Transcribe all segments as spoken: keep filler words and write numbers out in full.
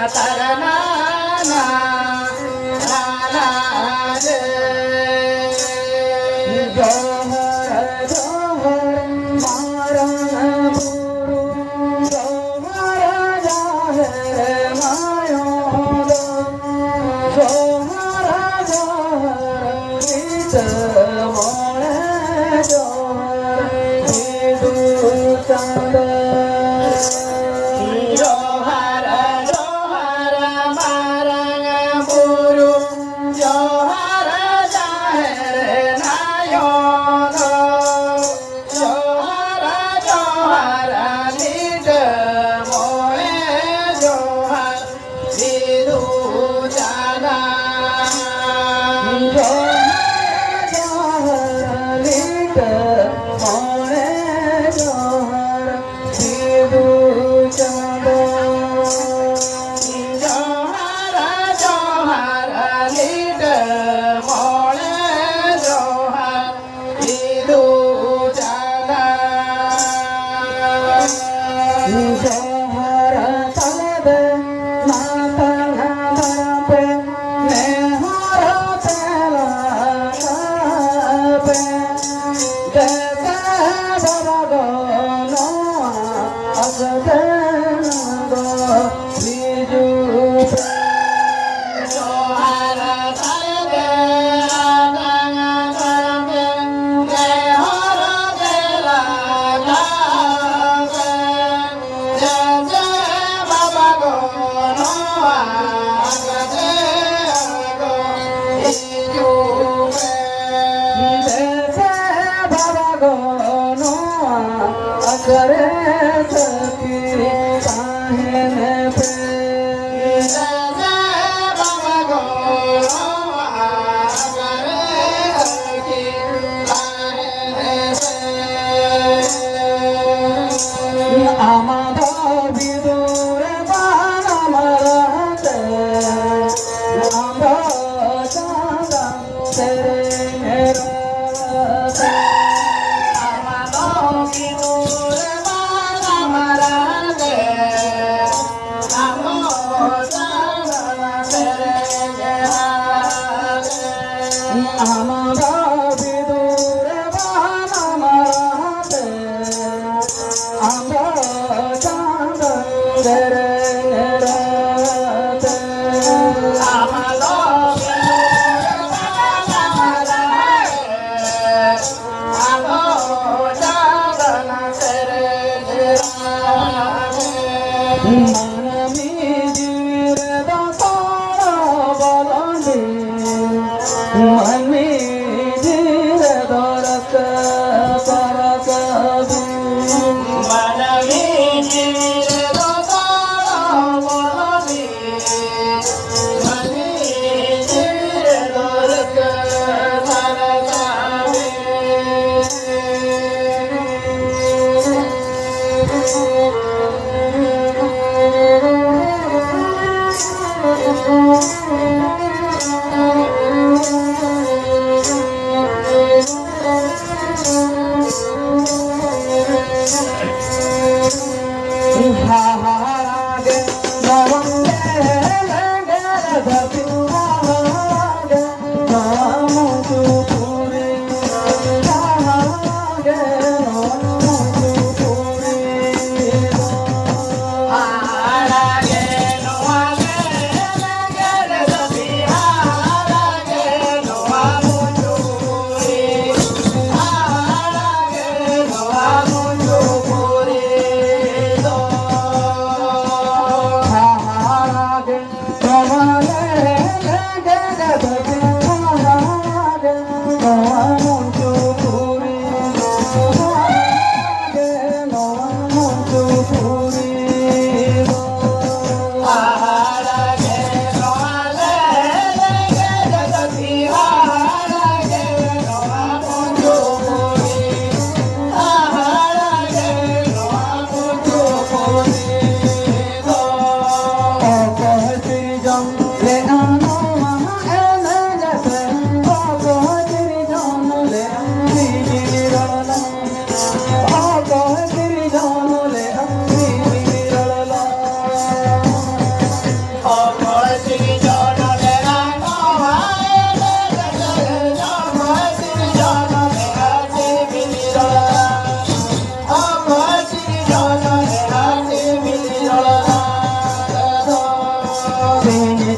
ᱛᱟᱨᱟᱱᱟ ᱱᱟᱱᱟ ᱨᱮ᱾ ᱡᱚᱦᱟᱨ ᱡᱚᱦᱟᱨ ᱢᱟᱨᱟᱝ ᱵᱩᱨᱩ, ᱡᱚᱦᱟᱨ ᱡᱟᱦᱮᱨ ᱟᱭᱳ ᱫᱚ, ᱡᱚᱦᱟᱨ ᱡᱚᱦᱟᱨ ᱵᱤᱴᱟᱹ ᱢᱚᱬᱮ, ᱡᱚᱦᱟᱨ ᱥᱤᱫᱩ ᱪᱟᱸᱫᱚ᱾ ᱡᱚᱦᱟᱨ ᱡᱚᱦᱟᱨ ᱢᱟᱨᱟᱝ ᱵᱩᱨᱩ, ᱡᱚᱦᱟᱨ ᱡᱟᱦᱮᱨ ᱟᱭᱳ ᱫᱚ, ᱡᱚᱦᱟᱨ ᱡᱚᱦᱟᱨ ᱵᱤᱴᱟᱹ ᱢᱚᱬᱮ, ᱡᱚᱦᱟᱨ ᱥᱤᱫᱩ ᱪᱟᱸᱫᱚ᱾ ᱡᱚᱦᱟᱨ ᱡᱚᱦᱟᱨ ᱵᱤᱴᱟᱹ ᱢᱚᱬᱮ, ᱡᱚᱦᱟᱨ ᱥᱤᱫᱩ ᱪᱟᱸᱫᱚ᱾ ᱡᱚᱦᱟᱨ ᱡᱚᱦᱟᱨ ᱵᱤᱴᱟᱹ ᱢᱚᱬᱮ, ᱡᱚᱦᱟᱨ ᱥᱤᱫᱩ ᱪᱟᱸᱫᱚ᱾ ᱡᱚᱦᱟᱨ ᱛᱟᱞᱮ ᱫᱮ ᱢᱟᱛᱟᱞ ᱫᱟᱨᱟᱢ ᱯᱮ, ᱱᱮᱦᱚᱨ ᱛᱮᱞᱟ ᱠᱟᱜ ᱯᱮ᱾ ᱫᱮᱵᱮ ᱵᱟᱵᱟ ᱜᱚ ᱱᱚᱣᱟ ᱟᱥ ᱛᱮ ᱜᱚ ᱦᱤᱡᱩᱜ ᱯᱮ᱾ ᱡᱚᱦᱟᱨ ᱛᱟᱞᱮ ᱫᱮ ᱟᱛᱟᱝ ᱫᱟᱨᱟᱢ ᱯᱮ, ᱱᱮᱦᱚᱨ ᱛᱮᱞᱟ ᱠᱟᱜ ᱯᱮ᱾ ᱫᱮᱵᱮ ᱵᱟᱵᱟ ᱜᱚ ᱱᱚᱣᱟ ᱟᱥ ᱛᱮ ᱜᱚ ᱦᱤᱡᱩᱜ ᱯᱮ᱾ ᱫᱮᱵᱮ ᱵᱟᱵᱟ ᱜᱚ ᱱᱚᱣᱟ ᱟᱠᱷᱲᱟ ᱨᱮ ᱥᱟᱹᱠᱷᱤ ᱛᱟᱦᱮᱱ ᱯᱮ᱾ ᱫᱮᱵᱮ ᱵᱟᱵᱟ ᱜᱚ ᱱᱚᱣᱟ ᱟᱠᱷᱲᱟ ᱨᱮ ᱥᱟᱹᱠᱷᱤ ᱛᱟᱦᱮᱱ ᱯᱮ᱾ ᱟᱢ ᱫᱚ ᱵᱤᱫᱩᱨ ᱵᱟᱱᱟᱢ ᱨᱟᱦᱟ ᱛᱮ, ᱟᱢ ᱫᱚ ᱪᱟᱸᱫᱟ ᱥᱮᱨᱮᱧ ᱨᱚᱲ ᱛᱮ᱾ ᱟᱢ ᱫᱚ ᱵᱤᱫᱩᱨ ᱵᱟᱱᱟᱢ ᱨᱟᱦᱟ ᱛᱮ, ᱟᱢ ᱫᱚ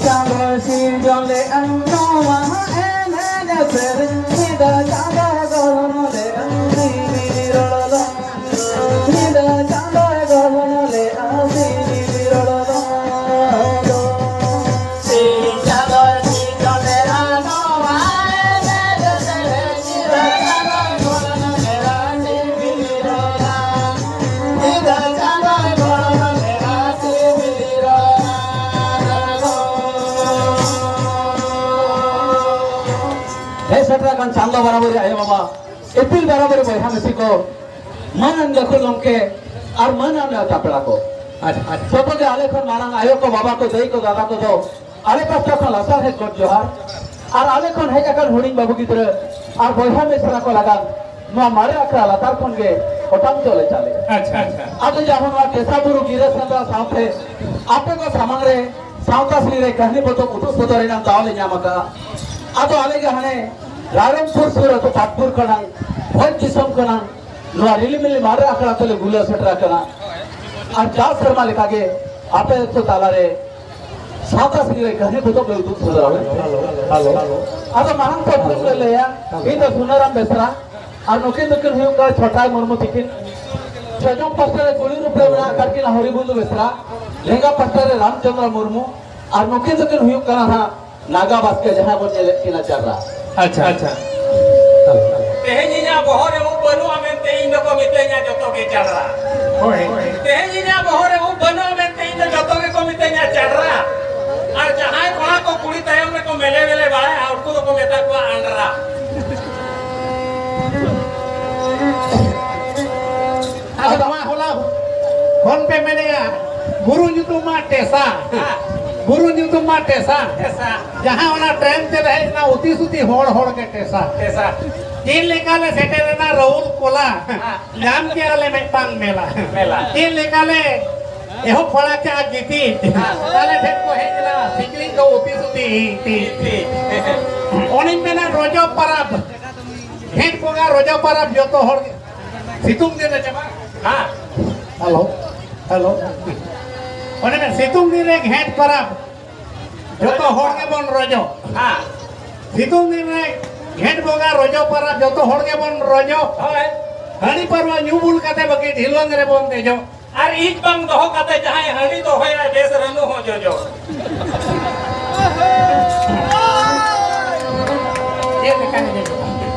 ᱪᱟᱸᱫᱚ ᱥᱤᱨᱡᱚᱱ ᱞᱮᱫᱼᱟ ᱱᱚᱣᱟ ᱮᱱᱮᱡ ᱥᱮᱨᱮᱧ, ᱧᱤᱫᱟᱹ ᱪᱟᱸᱫᱚ ᱜᱚᱲᱦᱚᱱ ᱞᱮᱫᱼᱟ ᱡᱤᱣᱤ ᱨᱚᱲ ᱫᱚ᱾ ᱧᱤᱫᱟᱹ ᱪᱟᱸᱫᱚ ᱜᱚᱲᱦᱚᱱ ᱞᱮᱫᱼᱟ ᱡᱤᱣᱤ ᱨᱚᱲ ᱫᱚ᱾ ᱥᱤᱧ ᱪᱟᱸᱫᱚ ᱥᱤᱨᱡᱚᱱ ᱞᱮᱫᱼᱟ ᱱᱚᱣᱟ ᱮᱱᱮᱡ ᱥᱮᱨᱮᱧ, ᱧᱤᱫᱟᱹ ᱪᱟᱸᱫᱚ ᱜᱚᱲᱦᱚᱱ ᱞᱮᱫᱼᱟ ᱡᱤᱣᱤ ᱨᱚᱲ ᱫᱚ᱾ ᱦᱮᱡ ᱥᱮᱴᱮᱨ ᱟᱠᱟᱱ ᱪᱟᱸᱫᱚ ᱵᱟᱨᱟᱵᱟᱹᱨᱤ ᱟᱭᱳ ᱵᱟᱵᱟ, ᱤᱯᱤᱞ ᱵᱟᱨᱟᱵᱟᱹᱨᱤ ᱵᱚᱭᱦᱟ ᱢᱤᱥᱤ ᱠᱚ, ᱢᱟᱹᱱ ᱟᱱ ᱜᱟᱹᱠᱷᱩᱲ ᱜᱚᱢᱠᱮ ᱟᱨ ᱢᱟᱹᱱ ᱟᱱ ᱱᱮᱣᱛᱟ ᱯᱮᱲᱟ ᱠᱚ, ᱟᱪᱪᱷᱟ, ᱟᱪᱪᱷᱟ᱾ ᱡᱚᱛᱚ ᱜᱮ ᱟᱞᱮ ᱠᱷᱚᱱ ᱢᱟᱨᱟᱝ ᱟᱭᱳ ᱠᱚ, ᱵᱟᱵᱟ ᱠᱚ, ᱫᱟᱹᱭ ᱠᱚ, ᱫᱟᱫᱟ ᱠᱚᱫᱚ ᱟᱞᱮ ᱯᱟᱥᱴᱟ ᱠᱷᱚᱱ ᱞᱟᱥᱟᱲᱦᱮᱫ ᱜᱚᱰ ᱡᱚᱦᱟᱨ᱾ ᱟᱨ ᱟᱞᱮ ᱠᱷᱚᱱ ᱦᱮᱡ ᱟᱠᱟᱱ ᱦᱩᱰᱤᱧ ᱵᱟᱹᱵᱩ ᱜᱤᱫᱽᱨᱟᱹ ᱟᱨ ᱵᱚᱭᱦᱟ ᱢᱤᱥᱨᱟ ᱠᱚ ᱞᱟᱜᱟᱱ ᱱᱚᱣᱟ ᱢᱟᱨᱮ ᱟᱠᱷᱲᱟ ᱞᱟᱛᱟᱨ ᱠᱷᱚᱱ ᱜᱮ ᱚᱴᱟᱝ ᱪᱚᱞ ᱮ ᱪᱟᱞᱮ᱾ ᱟᱪᱪᱷᱟ, ᱟᱪᱪᱷᱟ᱾ ᱟᱫᱚ ᱡᱟᱦᱟᱸ ᱱᱚᱣᱟ ᱴᱮᱥᱟ ᱵᱩᱨᱩ ᱜᱤᱨᱟᱹ ᱥᱮᱸᱫᱽᱨᱟ ᱥᱟᱶᱛᱮ ᱟᱯᱮ ᱠᱚ ᱥᱟᱢᱟᱝ ᱨᱮ ᱥᱟᱶᱛᱟ ᱥᱤᱨᱤᱧ ᱨᱮ ᱠᱟᱹᱦᱱᱤ ᱯᱚᱛᱚᱵ ᱩᱫᱩᱜ ᱥᱚᱫᱚᱨ ᱨᱮᱱᱟᱜ ᱫᱟᱣ ᱞᱮ ᱧᱟᱢ ᱟᱠᱟᱫᱼᱟ᱾ ᱟᱫᱚ ᱟᱞᱮ ᱜᱮ ᱦᱟᱱᱮ ᱨᱟᱭᱨᱚᱝᱯᱩᱨ ᱥᱩᱨ ᱟᱹᱛᱩ ᱯᱟᱴᱯᱩᱨ ᱠᱷᱚᱱᱟᱝ, ᱵᱷᱚᱸᱡᱽ ᱫᱤᱥᱚᱢ ᱠᱷᱚᱱᱟᱝ ᱱᱚᱣᱟ ᱨᱤᱞᱤᱢᱤᱞᱤ ᱢᱟᱨᱮ ᱟᱠᱷᱲᱟ ᱛᱮᱞᱮ ᱵᱩᱞᱟᱹᱣ ᱥᱮᱴᱮᱨ ᱟᱠᱟᱱᱟ᱾ ᱟᱨ ᱡᱟᱣ ᱥᱮᱨᱢᱟ ᱞᱮᱠᱟᱜᱮ ᱟᱯᱮ ᱠᱚ ᱛᱟᱞᱟᱨᱮ ᱥᱟᱶᱛᱟ ᱥᱤᱨᱤᱧ ᱨᱮ ᱠᱟᱹᱦᱱᱤ ᱯᱚᱛᱚᱵ ᱞᱮ ᱩᱫᱩᱜ ᱥᱚᱫᱚᱨᱟ᱾ Hello, hello. ᱟᱫᱚ ᱢᱟᱲᱟᱝ ᱛᱮ ᱯᱷᱳᱱ ᱞᱮ ᱞᱟᱹᱭᱟ, ᱤᱧ ᱫᱚ ᱥᱩᱱᱟᱨᱟᱢ ᱵᱮᱥᱨᱟ, ᱟᱨ ᱱᱩᱠᱤᱱ ᱫᱚᱠᱤᱱ ᱦᱩᱭᱩᱜ ᱠᱟᱱᱟ ᱪᱷᱚᱴᱟᱭ ᱢᱩᱨᱢᱩ ᱛᱤᱠᱤᱱ᱾ ᱥᱟᱡᱚᱢ ᱯᱟᱥᱴᱟ ᱨᱮ ᱠᱩᱲᱤ ᱨᱩᱯ ᱨᱮ ᱢᱮᱱᱟᱜ ᱟᱠᱟᱫ ᱠᱤᱱᱟ ᱦᱚᱨᱤᱵᱚᱱᱫᱷᱩ ᱵᱮᱥᱨᱟ, ᱞᱮᱸᱜᱟ ᱯᱟᱥᱴᱟ ᱨᱮ ᱨᱟᱢᱪᱚᱸᱫᱽᱨᱚ ᱢᱩᱨᱢᱩ, ᱟᱨ ᱱᱩᱠᱤᱱ ᱫᱚᱠᱤᱱ ᱦᱩᱭᱩᱜ ᱠᱟᱱᱟ ᱦᱟᱸᱜ ᱱᱟᱜᱟ ᱵᱟᱥᱠᱮ, ᱡᱟᱦᱟᱸᱭ ᱵᱚᱱ ᱧᱮᱞᱮᱫ ᱠᱤᱱᱟ ᱪᱟᱨᱨᱟ᱾ ᱟᱪᱪᱷᱟ, ᱟᱪᱪᱷᱟ᱾ ᱛᱮᱦᱮᱧ ᱤᱧᱟᱹᱜ ᱵᱚᱦᱚᱜ ᱨᱮ ᱩᱵ ᱵᱟᱹᱱᱩᱜᱼᱟ ᱢᱮᱱᱛᱮ ᱤᱧ ᱫᱚᱠᱚ ᱢᱤᱛᱟᱹᱧᱟ ᱡᱚᱛᱚ ᱜᱮ ᱪᱟᱨᱨᱟ᱾ ᱦᱳᱭ᱾ ᱛᱮᱦᱮᱧ ᱤᱧᱟᱹᱜ ᱵᱚᱦᱚᱜ ᱨᱮ ᱩᱵ ᱵᱟᱹᱱᱩᱜᱼᱟ ᱢᱮᱱᱛᱮ ᱤᱧ ᱫᱚ ᱡᱚᱛᱚ ᱜᱮᱠᱚ ᱢᱤᱛᱟᱹᱧᱟ ᱪᱟᱨᱨᱟ᱾ ᱟᱨ ᱡᱟᱦᱟᱸᱭ ᱠᱚᱲᱟ ᱠᱚ ᱠᱩᱲᱤ ᱛᱟᱭᱚᱢ ᱨᱮᱠᱚ ᱢᱮᱞᱮ ᱢᱮᱞᱮ ᱵᱟᱲᱟᱭᱟ, ᱩᱱᱠᱩ ᱫᱚᱠᱚ ᱢᱮᱛᱟ ᱠᱚᱣᱟ ᱟᱱᱰᱨᱟ᱾ ᱟᱫᱚ ᱱᱚᱣᱟ ᱦᱚᱞᱟ ᱠᱷᱚᱱ ᱯᱮ ᱢᱮᱱᱮᱜᱼᱟ, ᱵᱩᱨᱩ ᱧᱩᱛᱩᱢ ᱢᱟ ᱴᱮᱥᱟ᱾ ᱦᱮᱸ᱾ ᱵᱩᱨᱩ ᱧᱩᱛᱩᱢ ᱢᱟ ᱴᱮᱥᱟ᱾ ᱴᱮᱥᱟ᱾ ᱡᱟᱦᱟᱸ ᱚᱱᱟ ᱴᱨᱮᱱ ᱛᱮ ᱦᱮᱡ ᱮᱱᱟ, ᱩᱛᱤ ᱥᱩᱛᱤ ᱦᱚᱲ, ᱦᱚᱲ ᱜᱮ ᱴᱮᱥᱟ᱾ ᱴᱮᱥᱟ᱾ ᱪᱮᱫ ᱞᱮᱠᱟ ᱞᱮ ᱥᱮᱴᱮᱨ ᱮᱱᱟ ᱨᱟᱹᱣᱩᱞ ᱠᱚᱞᱟ᱾ ᱦᱮᱸ᱾ ᱧᱟᱢ ᱠᱮᱜᱼᱟ ᱞᱮ ᱢᱤᱫᱴᱟᱝ ᱢᱮᱞᱟ᱾ ᱢᱮᱞᱟ᱾ ᱪᱮᱫ ᱞᱮᱠᱟ ᱞᱮ ᱮᱦᱚᱵ ᱵᱟᱲᱟ ᱠᱮᱜᱼᱟ ᱜᱤᱛᱤᱡ᱾ ᱦᱮᱸ᱾ ᱟᱞᱮ ᱴᱷᱮᱱ ᱠᱚ ᱦᱮᱡ ᱮᱱᱟ ᱥᱤᱠᱲᱤᱡ ᱠᱚ ᱩᱛᱤ ᱥᱩᱛᱤ᱾ ᱩᱛᱤ᱾ ᱚᱱᱮᱧ ᱢᱮᱱᱟ ᱨᱚᱡᱚ ᱯᱟᱨᱟᱵᱽ᱾ ᱜᱷᱮᱸᱴ ᱵᱚᱸᱜᱟ ᱨᱚᱡᱚ ᱯᱟᱨᱟᱵᱽ ᱡᱚᱛᱚ ᱦᱚᱲ ᱜᱮ᱾ ᱥᱤᱛᱩᱝ ᱫᱤᱱ ᱨᱮ ᱪᱟᱵᱟᱜᱼᱟ᱾ ᱦᱮᱸ᱾ Hello, hello. ᱚᱱᱮ ᱢᱮ ᱥᱤᱛᱩᱝ ᱫᱤᱱ ᱨᱮ ᱜᱷᱮᱸᱴ ᱯᱟᱨᱟᱵᱽ᱾ ᱡᱚᱛᱚ ᱦᱚᱲ ᱜᱮᱵᱚᱱ ᱨᱚᱡᱚ᱾ ᱦᱮᱸ᱾ ᱥᱤᱛᱩᱝ ᱫᱤᱱ ᱨᱮ ᱜᱷᱮᱸᱴ ᱵᱚᱸᱜᱟ ᱨᱚᱡᱚ ᱯᱟᱨᱟᱵᱽ ᱡᱚᱛᱚ ᱦᱚᱲ ᱜᱮᱵᱚᱱ ᱨᱚᱡᱚ᱾ ᱦᱳᱭ᱾ ᱦᱟᱺᱰᱤ ᱯᱟᱹᱨᱣᱟᱹ ᱧᱩ ᱵᱩᱞ ᱠᱟᱛᱮ ᱵᱟᱹᱠᱤ ᱰᱷᱤᱞᱣᱟᱹᱝ ᱨᱮᱵᱚᱱ ᱫᱮᱡᱚᱜ᱾ ᱟᱨ ᱤᱡ ᱵᱟᱝ ᱫᱚᱦᱚ ᱠᱟᱛᱮ ᱡᱟᱦᱟᱸᱭ ᱦᱟᱺᱰᱤ ᱫᱚᱦᱚᱭᱟ, ᱵᱮᱥ ᱨᱟᱹᱱᱩ ᱦᱚᱸ ᱡᱚᱡᱚ᱾ ᱪᱮᱫ ᱞᱮᱠᱟ ᱡᱚᱡᱚ?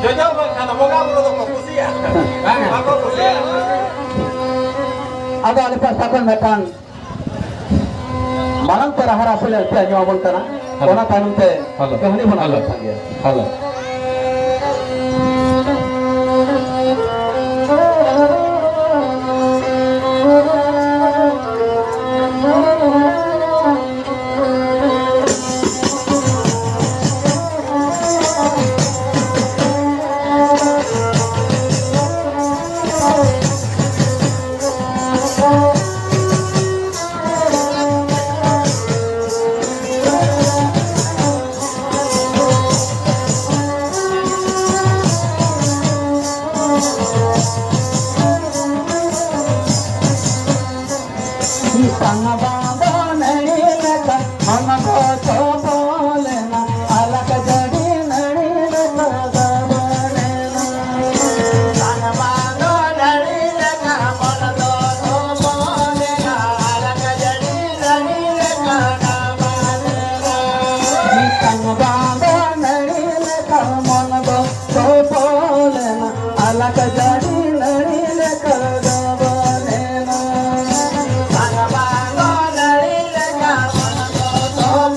ᱡᱚᱡᱚ ᱵᱟᱝᱠᱷᱟᱱ ᱫᱚ ᱵᱚᱸᱜᱟ ᱵᱩᱨᱩ ᱫᱚᱠᱚ ᱠᱩᱥᱤᱭᱟᱜᱼᱟ᱾ ᱵᱟᱝᱟ᱾ ᱵᱟᱠᱚ ᱠᱩᱥᱤᱭᱟᱜᱼᱟ᱾ ᱟᱫᱚ ᱟᱞᱮ ᱯᱟᱥᱴᱟ ᱠᱷᱚᱱ ᱢᱤᱫᱴᱟᱝ ᱢᱟᱨᱟᱝ ᱯᱮᱲᱟ ᱦᱟᱨᱟ ᱥᱮᱞᱮᱫ ᱯᱮ ᱟᱸᱡᱚᱢ ᱟᱵᱚᱱ ᱠᱟᱱᱟ᱾ ᱦᱮᱞᱳ᱾ ᱚᱱᱟ ᱛᱟᱭᱱᱚᱢ ᱛᱮ ᱦᱮᱞᱳ᱾ ᱠᱟᱹᱦᱱᱤ ᱵᱚᱱ ᱦᱮᱞᱳ᱾ ᱟᱸᱡᱚᱢ ᱠᱟᱱ ᱜᱮᱭᱟ᱾ ᱦᱮᱞᱳ᱾ ᱥᱟᱝ ᱵᱟᱸᱫᱚ ᱱᱟᱹᱲᱤ ᱞᱮᱠᱟ ᱢᱚᱱ ᱫᱚ ᱪᱚᱯᱚᱞᱮᱱᱟ, ᱟᱞᱟᱠ ᱡᱟᱹᱲᱤ ᱱᱟᱹᱲᱤ ᱞᱮᱠᱟ ᱜᱟᱵᱟᱱᱮᱱᱟ᱾ ᱥᱟᱝ ᱵᱟᱸᱫᱚ ᱱᱟᱹᱲᱤ ᱞᱮᱠᱟ ᱢᱚᱱ ᱫᱚ ᱪᱚᱯᱚᱞᱮᱱᱟ, ᱟᱞᱟᱠ ᱡᱟᱹᱲᱤ ᱱᱟᱹᱲᱤ ᱞᱮᱠᱟ ᱜᱟᱵᱟᱱᱮᱱᱟ᱾ ᱥᱟᱝ ᱵᱟᱸᱫᱚ ᱱᱟᱹᱲᱤ ᱞᱮᱠᱟ ᱢᱚᱱ ᱫᱚ ᱪᱚᱯᱚᱞᱮᱱᱟ, ᱟᱞᱟᱠ ᱡᱟᱹᱲᱤ ᱱᱟᱹᱲᱤ ᱞᱮᱠᱟ ᱜᱟᱵᱟᱱᱮᱱᱟ᱾ ᱥᱟᱝ ᱵᱟᱸᱫᱚ ᱱᱟᱹᱲᱤ ᱞᱮᱠᱟ ᱢᱚᱱ ᱫᱚ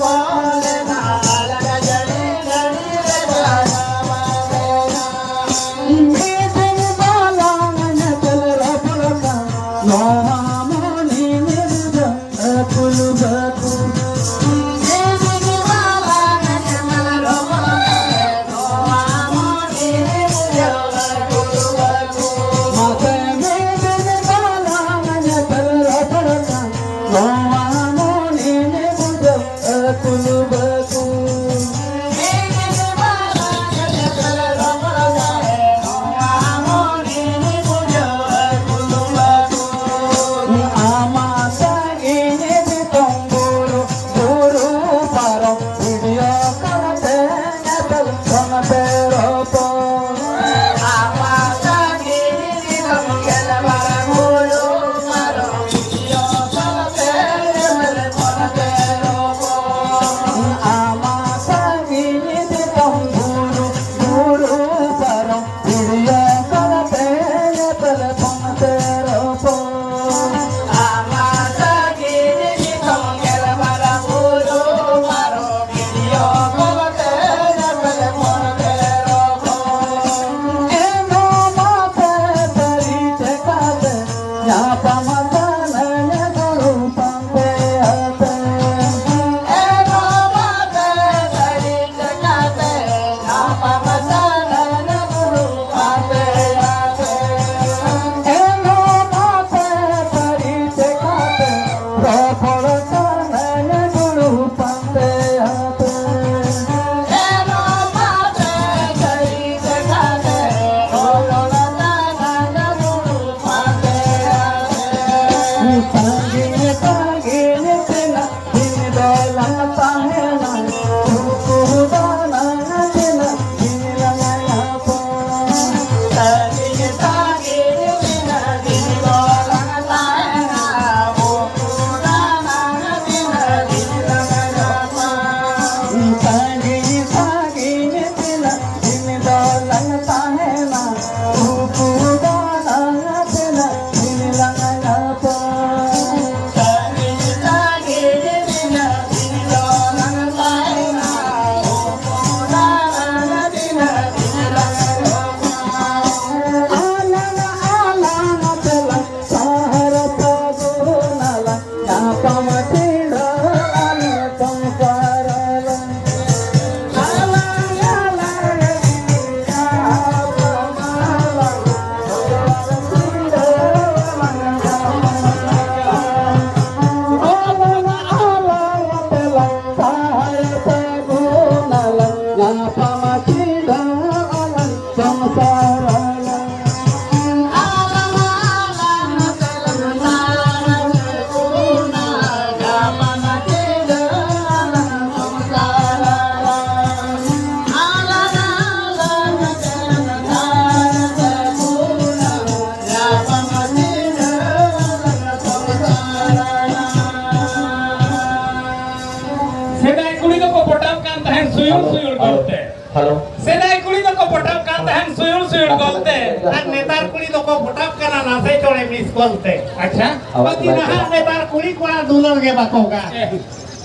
ᱥᱮᱫᱟᱭ ᱠᱩᱲᱤ ᱫᱚᱠᱚ ᱯᱚᱴᱟᱣ ᱠᱟᱱ ᱛᱟᱦᱮᱸᱱ ᱥᱩᱭᱩᱲ ᱥᱩᱭᱩᱲ ᱜᱚᱞᱛᱮ᱾ ᱦᱮᱞᱳ᱾ ᱥᱮᱫᱟᱭ ᱠᱩᱲᱤ ᱫᱚᱠᱚ ᱯᱚᱴᱟᱣ ᱠᱟᱱ ᱛᱟᱦᱮᱸᱱ ᱥᱩᱭᱩᱲ ᱥᱩᱭᱩᱲ ᱜᱚᱞᱛᱮ᱾ ᱟᱨ ᱱᱮᱛᱟᱨ ᱠᱩᱲᱤ ᱫᱚᱠᱚ ᱯᱚᱴᱟᱣ ᱠᱟᱱᱟ ᱱᱟᱥᱮ ᱪᱚᱲᱮ ᱢᱤᱥ ᱠᱚᱞ ᱛᱮ᱾ ᱟᱪᱪᱷᱟ᱾ ᱟᱣᱟᱡ ᱵᱟᱹᱠᱤ ᱵᱟᱭ ᱱᱟᱦᱟᱜ ᱪᱟᱞᱟᱜ᱾ ᱱᱮᱛᱟᱨ ᱠᱩᱲᱤ ᱠᱚᱲᱟ ᱫᱩᱞᱟᱹᱲ ᱜᱮ ᱵᱟᱠᱚ ᱜᱟᱱ᱾ ᱮ᱾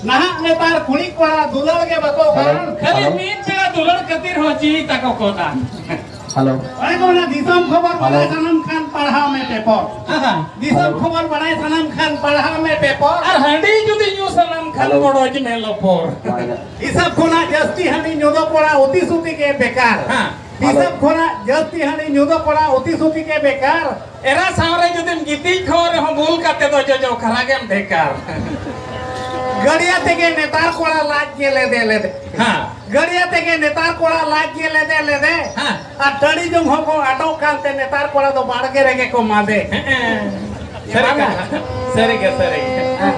ᱱᱟᱦᱟᱜ ᱱᱮᱛᱟᱨ ᱠᱩᱲᱤ ᱠᱚᱲᱟ ᱫᱩᱞᱟᱹᱲ ᱜᱮ ᱵᱟᱠᱚ ᱦᱮᱞᱳ᱾ ᱜᱟᱱ᱾ ᱠᱷᱟᱹᱞᱤ ᱦᱮᱞᱳ᱾ ᱢᱤᱫ ᱵᱮᱲᱟ ᱫᱩᱞᱟᱹᱲ ᱠᱷᱟᱹᱛᱤᱨ ᱦᱚᱸ ᱡᱤᱣᱤ ᱛᱟᱠᱚ ᱠᱚ ᱫᱟᱱ᱾ ᱦᱮᱞᱳ᱾ ᱚᱱᱮ ᱠᱚ ᱢᱮᱱᱟ, ᱫᱤᱥᱚᱢ ᱠᱷᱚᱵᱚᱨ ᱵᱟᱲᱟᱭ ᱦᱮᱞᱳ᱾ ᱥᱟᱱᱟᱢ ᱠᱷᱟᱱ ᱯᱟᱲᱦᱟᱣ ᱢᱮ ᱯᱮᱯᱚᱨ᱾ ᱦᱮᱸ᱾ ᱫᱤᱥᱚᱢ ᱦᱮᱞᱳ᱾ ᱠᱷᱚᱵᱚᱨ ᱵᱟᱲᱟᱭ ᱥᱟᱱᱟᱢ ᱠᱷᱟᱱ ᱯᱟᱲᱦᱟᱣ ᱢᱮ ᱯᱮᱯᱚᱨ᱾ ᱟᱨ ᱦᱟᱺᱰᱤ ᱡᱩᱫᱤ ᱧᱩ ᱥᱟᱱᱟᱢ ᱠᱷᱟᱱ ᱦᱮᱞᱳ᱾ ᱵᱚᱰᱚᱡ ᱢᱮ ᱞᱚᱯᱚᱨ᱾ ᱦᱤᱥᱟᱹᱵ ᱠᱷᱚᱱᱟᱜ ᱡᱟᱹᱥᱛᱤ ᱦᱟᱺᱰᱤ ᱧᱩ ᱫᱚ ᱠᱚᱲᱟ ᱚᱛᱤ ᱥᱩᱛᱤ ᱜᱮ ᱵᱮᱠᱟᱨ᱾ ᱦᱮᱸ᱾ ᱦᱤᱥᱟᱹᱵ ᱠᱷᱚᱱᱟᱜ ᱡᱟᱹᱥᱛᱤ ᱦᱟᱺᱰᱤ ᱧᱩ ᱫᱚ ᱠᱚᱲᱟ ᱚᱛᱤ ᱥᱩᱛᱤ ᱜᱮ ᱵᱮᱠᱟᱨ᱾ ᱮᱨᱟ ᱥᱟᱶᱨᱮ ᱡᱩᱫᱤᱢ ᱜᱤᱛᱤᱡ ᱠᱷᱚᱱ ᱨᱮᱦᱚᱸ ᱵᱩᱞ ᱠᱟᱛᱮ ᱫᱚ ᱡᱚᱡᱚ ᱠᱷᱟᱨᱟ ᱜᱮᱢ ᱵᱷᱮᱠᱟᱨ᱾ ᱜᱟᱹᱲᱤᱭᱟ ᱛᱮᱜᱮ ᱱᱮᱛᱟᱨ ᱠᱚᱲᱟ ᱞᱟᱡ ᱜᱮ ᱞᱮᱫᱮ ᱞᱮᱫᱮ᱾ ᱦᱮᱸ᱾ ᱜᱟᱹᱲᱤᱭᱟ ᱛᱮᱜᱮ ᱱᱮᱛᱟᱨ ᱠᱚᱲᱟ ᱞᱟᱡ ᱜᱮ ᱞᱮᱫᱮ ᱞᱮᱫᱮ᱾ ᱦᱮᱸ᱾ ᱟᱨ ᱴᱟᱺᱰᱤ ᱡᱚᱝ ᱦᱚᱸᱠᱚ ᱟᱴᱚᱜ ᱠᱟᱱᱛᱮ ᱱᱮᱛᱟᱨ ᱠᱚᱲᱟ ᱫᱚ ᱵᱟᱲᱜᱮ ᱨᱮᱜᱮ ᱠᱚ ᱢᱟᱸᱫᱮ᱾ ᱦᱮᱸ᱾ ᱥᱟᱹᱨᱤ ᱵᱟᱝᱟ? ᱠᱟᱛᱷᱟ᱾ ᱥᱟᱹᱨᱤ ᱜᱮ, ᱥᱟᱹᱨᱤ ᱜᱮ᱾ ᱦᱮᱸ᱾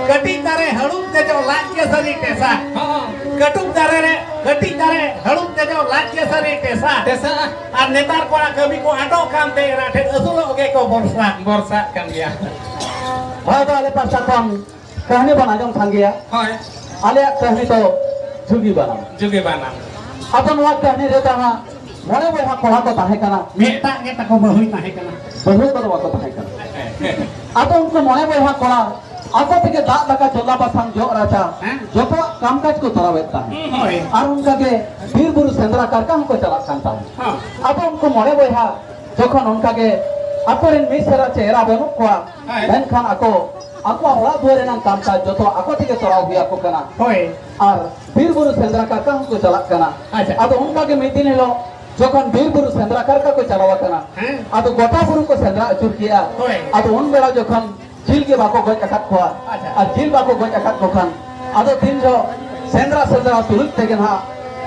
ᱠᱟᱹᱴᱤᱡ ᱫᱟᱨᱮ ᱦᱟᱹᱲᱩᱵ ᱫᱮᱡᱚᱜ ᱞᱟᱡ ᱜᱮ ᱥᱟᱹᱨᱤ ᱴᱮᱥᱟ᱾ ᱦᱚᱸ᱾ ᱠᱟᱹᱴᱩᱵ ᱫᱟᱨᱮ ᱨᱮ, ᱠᱟᱹᱴᱤᱡ ᱫᱟᱨᱮ, ᱦᱟᱹᱲᱩᱵ ᱫᱮᱡᱚᱜ ᱞᱟᱡ ᱜᱮ ᱥᱟᱹᱨᱤ ᱴᱮᱥᱟ᱾ ᱴᱮᱥᱟ᱾ ᱟᱨ ᱱᱮᱛᱟᱨ ᱠᱚᱲᱟ ᱠᱟᱹᱢᱤ ᱠᱚ ᱟᱸᱰᱚᱜ ᱠᱟᱱᱛᱮ ᱮᱨᱟ ᱴᱷᱮᱱ ᱟᱹᱥᱩᱞᱚᱜ ᱜᱮᱠᱚ ᱵᱚᱨᱥᱟ᱾ ᱵᱚᱨᱥᱟᱜ ᱠᱟᱱ ᱜᱮᱭᱟ᱾ ᱦᱳᱭ, ᱫᱚ ᱟᱞᱮ ᱯᱟᱥᱴᱟ ᱠᱷᱚᱱ ᱠᱟᱹᱦᱱᱤ ᱵᱚᱱ ᱟᱸᱡᱚᱢ ᱠᱷᱟᱱ ᱜᱮᱭᱟ᱾ ᱦᱳᱭ᱾ ᱟᱞᱮᱭᱟᱜ ᱠᱟᱹᱦᱱᱤ ᱫᱚ ᱡᱩᱜᱤ ᱵᱟᱱᱟᱢ᱾ ᱡᱩᱜᱤ ᱵᱟᱱᱟᱢ᱾ ᱟᱫᱚ ᱱᱚᱣᱟ ᱠᱟᱹᱦᱱᱤ ᱨᱮ ᱛᱟᱦᱮᱸ ᱢᱚᱬᱮ ᱵᱚᱭᱦᱟ ᱠᱚᱲᱟ ᱠᱚ ᱛᱟᱦᱮᱸ ᱠᱟᱱᱟ᱾ ᱢᱤᱫᱴᱟᱝ ᱜᱮ ᱛᱟᱠᱚ ᱵᱟᱹᱦᱩᱭ ᱛᱟᱦᱮᱸ ᱠᱟᱱᱟ᱾ ᱵᱟᱹᱦᱩ ᱠᱚᱫᱚ ᱵᱟᱠᱚ ᱛᱟᱦᱮᱸ ᱠᱟᱱᱟ᱾ ᱟᱫᱚ ᱩᱱᱠᱩ ᱢᱚᱬᱮ ᱵᱚᱭᱦᱟ ᱠᱚᱲᱟ ᱟᱠᱚ ᱛᱮᱜᱮ ᱫᱟᱜ ᱫᱟᱠᱟ ᱪᱚᱸᱫᱟ ᱵᱟᱥᱟᱝ ᱡᱚᱜ ᱨᱟᱪᱟ ᱦᱮᱸ᱾ ᱡᱚᱛᱚᱣᱟᱜ ᱠᱟᱢ ᱠᱟᱡᱽ ᱠᱚ ᱛᱚᱨᱟᱣᱮᱫ ᱛᱟᱦᱮᱸᱫ᱾ ᱦᱳᱭ᱾ ᱟᱨ ᱚᱱᱠᱟᱜᱮ ᱵᱤᱨ ᱵᱩᱨᱩ ᱥᱮᱸᱫᱽᱨᱟ ᱠᱟᱨᱠᱟ ᱦᱚᱸᱠᱚ ᱪᱟᱞᱟᱜ ᱠᱟᱱ ᱛᱟᱦᱮᱸᱫ᱾ ᱦᱚᱸ᱾ ᱟᱫᱚ ᱩᱱᱠᱩ ᱢᱚᱬᱮ ᱵᱚᱭᱦᱟ ᱡᱚᱠᱷᱚᱱ ᱚᱱᱠᱟᱜᱮ ᱟᱠᱚᱨᱮᱱ ᱢᱤᱥᱨᱟ ᱪᱮ ᱮᱨᱟ ᱵᱟᱹᱱᱩᱜ ᱠᱚᱣᱟ, ᱦᱳᱭ᱾ ᱢᱮᱱᱠᱷᱟᱱ ᱟᱠᱚ ᱟᱠᱚᱣᱟᱜ ᱚᱲᱟᱜ ᱫᱩᱣᱟᱹᱨ ᱨᱮᱱᱟᱜ ᱠᱟᱢ ᱠᱟᱡᱽ ᱡᱚᱛᱚ ᱟᱠᱚ ᱛᱮᱜᱮ ᱛᱚᱨᱟᱣ ᱦᱩᱭ ᱟᱠᱚ ᱠᱟᱱᱟ᱾ ᱦᱳᱭ᱾ ᱟᱨ ᱵᱤᱨ ᱵᱩᱨᱩ ᱥᱮᱸᱫᱽᱨᱟ ᱠᱟᱨᱠᱟ ᱦᱚᱸᱠᱚ ᱪᱟᱞᱟᱜ ᱠᱟᱱᱟ᱾ ᱟᱪᱪᱷᱟ᱾ ᱟᱫᱚ ᱚᱱᱠᱟᱜᱮ ᱢᱤᱫ ᱫᱤᱱ ᱦᱤᱞᱳᱜ ᱡᱚᱠᱷᱚᱱ ᱵᱤᱨ ᱵᱩᱨᱩ ᱥᱮᱸᱫᱽᱨᱟ ᱠᱟᱨᱠᱟ ᱠᱚ ᱪᱟᱞᱟᱣ ᱟᱠᱟᱱᱟ, ᱦᱮᱸ᱾ ᱟᱫᱚ ᱜᱚᱴᱟ ᱵᱩᱨᱩ ᱠᱚ ᱥᱮᱸᱫᱽᱨᱟ ᱟᱹᱪᱩᱨ ᱠᱮᱜᱼᱟ᱾ ᱦᱳᱭ᱾ ᱟᱫᱚ ᱩᱱ ᱵᱮᱲᱟ ᱡᱚᱠᱷᱚᱱ ᱡᱤᱞ ᱜᱮ ᱵᱟᱠᱚ ᱜᱚᱡ ᱟᱠᱟᱫ ᱠᱚᱣᱟ᱾ ᱟᱪᱪᱷᱟ᱾ ᱟᱨ ᱡᱤᱞ ᱵᱟᱠᱚ ᱜᱚᱡ ᱟᱠᱟᱫ ᱠᱚ ᱠᱷᱟᱱ ᱟᱫᱚ ᱛᱤᱱ ᱡᱚᱦᱚᱜ ᱥᱮᱸᱫᱽᱨᱟ ᱥᱮᱸᱫᱽᱨᱟ ᱛᱩᱞᱩᱡ ᱛᱮᱜᱮ ᱱᱟᱦᱟᱜ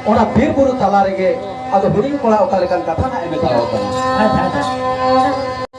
ᱚᱱᱟ ᱵᱤᱨ ᱵᱩᱨᱩ ᱛᱟᱞᱟ ᱨᱮᱜᱮ ᱟᱫᱚ ᱦᱩᱰᱤᱧ ᱠᱚᱲᱟ ᱚᱠᱟ ᱞᱮᱠᱟᱱ ᱠᱟᱛᱷᱟ ᱱᱟᱦᱟᱜ ᱮ ᱢᱮᱛᱟᱣ ᱠᱟᱱᱟ᱾ ᱟᱪᱪᱷᱟ, ᱟᱪᱪᱷᱟ᱾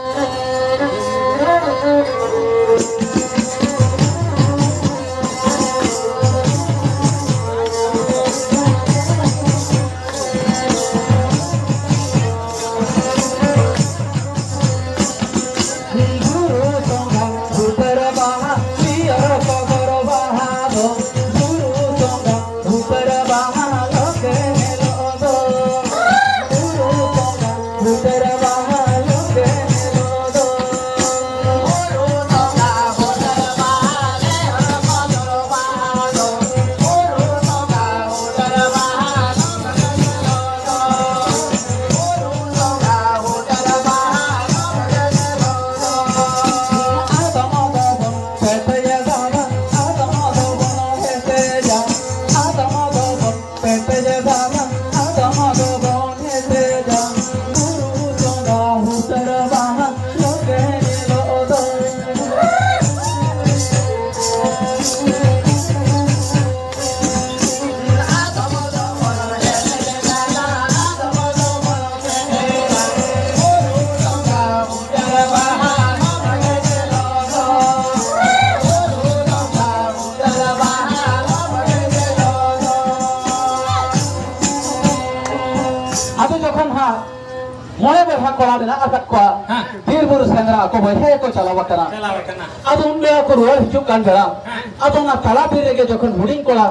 ᱢᱚᱬᱮ ᱵᱚᱭᱦᱟ ᱠᱚᱲᱟ ᱢᱮᱱᱟᱜ ᱟᱠᱟᱫ ᱠᱚᱣᱟ᱾ ᱦᱮᱸ᱾ ᱵᱤᱨ ᱵᱩᱨᱩ ᱥᱮᱸᱫᱽᱨᱟ ᱟᱠᱚ ᱵᱚᱭᱦᱟ ᱜᱮᱠᱚ ᱪᱟᱞᱟᱣ ᱟᱠᱟᱱᱟ᱾ ᱪᱟᱞᱟᱣ ᱟᱠᱟᱱᱟ᱾ ᱟᱫᱚ ᱩᱱ ᱵᱮᱲᱟ ᱠᱚ ᱨᱩᱣᱟᱹᱲ ᱦᱤᱡᱩᱜ ᱠᱟᱱ ᱵᱮᱲᱟ, ᱦᱮᱸ᱾ ᱟᱫᱚ ᱚᱱᱟ ᱛᱟᱞᱟ ᱵᱤᱨ ᱨᱮᱜᱮ ᱡᱚᱠᱷᱚᱱ ᱦᱩᱰᱤᱧ ᱠᱚᱲᱟ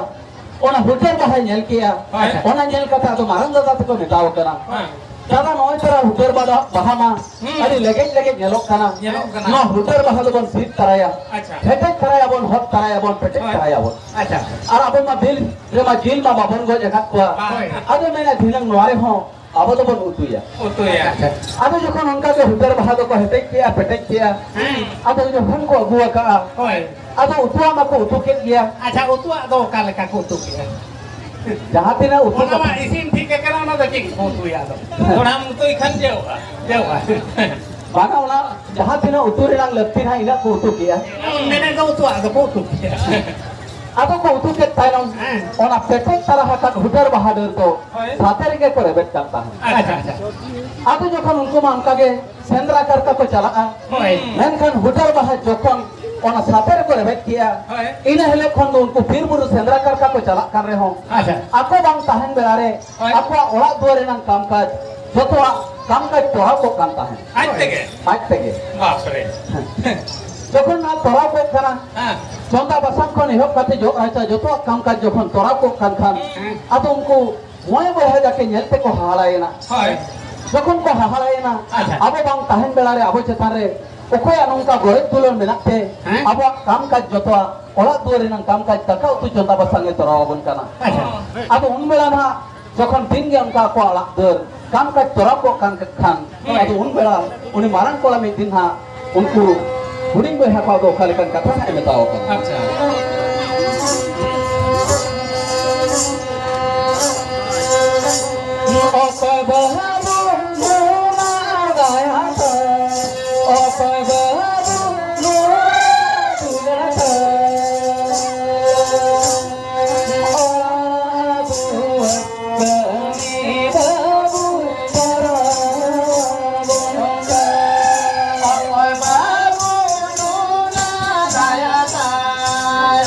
ᱚᱱᱟ ᱦᱩᱴᱟᱹᱨ ᱵᱟᱦᱟᱭ ᱧᱮᱞ ᱠᱮᱜᱼᱟ, ᱦᱮᱸ᱾ ᱚᱱᱟ ᱧᱮᱞ ᱠᱟᱛᱮ ᱟᱫᱚ ᱢᱟᱨᱟᱝ ᱫᱟᱫᱟ ᱛᱮᱠᱚ ᱢᱮᱛᱟᱣ ᱠᱟᱱᱟ, ᱦᱮᱸ᱾ "ᱫᱟᱫᱟ, ᱱᱚᱜᱼᱚᱭ ᱛᱚᱨᱟ ᱦᱩᱴᱟᱹᱨ ᱵᱟᱦᱟ ᱫᱚ, ᱵᱟᱦᱟ ᱢᱟ ᱦᱩᱸ᱾ ᱟᱹᱰᱤ ᱞᱮᱜᱮᱡ ᱞᱮᱜᱮᱡ ᱧᱮᱞᱚᱜ ᱠᱟᱱᱟ᱾ ᱧᱮᱞᱚᱜ ᱠᱟᱱᱟ᱾ ᱱᱚᱣᱟ ᱦᱩᱴᱟᱹᱨ ᱵᱟᱦᱟ ᱫᱚᱵᱚᱱ ᱥᱤᱫ ᱛᱟᱨᱟᱭᱟ, ᱟᱪᱪᱷᱟ᱾ ᱦᱮᱴᱮᱡ ᱛᱟᱨᱟᱭᱟᱵᱚᱱ, ᱦᱚᱫ ᱛᱟᱨᱟᱭᱟᱵᱚᱱ, ᱯᱮᱴᱮᱡ ᱦᱳᱭ᱾ ᱛᱟᱨᱟᱭᱟᱵᱚᱱ᱾ ᱟᱪᱪᱷᱟ᱾ ᱟᱨ ᱟᱵᱚ ᱢᱟ ᱵᱤᱨ ᱨᱮᱢᱟ ᱡᱤᱞ ᱢᱟ ᱵᱟᱵᱚᱱ ᱜᱚᱡ ᱟᱠᱟᱫ ᱠᱚᱣᱟ᱾ ᱵᱟᱝ᱾ ᱟᱫᱚ ᱢᱮᱱᱟ, ᱫᱷᱤᱱᱟᱹᱝ ᱱᱚᱣᱟ ᱨᱮᱦᱚᱸ ᱟᱵᱚ ᱫᱚᱵᱚᱱ ᱩᱛᱩᱭᱟ᱾ ᱩᱛᱩᱭᱟ᱾ ᱟᱫᱚ ᱡᱚᱠᱷᱚᱱ ᱚᱱᱠᱟ ᱜᱮ ᱦᱩᱴᱟᱹᱨ ᱵᱟᱦᱟ ᱫᱚᱠᱚ ᱦᱮᱴᱮᱡ ᱠᱮᱜᱼᱟ, ᱯᱮᱴᱮᱡ ᱠᱮᱜᱼᱟ, ᱦᱮᱸ᱾ ᱟᱫᱚ ᱡᱚᱠᱷᱚᱱ ᱠᱚ ᱟᱹᱜᱩ ᱟᱠᱟᱜᱼᱟ, ᱦᱳᱭ᱾ ᱟᱫᱚ ᱩᱛᱩᱣᱟᱜ ᱢᱟᱠᱚ ᱩᱛᱩ ᱠᱮᱫ ᱜᱮᱭᱟ᱾ ᱟᱪᱪᱷᱟ, ᱩᱛᱩᱣᱟᱜ ᱫᱚ ᱚᱠᱟ ᱞᱮᱠᱟ ᱠᱚ ᱩᱛᱩ ᱠᱮᱜᱼᱟ? ᱡᱟᱦᱟᱸ ᱛᱤᱱᱟᱹᱜ ᱩᱛᱩ ᱚᱱᱟ ᱢᱟ ᱠᱟᱛᱮ ᱤᱥᱤᱱ ᱴᱷᱤᱠ ᱟᱠᱟᱱᱟ, ᱚᱱᱟ ᱫᱚ ᱪᱮᱫ ᱠᱚ ᱩᱛᱩᱭᱟ ᱟᱫᱚ? ᱛᱷᱚᱲᱟᱢ ᱩᱛᱩᱭ ᱠᱷᱟᱱ ᱡᱟᱹᱣᱜᱼᱟ, ᱡᱟᱹᱣᱜᱼᱟ᱾ ᱵᱟᱝᱟ, ᱚᱱᱟ ᱡᱟᱦᱟᱸ ᱛᱤᱱᱟᱹᱜ ᱩᱛᱩ ᱨᱮᱱᱟᱜ ᱞᱟᱹᱠᱛᱤ ᱱᱟᱦᱟᱜ, ᱤᱱᱟᱹᱜ ᱠᱚ ᱩᱛᱩ ᱠᱮᱜᱼᱟ᱾ ᱢᱮᱱᱮᱫ ᱫᱚ ᱩᱛᱩᱣᱟᱜ ᱫᱚᱠᱚ ᱩᱛᱩ ᱠᱮᱜᱼᱟ᱾ ᱟᱫᱚ ᱠᱚ ᱩᱛᱩ ᱠᱮᱫ ᱛᱟᱭᱱᱚᱢ, ᱦᱮᱸ᱾ ᱚᱱᱟ ᱯᱮᱴᱮᱡ ᱛᱟᱨᱟ ᱟᱠᱟᱫ ᱦᱩᱴᱟᱹᱨ ᱵᱟᱦᱟ ᱰᱟᱹᱨ ᱫᱚ ᱦᱳᱭ᱾ ᱥᱟᱛᱮ ᱨᱮᱜᱮ ᱠᱚ ᱨᱮᱵᱮᱫ ᱠᱟᱱ ᱛᱟᱦᱮᱸᱫ᱾ ᱟᱪᱪᱷᱟ, ᱟᱪᱪᱷᱟ᱾ ᱟᱫᱚ ᱡᱚᱠᱷᱚᱱ ᱩᱱᱠᱩ ᱢᱟ ᱚᱱᱠᱟ ᱜᱮ ᱥᱮᱸᱫᱽᱨᱟ ᱠᱟᱨᱠᱟ ᱠᱚ ᱪᱟᱞᱟᱜᱼᱟ, ᱦᱳᱭ᱾ ᱢᱮᱱᱠᱷᱟᱱ ᱦᱩᱴᱟᱹᱨ ᱵᱟᱦᱟ ᱡᱚᱠᱷᱚᱱ ᱚᱱᱟ ᱥᱟᱛᱮ ᱨᱮᱠᱚ ᱨᱮᱵᱮᱫ ᱠᱮᱜᱼᱟ, ᱦᱳᱭ᱾ ᱤᱱᱟᱹ ᱦᱤᱞᱳᱜ ᱠᱷᱚᱱ ᱫᱚ ᱩᱱᱠᱩ ᱵᱤᱨ ᱵᱩᱨᱩ ᱥᱮᱸᱫᱽᱨᱟ ᱠᱟᱨᱠᱟ ᱠᱚ ᱪᱟᱞᱟᱜ ᱠᱟᱱ ᱨᱮᱦᱚᱸ, ᱟᱪᱪᱷᱟ᱾ ᱟᱠᱚ ᱵᱟᱝ ᱛᱟᱦᱮᱱ ᱵᱮᱲᱟ ᱨᱮ ᱦᱳᱭ᱾ ᱟᱠᱚᱣᱟᱜ ᱚᱲᱟᱜ ᱫᱩᱣᱟᱹᱨ ᱨᱮᱱᱟᱜ ᱠᱟᱢ ᱠᱟᱡᱽ, ᱡᱚᱛᱚᱣᱟᱜ ᱠᱟᱢ ᱠᱟᱡᱽ ᱛᱚᱨᱟᱣ ᱠᱚᱜ ᱠᱟᱱ ᱛᱟᱦᱮᱸᱫ᱾ ᱟᱡ ᱛᱮᱜᱮ? ᱟᱡ ᱛᱮᱜᱮ᱾ ᱵᱟᱯ ᱨᱮ᱾ ᱡᱚᱠᱷᱚᱱ ᱱᱚᱣᱟ ᱛᱚᱨᱟᱣ ᱠᱚᱜ ᱠᱟᱱᱟ, ᱦᱮᱸ᱾ ᱪᱚᱸᱫᱟ ᱵᱟᱥᱟᱝ ᱠᱷᱚᱱ ᱮᱦᱚᱵ ᱠᱟᱛᱮ ᱡᱚᱜ ᱨᱟᱪᱟ ᱡᱚᱛᱚᱣᱟᱜ ᱠᱟᱢ ᱠᱟᱡᱽ ᱡᱚᱠᱷᱚᱱ ᱛᱚᱨᱟᱣ ᱠᱚᱜ ᱠᱟᱱ ᱠᱷᱟᱱ, ᱦᱮᱸ᱾ ᱟᱫᱚ ᱩᱱᱠᱩ ᱢᱚᱬᱮ ᱵᱚᱭᱦᱟ ᱡᱟᱠᱮ ᱧᱮᱞ ᱛᱮᱠᱚ ᱦᱟᱦᱟᱲᱟᱭᱮᱱᱟ᱾ ᱦᱳᱭ᱾ ᱡᱚᱠᱷᱚᱱ ᱠᱚ ᱦᱟᱦᱟᱲᱟᱭᱮᱱᱟ, ᱟᱪᱪᱷᱟ᱾ ᱟᱵᱚ ᱵᱟᱝ ᱛᱟᱦᱮᱱ ᱵᱮᱲᱟ ᱨᱮ ᱟᱵᱚ ᱪᱮᱛᱟᱱ ᱨᱮ ᱚᱠᱚᱭᱟᱜ ᱱᱚᱝᱠᱟ ᱜᱚᱨᱚᱡ ᱫᱩᱞᱟᱹᱲ ᱢᱮᱱᱟᱜ ᱛᱮ ᱦᱮᱸ? ᱟᱵᱚᱣᱟᱜ ᱠᱟᱢ ᱠᱟᱡᱽ ᱡᱚᱛᱚᱣᱟᱜ ᱚᱲᱟᱜ ᱫᱩᱣᱟᱹᱨ ᱨᱮᱱᱟᱜ ᱠᱟᱢ ᱠᱟᱡᱽ ᱫᱟᱠᱟ ᱩᱛᱩ ᱪᱚᱸᱫᱟ ᱵᱟᱥᱟᱝ ᱮ ᱛᱚᱨᱟᱣ ᱟᱵᱚᱱ ᱠᱟᱱᱟ᱾ ᱟᱪᱪᱷᱟ᱾ ᱟᱫᱚ ᱩᱱ ᱵᱮᱲᱟ ᱱᱟᱦᱟᱜ ᱡᱚᱠᱷᱚᱱ ᱫᱤᱱ ᱜᱮ ᱚᱱᱠᱟ ᱟᱠᱚᱣᱟᱜ ᱚᱲᱟᱜ ᱫᱩᱣᱟᱹᱨ ᱠᱟᱢ ᱠᱟᱡᱽ ᱛᱚᱨᱟᱣ ᱠᱚᱜ ᱠᱟᱱ ᱠᱷᱟᱱ, ᱦᱮᱸ᱾ ᱟᱫᱚ ᱩᱱ ᱵᱮᱲᱟ ᱩᱱᱤ ᱢᱟᱨᱟᱝ ᱠᱚᱲᱟ ᱢᱤᱫ ᱫᱤᱱ ᱦᱟᱸᱜ ᱩᱱᱠᱩ ᱦᱩᱰᱤᱧ ᱵᱚᱭᱦᱟ ᱠᱚ ᱟᱫᱚ ᱚᱠᱟ ᱞᱮᱠᱟᱱ ᱠᱟᱛᱷᱟ ᱦᱟᱸᱜ ᱮ ᱢᱮᱛᱟᱣ ᱠᱟᱱᱟ᱾ ᱟᱪᱪᱷᱟ᱾ ᱚᱠᱚᱭ ᱵᱟᱹᱦᱩ ᱱᱚᱣᱟ ᱫᱟᱭᱟ ᱛᱮ, ᱚᱠᱚᱭ ᱵᱟᱹᱦᱩ ᱱᱚᱣᱟ ᱫᱩᱞᱟᱹᱲ ᱛᱮ, ᱚᱲᱟᱜ ᱫᱩᱣᱟᱹᱨ ᱠᱟᱹᱢᱤ ᱵᱟᱹᱵᱩ ᱯᱟᱨᱚᱢ ᱠᱟᱱ᱾ ᱚᱠᱚᱭ ᱵᱟᱹᱵᱩ ᱱᱚᱣᱟ ᱫᱟᱭᱟ ᱛᱟᱭ,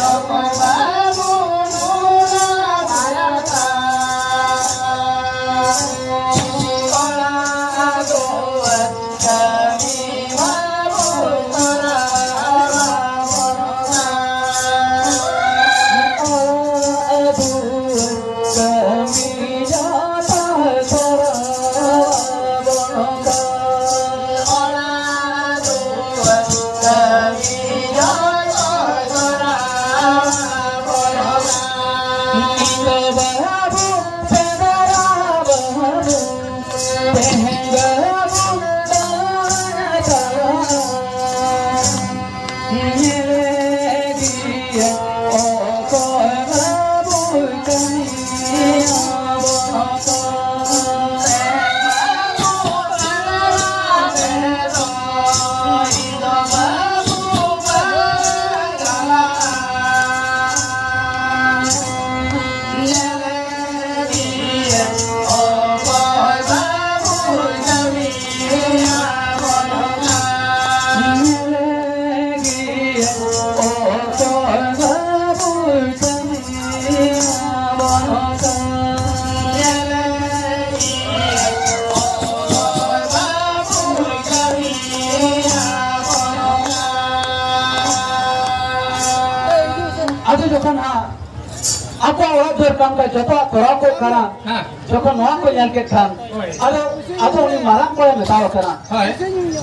ᱟᱠᱚᱣᱟᱜ ᱚᱲᱟᱜ ᱫᱩᱣᱟᱹᱨ ᱠᱟᱢ ᱠᱟᱡᱽ ᱡᱚᱛᱚᱣᱟᱜ ᱛᱚᱨᱟᱣ ᱠᱚᱜ ᱠᱟᱱᱟ᱾ ᱦᱮᱸ᱾ ᱡᱚᱠᱷᱚᱱ ᱱᱚᱣᱟ ᱠᱚ ᱧᱮᱞ ᱠᱮᱫ ᱠᱷᱟᱱ, ᱦᱳᱭ᱾ ᱟᱫᱚ, ᱟᱫᱚ ᱩᱱᱤ ᱢᱟᱨᱟᱝ ᱠᱚᱲᱟᱭ ᱢᱮᱛᱟᱣ ᱠᱟᱱᱟ, ᱦᱳᱭ᱾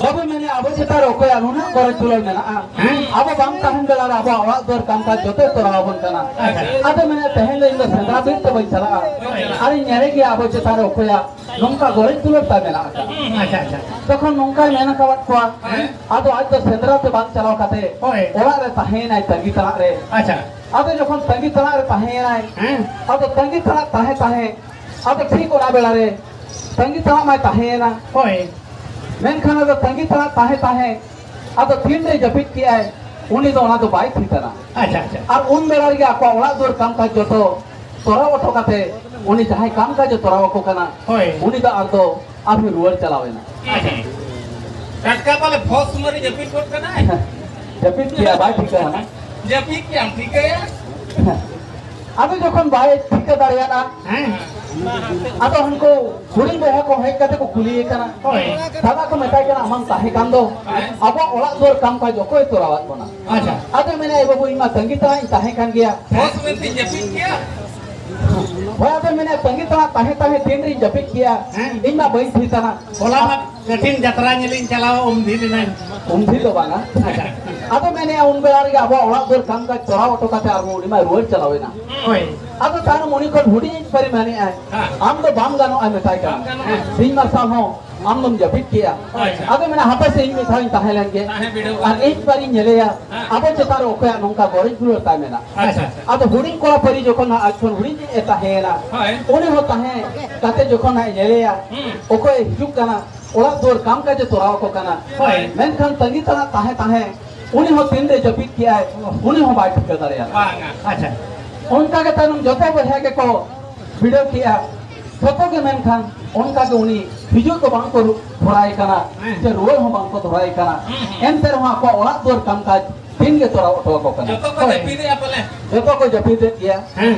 ᱵᱟᱹᱵᱩ, ᱢᱮᱱᱮ, ᱟᱵᱚ ᱪᱮᱛᱟᱱ ᱨᱮ ᱚᱠᱚᱭᱟᱜ ᱱᱩᱱᱟᱹᱜ ᱜᱚᱨᱚᱡᱽ ᱫᱩᱞᱟᱹᱲ ᱢᱮᱱᱟᱜᱼᱟ? ᱦᱮᱸ᱾ ᱟᱵᱚ ᱵᱟᱝ ᱛᱟᱦᱮᱱ ᱵᱮᱲᱟ ᱨᱮ ᱟᱵᱚᱣᱟᱜ ᱚᱲᱟᱜ ᱫᱩᱣᱟᱹᱨ ᱠᱟᱢ ᱠᱟᱡᱽ ᱡᱚᱛᱚᱭ ᱛᱚᱨᱟᱣ ᱟᱵᱚᱱ ᱠᱟᱱᱟ᱾ ᱟᱪᱪᱷᱟ᱾ ᱟᱫᱚ ᱢᱮᱱᱮ, ᱛᱮᱦᱮᱧ ᱫᱚ ᱤᱧ ᱫᱚ ᱥᱮᱸᱫᱽᱨᱟ ᱵᱤᱨ ᱛᱮ ᱵᱟᱹᱧ ᱪᱟᱞᱟᱜᱼᱟ᱾ ᱦᱳᱭ᱾ ᱟᱨᱤᱧ ᱧᱮᱞᱮ ᱜᱮᱭᱟ ᱟᱵᱚ ᱪᱮᱛᱟᱱ ᱨᱮ ᱚᱠᱚᱭᱟᱜ ᱱᱚᱝᱠᱟ ᱜᱚᱨᱚᱡᱽ ᱫᱩᱞᱟᱹᱲ ᱛᱟᱭ ᱢᱮᱱᱟᱜ ᱟᱠᱟᱫ᱾ ᱦᱩᱸ, ᱟᱪᱪᱷᱟ, ᱟᱪᱪᱷᱟ᱾ ᱛᱚᱠᱷᱚᱱ ᱱᱚᱝᱠᱟᱭ ᱢᱮᱱ ᱟᱠᱟᱫ ᱠᱚᱣᱟ, ᱦᱮᱸ᱾ ᱟᱫᱚ ᱟᱡ ᱫᱚ ᱥᱮᱸᱫᱽᱨᱟ ᱛᱮ ᱵᱟᱝ ᱪᱟᱞᱟᱣ ᱠᱟᱛᱮ ᱦᱳᱭ᱾ ᱚᱲᱟᱜ ᱨᱮ ᱛᱟᱦᱮᱸᱭᱮᱱᱟᱭ ᱛᱟᱺᱜᱤ ᱛᱟᱲᱟᱜ ᱨᱮ᱾ ᱟᱪᱪᱷᱟ᱾ ᱟᱫᱚ ᱡᱚᱠᱷᱚᱱ ᱛᱟᱺᱜᱤ ᱛᱟᱲᱟᱜ ᱨᱮ ᱛᱟᱦᱮᱸᱭᱮᱱᱟᱭ, ᱦᱮᱸ᱾ ᱟᱫᱚ ᱛᱟᱺᱜᱤ ᱛᱟᱲᱟᱜ ᱛᱟᱦᱮᱸ ᱛᱟᱦᱮᱸ, ᱟᱫᱚ ᱴᱷᱤᱠ ᱚᱱᱟ ᱵᱮᱲᱟ ᱨᱮ ᱛᱟᱺᱜᱤ ᱛᱟᱲᱟᱜ ᱢᱟᱭ ᱛᱟᱦᱮᱸᱭᱮᱱᱟ᱾ ᱦᱳᱭ᱾ ᱢᱮᱱᱠᱷᱟᱱ ᱟᱫᱚ ᱛᱟᱺᱜᱤ ᱛᱟᱲᱟᱜ ᱛᱟᱦᱮᱸ ᱛᱟᱦᱮᱸ, ᱟᱫᱚ ᱛᱤᱱᱨᱮ ᱡᱟᱹᱯᱤᱫ ᱠᱮᱜᱼᱟᱭ, ᱩᱱᱤ ᱫᱚ ᱚᱱᱟ ᱫᱚ ᱵᱟᱭ ᱴᱷᱤᱠᱟᱱᱟ᱾ ᱟᱪᱪᱷᱟ, ᱟᱪᱪᱷᱟ᱾ ᱟᱨ ᱩᱱ ᱵᱮᱲᱟ ᱨᱮᱜᱮ ᱟᱠᱚᱣᱟᱜ ᱚᱲᱟᱜ ᱫᱩᱣᱟᱹᱨ ᱠᱟᱢ ᱠᱟᱡᱽ ᱡᱚᱛᱚ ᱛᱚᱨᱟᱣ ᱚᱴᱚ ᱠᱟᱛᱮ, ᱩᱱᱤ ᱡᱟᱦᱟᱸᱭ ᱠᱟᱢ ᱠᱟᱡᱽ ᱮ ᱛᱚᱨᱟᱣ ᱟᱠᱚ ᱠᱟᱱᱟ, ᱦᱳᱭ᱾ ᱩᱱᱤ ᱫᱚ ᱟᱨ ᱫᱚ ᱟᱨᱦᱚᱸ ᱨᱩᱣᱟᱹᱲ ᱪᱟᱞᱟᱣ ᱮᱱᱟ᱾ ᱟᱪᱪᱷᱟ᱾ ᱴᱟᱴᱠᱟ ᱯᱟᱞᱮ ᱯᱷᱚᱥ ᱢᱟᱹᱨᱤ ᱡᱟᱹᱯᱤᱫ ᱜᱚᱫ ᱠᱟᱱᱟᱭ᱾ ᱡᱟᱹᱯᱤᱫ ᱠᱮᱜᱼᱟ, ᱵᱟᱭ ᱴᱷᱤᱠᱟᱹ ᱦᱟᱱᱟ᱾ ᱡᱟᱹᱯᱤᱫ ᱠᱮᱜᱼᱟᱢ, ᱴᱷᱤᱠᱟᱹᱭᱟ? ᱟᱫᱚ ᱡᱚᱠᱷᱚᱱ ᱵᱟᱭ ᱴᱷᱤᱠᱟᱹ ᱫᱟᱲᱮᱭᱟᱫᱼᱟ, ᱦᱮᱸ᱾ ᱟᱫᱚ ᱦᱟᱱᱠᱩ ᱦᱩᱰᱤᱧ ᱵᱚᱭᱦᱟ ᱠᱚ ᱦᱮᱡ ᱠᱟᱛᱮ ᱠᱚ ᱠᱩᱞᱤᱭᱮ ᱠᱟᱱᱟ᱾ ᱦᱳᱭ᱾ ᱫᱟᱫᱟ ᱠᱚ ᱢᱮᱛᱟᱭ ᱠᱟᱱᱟ, ᱟᱢᱟᱢ ᱛᱟᱦᱮᱸ ᱠᱟᱱ ᱫᱚ, ᱦᱮᱸ᱾ ᱟᱵᱚᱣᱟᱜ ᱚᱲᱟᱜ ᱫᱩᱣᱟᱹᱨ ᱠᱟᱢ ᱠᱟᱡᱽ ᱚᱠᱚᱭ ᱛᱚᱨᱟᱣᱟᱫ ᱵᱚᱱᱟ? ᱟᱪᱪᱷᱟ᱾ ᱟᱫᱚ ᱢᱮᱱᱟ, ᱮ ᱵᱟᱹᱵᱩ, ᱤᱧ ᱢᱟ ᱛᱟᱺᱜᱤ ᱛᱟᱲᱟᱜ ᱤᱧ ᱛᱟᱦᱮᱸ ᱠᱟᱱ ᱜᱮᱭᱟ᱾ ᱵᱚᱥ ᱢᱮᱱᱛᱮᱧ ᱡᱟᱹᱯᱤᱫ ᱠᱮᱭᱟ᱾ ᱦᱳᱭ, ᱟᱫᱚ ᱢᱮᱱᱟ, ᱛᱟᱺᱜᱤ ᱛᱟᱲᱟᱜ ᱛᱟᱦᱮᱸ ᱛᱟᱦᱮᱸ ᱛᱤᱱ ᱨᱤᱧ ᱡᱟᱹᱯᱤᱫ ᱠᱮᱭᱟ? ᱦᱮᱸ᱾ ᱤᱧ ᱢᱟ ᱵᱟᱹᱧ ᱴᱷᱤᱠᱟᱱᱟ᱾ ᱦᱚᱞᱟ ᱢᱟ ᱠᱟᱹᱴᱷᱤᱱ ᱡᱟᱛᱨᱟ ᱧᱮᱞᱤᱧ ᱪᱟᱞᱟᱣ, ᱩᱢ ᱫᱷᱤᱨ ᱮᱱᱟᱹᱧ᱾ ᱩᱢ ᱫᱷᱤᱨ ᱫᱚ ᱵᱟᱝᱟ᱾ ᱟᱪᱪᱷᱟ᱾ ᱟᱫᱚ ᱢᱮᱱᱮᱜᱼᱟ, ᱩᱱ ᱵᱮᱲᱟ ᱨᱮᱜᱮ ᱟᱵᱚᱣᱟᱜ ᱚᱲᱟᱜ ᱫᱩᱣᱟᱹᱨ ᱠᱟᱢ ᱠᱟᱡᱽ ᱛᱚᱨᱟᱣ ᱚᱴᱚ ᱠᱟᱛᱮ ᱟᱨᱦᱚᱸ ᱩᱱᱤ ᱢᱟᱭ ᱨᱩᱣᱟᱹᱲ ᱪᱟᱞᱟᱣ ᱮᱱᱟ᱾ ᱦᱳᱭ᱾ ᱟᱫᱚ ᱛᱟᱭᱱᱚᱢ ᱩᱱᱤ ᱠᱷᱚᱱ ᱦᱩᱰᱤᱧ ᱤᱡ ᱯᱟᱹᱨᱤ ᱢᱮᱱᱮᱜᱼᱟᱭ, ᱦᱮᱸ᱾ ᱟᱢ ᱫᱚ ᱵᱟᱢ ᱜᱟᱱᱚᱜᱼᱟ, ᱢᱮᱛᱟᱭ ᱠᱟᱱᱟ᱾ ᱵᱟᱢ ᱜᱟᱱᱚᱜᱼᱟ᱾ ᱥᱤᱧ ᱢᱟᱨᱥᱟᱞ ᱦᱚᱸ ᱟᱢ ᱫᱚᱢ ᱡᱟᱹᱯᱤᱫ ᱠᱮᱜᱼᱟ᱾ ᱟᱪᱪᱷᱟ᱾ ᱟᱫᱚ ᱢᱮᱱᱟ, ᱦᱟᱯᱮ ᱥᱮ ᱤᱧ ᱢᱤᱫ ᱫᱷᱟᱣ ᱤᱧ ᱛᱟᱦᱮᱸ ᱞᱮᱱ ᱜᱮ᱾ ᱛᱟᱦᱮᱸ ᱵᱤᱰᱟᱹᱣ ᱟᱨ ᱤᱧ ᱯᱟᱹᱨᱤᱧ ᱧᱮᱞᱮᱭᱟ, ᱦᱮᱸ᱾ ᱟᱵᱚ ᱪᱮᱛᱟᱱ ᱨᱮ ᱚᱠᱚᱭᱟᱜ ᱱᱚᱝᱠᱟ ᱜᱚᱨᱚᱡᱽ ᱫᱩᱞᱟᱹᱲ ᱛᱟᱭ ᱢᱮᱱᱟᱜ᱾ ᱟᱪᱪᱷᱟ, ᱟᱪᱪᱷᱟ᱾ ᱟᱫᱚ ᱦᱩᱰᱤᱧ ᱠᱚᱲᱟ ᱯᱟᱹᱨᱤ ᱡᱚᱠᱷᱚᱱ ᱦᱟᱸᱜ ᱟᱡ ᱠᱷᱚᱱ ᱦᱩᱰᱤᱧ ᱤᱡ ᱮ ᱛᱟᱦᱮᱸᱭᱮᱱᱟ, ᱦᱳᱭ᱾ ᱩᱱᱤ ᱦᱚᱸ ᱛᱟᱦᱮᱸ ᱠᱟᱛᱮ ᱡᱚᱠᱷᱚᱱ ᱦᱟᱸᱜ ᱮ ᱧᱮᱞᱮᱭᱟ, ᱦᱩᱸ᱾ ᱚᱠᱚᱭ ᱦᱤᱡᱩᱜ ᱠᱟᱱᱟ, ᱚᱲᱟᱜ ᱫᱩᱣᱟᱹᱨ ᱠᱟᱢ ᱠᱟᱡᱮ ᱛᱚᱨᱟᱣ ᱟᱠᱚ ᱠᱟᱱᱟ᱾ ᱦᱳᱭ᱾ ᱢᱮᱱᱠᱷᱟᱱ ᱛᱟᱺᱜᱤ ᱛᱟᱲᱟᱜ ᱛᱟᱦᱮᱸ ᱛᱟᱦᱮᱸ ᱩᱱᱤ ᱦᱚᱸ ᱛᱤᱱᱨᱮ ᱡᱟᱹᱯᱤᱫ ᱠᱮᱜᱼᱟᱭ, ᱩᱱᱤ ᱦᱚᱸ ᱵᱟᱭ ᱴᱷᱤᱠᱟᱹ ᱫᱟᱲᱮᱭᱟᱫᱟ᱾ ᱵᱟᱝᱟ᱾ ᱟᱪᱪᱷᱟ᱾ ᱚᱱᱠᱟ ᱜᱮ ᱛᱟᱭᱱᱚᱢ ᱡᱚᱛᱚ ᱵᱚᱭᱦᱟ ᱜᱮᱠᱚ ᱵᱤᱰᱟᱹᱣ ᱠᱮᱜᱼᱟ᱾ ᱡᱚᱛᱚ ᱜᱮ ᱢᱮᱱᱠᱷᱟᱱ ᱚᱱᱠᱟ ᱜᱮ ᱩᱱᱤ ᱦᱤᱡᱩᱜ ᱫᱚ ᱵᱟᱝ ᱠᱚ ᱨᱩ-, ᱫᱷᱚᱨᱟᱭ ᱠᱟᱱᱟ, ᱦᱮᱸ᱾ ᱥᱮ ᱨᱩᱣᱟᱹᱲ ᱦᱚᱸ ᱵᱟᱝ ᱠᱚ ᱫᱷᱚᱨᱟᱭ ᱠᱟᱱᱟ᱾ ᱦᱩᱸ, ᱦᱩᱸ᱾ ᱮᱱᱛᱮ ᱨᱮᱦᱚᱸ ᱟᱠᱚᱣᱟᱜ ᱚᱲᱟᱜ ᱫᱩᱣᱟᱹᱨ ᱠᱟᱢ ᱠᱟᱡᱽ ᱫᱤᱱ ᱜᱮ ᱛᱚᱨᱟᱣ ᱚᱴᱚ ᱟᱠᱚ ᱠᱟᱱᱟ᱾ ᱡᱚᱛᱚ ᱠᱚ ᱦᱳᱭ᱾ ᱡᱟᱹᱯᱤᱫᱮᱜᱼᱟ ᱯᱟᱞᱮ᱾ ᱡᱚᱛᱚ ᱠᱚ ᱡᱟᱹᱯᱤᱫᱮᱫ ᱜᱮᱭᱟ᱾ ᱦᱮᱸ᱾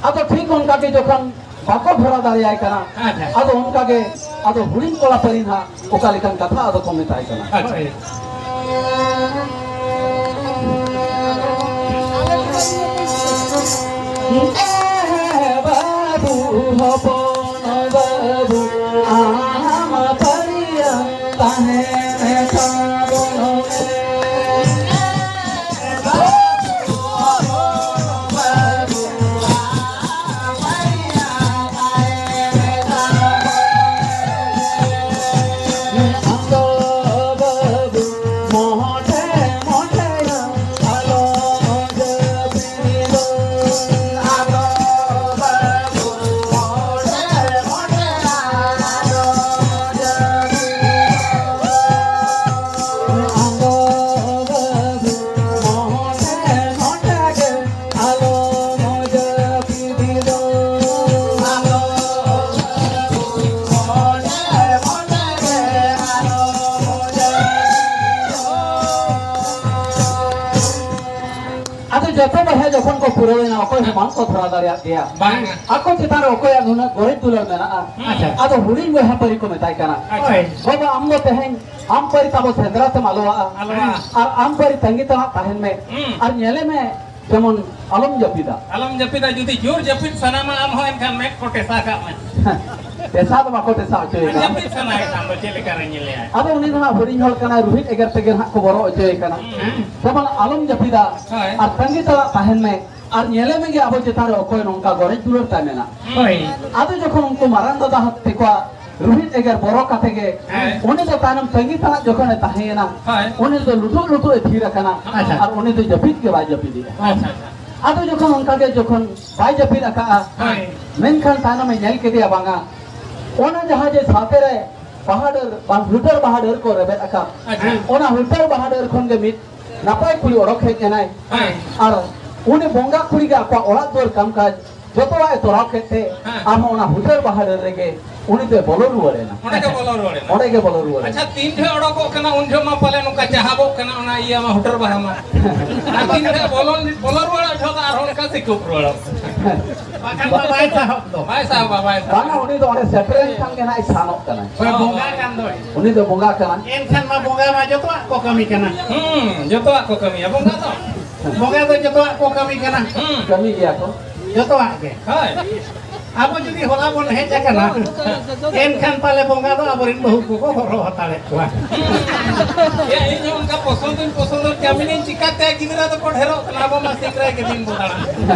ᱟᱫᱚ ᱴᱷᱤᱠ ᱚᱱᱠᱟ ᱜᱮ ᱡᱚᱠᱷᱚᱱ ᱵᱟᱠᱚ ᱵᱷᱚᱨᱟᱣ ᱫᱟᱲᱮᱭᱟᱭ ᱠᱟᱱᱟ᱾ ᱟᱪᱪᱷᱟ᱾ ᱟᱫᱚ ᱚᱱᱠᱟ ᱜᱮ, ᱟᱫᱚ ᱦᱩᱰᱤᱧ ᱠᱚᱲᱟ ᱯᱟᱹᱨᱤ ᱱᱟᱦᱟᱜ ᱚᱠᱟ ᱞᱮᱠᱟᱱ ᱠᱟᱛᱷᱟ ᱟᱫᱚ ᱠᱚ ᱢᱮᱛᱟᱭ ᱠᱟᱱᱟ᱾ ᱟᱪᱪᱷᱟ᱾ ᱮ ᱵᱟᱹᱵᱩ, ᱦᱚᱯᱚᱱ ᱵᱟᱹᱵᱩ, ᱟᱢ ᱯᱟᱹᱨᱤᱭᱟᱹ ᱛᱟᱦᱮᱱ ᱛᱟᱵᱚᱱ ᱢᱮ᱾ ᱮ ᱵᱟᱹᱵᱩ, ᱦᱚᱯᱚᱱ ᱵᱟᱹᱵᱩ, ᱟᱢ ᱯᱟᱹᱨᱤᱭᱟᱹ ᱛᱟᱦᱮᱱ ᱛᱟᱵᱚᱱ ᱢᱮ᱾ ᱟᱢ ᱫᱚ ᱵᱟᱹᱵᱩ, ᱢᱚᱴᱮ ᱢᱚᱴᱮ ᱟᱞᱚᱢ ᱡᱟᱹᱯᱤᱫ᱾ ᱟᱫᱚ ᱡᱚᱛᱚ ᱵᱚᱭᱦᱟ ᱡᱚᱠᱷᱚᱱ ᱠᱚ ᱯᱩᱨᱟᱹᱣ ᱮᱱᱟ, ᱚᱠᱚᱭ ᱦᱚᱸ ᱵᱟᱝ ᱠᱚ ᱫᱷᱚᱨᱟ ᱫᱟᱲᱮᱭᱟᱜ ᱜᱮᱭᱟ᱾ ᱵᱟᱝ᱾ ᱟᱠᱚ ᱪᱮᱛᱟᱱ ᱨᱮ ᱚᱠᱚᱭᱟᱜ ᱱᱩᱱᱟᱹᱜ ᱜᱚᱨᱚᱡᱽ ᱫᱩᱞᱟᱹᱲ ᱢᱮᱱᱟᱜᱼᱟ? ᱟᱪᱪᱷᱟ᱾ ᱟᱫᱚ ᱦᱩᱰᱤᱧ ᱵᱚᱭᱦᱟ ᱯᱟᱹᱨᱤ ᱠᱚ ᱢᱮᱛᱟᱭ ᱠᱟᱱᱟ, ᱟᱪᱪᱷᱟ᱾ ᱦᱳᱭ᱾ "ᱵᱟᱵᱟ, ᱟᱢ ᱫᱚ ᱛᱮᱦᱮᱧ ᱟᱢ ᱯᱟᱹᱨᱤ ᱛᱟᱵᱚ ᱥᱮᱸᱫᱽᱨᱟ ᱛᱮᱢ ᱟᱞᱚᱣᱟᱜᱼᱟ᱾ ᱟᱞᱚᱣᱟᱜᱼᱟ᱾ ᱟᱨ ᱟᱢ ᱯᱟᱹᱨᱤ ᱛᱟᱺᱜᱤ ᱛᱟᱲᱟᱜ ᱛᱟᱦᱮᱱ ᱢᱮ᱾ ᱦᱩᱸ᱾ ᱟᱨ ᱧᱮᱞᱮ ᱢᱮ, ᱡᱮᱢᱚᱱ ᱟᱞᱚᱢ ᱡᱟᱹᱯᱤᱫᱟ᱾" ᱟᱞᱚᱢ ᱡᱟᱹᱯᱤᱫᱟ, ᱡᱩᱫᱤ ᱡᱳᱨ ᱡᱟᱹᱯᱤᱫ ᱥᱟᱱᱟᱢᱟ, ᱟᱢ ᱦᱚᱸ ᱮᱱᱠᱷᱟᱱ ᱢᱮᱫ ᱠᱚ ᱴᱮᱥᱟ ᱠᱟᱜ ᱢᱮ᱾ ᱴᱮᱥᱟ ᱫᱚ ᱵᱟᱠᱚ ᱴᱮᱥᱟ ᱦᱚᱪᱚᱭᱮ ᱠᱟᱱᱟ᱾ ᱡᱟᱹᱯᱤᱫ ᱥᱟᱱᱟᱭᱮ ᱠᱷᱟᱱ ᱫᱚ ᱪᱮᱫ ᱞᱮᱠᱟᱨᱮ ᱧᱮᱞᱮᱭᱟ? ᱟᱫᱚ ᱩᱱᱤ ᱫᱚ ᱦᱟᱸᱜ ᱦᱩᱰᱤᱧ ᱦᱚᱲ ᱠᱟᱱᱟᱭ, ᱨᱩᱦᱤᱫ ᱮᱜᱮᱨ ᱛᱮᱜᱮ ᱦᱟᱸᱜ ᱠᱚ ᱵᱚᱨᱚ ᱦᱚᱪᱚᱭᱮ ᱠᱟᱱᱟ᱾ ᱦᱩᱸ᱾ ᱡᱮᱢᱚᱱ ᱟᱞᱚᱢ ᱡᱟᱹᱯᱤᱫᱟ, ᱦᱳᱭ᱾ ᱟᱨ ᱛᱟᱺᱜᱤ ᱛᱟᱲᱟᱜ ᱛᱟᱦᱮᱱ ᱢᱮ, ᱟᱨ ᱧᱮᱞᱮ ᱢᱮᱜᱮ ᱟᱵᱚ ᱪᱮᱛᱟᱱ ᱨᱮ ᱚᱠᱚᱭ ᱱᱚᱝᱠᱟ ᱜᱚᱨᱚᱡᱽ ᱫᱩᱞᱟᱹᱲ ᱛᱟᱭ ᱢᱮᱱᱟᱜ᱾ ᱦᱳᱭ᱾ ᱟᱫᱚ ᱡᱚᱠᱷᱚᱱ ᱩᱱᱠᱩ ᱢᱟᱨᱟᱝ ᱫᱟᱫᱟ ᱛᱮᱠᱚᱣᱟᱜ ᱨᱩᱦᱤᱫ ᱮᱜᱮᱨ ᱵᱚᱨᱚ ᱠᱟᱛᱮ ᱜᱮ, ᱦᱮᱸ᱾ ᱩᱱᱤ ᱫᱚ ᱛᱟᱭᱱᱚᱢ ᱛᱟᱺᱜᱤ ᱛᱟᱲᱟᱜ ᱡᱚᱠᱷᱚᱱᱮ ᱛᱟᱦᱮᱸᱭᱮᱱᱟ, ᱦᱳᱭ᱾ ᱩᱱᱤ ᱫᱚ ᱞᱩᱴᱩᱜ ᱞᱩᱴᱩᱜ ᱮ ᱛᱷᱤᱨ ᱟᱠᱟᱱᱟ᱾ ᱟᱪᱪᱷᱟ᱾ ᱟᱨ ᱩᱱᱤ ᱫᱚ ᱡᱟᱹᱯᱤᱫ ᱜᱮ ᱵᱟᱭ ᱡᱟᱹᱯᱤᱫᱮᱜᱼᱟ᱾ ᱟᱪᱪᱷᱟ, ᱟᱪᱪᱷᱟ᱾ ᱟᱫᱚ ᱡᱚᱠᱷᱚᱱ ᱚᱱᱠᱟ ᱜᱮ ᱡᱚᱠᱷᱚᱱ ᱵᱟᱭ ᱡᱟᱹᱯᱤᱫ ᱟᱠᱟᱜᱼᱟ, ᱦᱳᱭ᱾ ᱢᱮᱱᱠᱷᱟᱱ ᱛᱟᱭᱱᱚᱢᱮ ᱧᱮᱞ ᱠᱮᱫᱮᱭᱟ ᱵᱟᱝᱟ, ᱚᱱᱟ ᱡᱟᱦᱟᱸ ᱡᱮ ᱥᱟᱶᱛᱮ ᱨᱮ ᱵᱟᱦᱟ ᱰᱟᱹᱨ, ᱵᱟ-, ᱦᱩᱴᱟᱹᱨ ᱵᱟᱦᱟ ᱰᱟᱹᱨ ᱠᱚ ᱨᱮᱵᱮᱫ ᱟᱠᱟᱫ, ᱟᱪᱪᱷᱟ᱾ ᱚᱱᱟ ᱦᱩᱴᱟᱹᱨ ᱵᱟᱦᱟ ᱰᱟᱹᱨ ᱠᱷᱚᱱ ᱜᱮ ᱢᱤᱫ ᱱᱟᱯᱟᱭ ᱠᱩᱲᱤ ᱚᱰᱚᱠ ᱦᱮᱡ ᱮᱱᱟᱭ᱾ ᱦᱮᱸ᱾ ᱟᱨ ᱩᱱᱤ ᱵᱚᱸᱜᱟ ᱠᱩᱲᱤ ᱜᱮ ᱟᱠᱚᱣᱟᱜ ᱚᱲᱟᱜ ᱫᱩᱣᱟᱹᱨ ᱠᱟᱢ ᱠᱟᱡᱽ ᱡᱚᱛᱚᱣᱟᱜ ᱮ ᱛᱚᱨᱟᱣ ᱠᱮᱫ ᱛᱮ, ᱦᱮᱸ᱾ ᱟᱨᱦᱚᱸ ᱚᱱᱟ ᱦᱩᱴᱟᱹᱨ ᱵᱟᱦᱟ ᱰᱟᱹᱨ ᱨᱮᱜᱮ ᱩᱱᱤ ᱫᱚᱭ ᱵᱚᱞᱚ ᱨᱩᱣᱟᱹᱲ ᱮᱱᱟ᱾ ᱚᱸᱰᱮ ᱜᱮ ᱵᱚᱞᱚ ᱨᱩᱣᱟᱹᱲ ᱮᱱᱟ᱾ ᱚᱸᱰᱮ ᱜᱮ ᱵᱚᱞᱚ ᱨᱩᱣᱟᱹᱲ ᱮᱱᱟ᱾ ᱟᱪᱪᱷᱟ, ᱛᱤᱱ ᱡᱚᱦᱚᱜ ᱚᱰᱚᱠᱚᱜ ᱠᱟᱱᱟ, ᱩᱱ ᱡᱚᱦᱚᱜ ᱢᱟ ᱯᱟᱞᱮ ᱱᱚᱝᱠᱟ ᱪᱟᱦᱟᱵᱚᱜ ᱠᱟᱱᱟ, ᱚᱱᱟ ᱤᱭᱟᱹ ᱢᱟ, ᱦᱩᱴᱟᱹᱨ ᱵᱟᱦᱟ ᱢᱟ᱾ ᱟᱨ ᱛᱤᱱ ᱡᱚᱦᱚᱜ ᱵᱚᱞᱚ, ᱵᱚᱞᱚ ᱨᱩᱣᱟᱹᱲᱚᱜ ᱡᱚᱦᱚᱜ ᱫᱚ ᱟᱨᱦᱚᱸ ᱚᱱᱠᱟ ᱥᱤᱠᱩᱵ ᱨᱩᱣᱟᱹᱲᱚᱜ᱾ ᱵᱟᱠᱷᱟᱱ ᱫᱚ ᱵᱟᱭ ᱥᱟᱦᱚᱵ ᱫᱚ᱾ ᱵᱟᱭ ᱥᱟᱦᱚᱵᱟ, ᱵᱟᱭ ᱥᱟᱦᱚᱵᱟ᱾ ᱵᱟᱝᱟ, ᱩᱱᱤ ᱫᱚ ᱚᱸᱰᱮ ᱥᱮᱴᱮᱨ ᱞᱮᱱᱠᱷᱟᱱ ᱜᱮ ᱱᱟᱜ ᱮ ᱥᱟᱱᱚᱜ ᱠᱟᱱᱟᱭ᱾ ᱦᱳᱭ, ᱵᱚᱸᱜᱟ ᱠᱟᱱ ᱫᱚᱭ᱾ ᱩᱱᱤ ᱫᱚ ᱵᱚᱸᱜᱟ ᱠᱟᱱᱟᱭ᱾ ᱮᱱᱠᱷᱟᱱ ᱢᱟ ᱵᱚᱸᱜᱟ ᱢᱟ ᱡᱚᱛᱚᱣᱟᱜ ᱠᱚ ᱠᱟᱹᱢᱤ ᱠᱟᱱᱟ᱾ ᱦᱩᱸ, ᱡᱚᱛᱚᱣᱟᱜ ᱠᱚ ᱠᱟᱹᱢᱤᱭᱟ ᱵᱚᱸᱜᱟ ᱫᱚ᱾ ᱵᱚᱸᱜᱟ ᱫᱚ ᱡᱚᱛᱚᱣᱟᱜ ᱠᱚ ᱠᱟᱹᱢᱤ ᱠᱟᱱᱟ᱾ ᱦᱩᱸ᱾ ᱠᱟᱹᱢᱤ ᱜᱮᱭᱟ ᱠᱚ᱾ ᱡᱚᱛᱚᱣᱟᱜ ᱜᱮ᱾ ᱦᱳᱭ᱾ ᱟᱵᱚ ᱡᱩᱫᱤ ᱦᱚᱞᱟ ᱵᱚᱱ ᱦᱮᱡ ᱟᱠᱟᱱᱟ, ᱮᱱᱠᱷᱟᱱ ᱯᱟᱞᱮ ᱵᱚᱸᱜᱟ ᱫᱚ ᱟᱵᱚᱨᱮᱱ ᱵᱟᱹᱦᱩ ᱠᱚᱠᱚ ᱦᱚᱨᱦᱚ ᱦᱟᱛᱟᱲᱮᱫ ᱠᱚᱣᱟ᱾ ᱭᱟ, ᱤᱧ ᱦᱚᱸ ᱚᱱᱠᱟ ᱯᱚᱥᱚᱸᱫ ᱫᱚᱧ ᱯᱚᱥᱚᱸᱫᱚᱜ ᱜᱮᱭᱟ, ᱢᱮᱱᱟᱹᱧ, ᱪᱤᱠᱟᱹᱛᱮ ᱜᱤᱫᱽᱨᱟᱹ ᱫᱚᱠᱚ ᱰᱷᱮᱨᱚᱜ ᱠᱟᱱᱟ, ᱟᱵᱚ ᱢᱟ ᱥᱤᱝᱨᱟᱭ ᱜᱮ ᱫᱤᱱ ᱵᱚ ᱫᱟᱬᱟᱱ᱾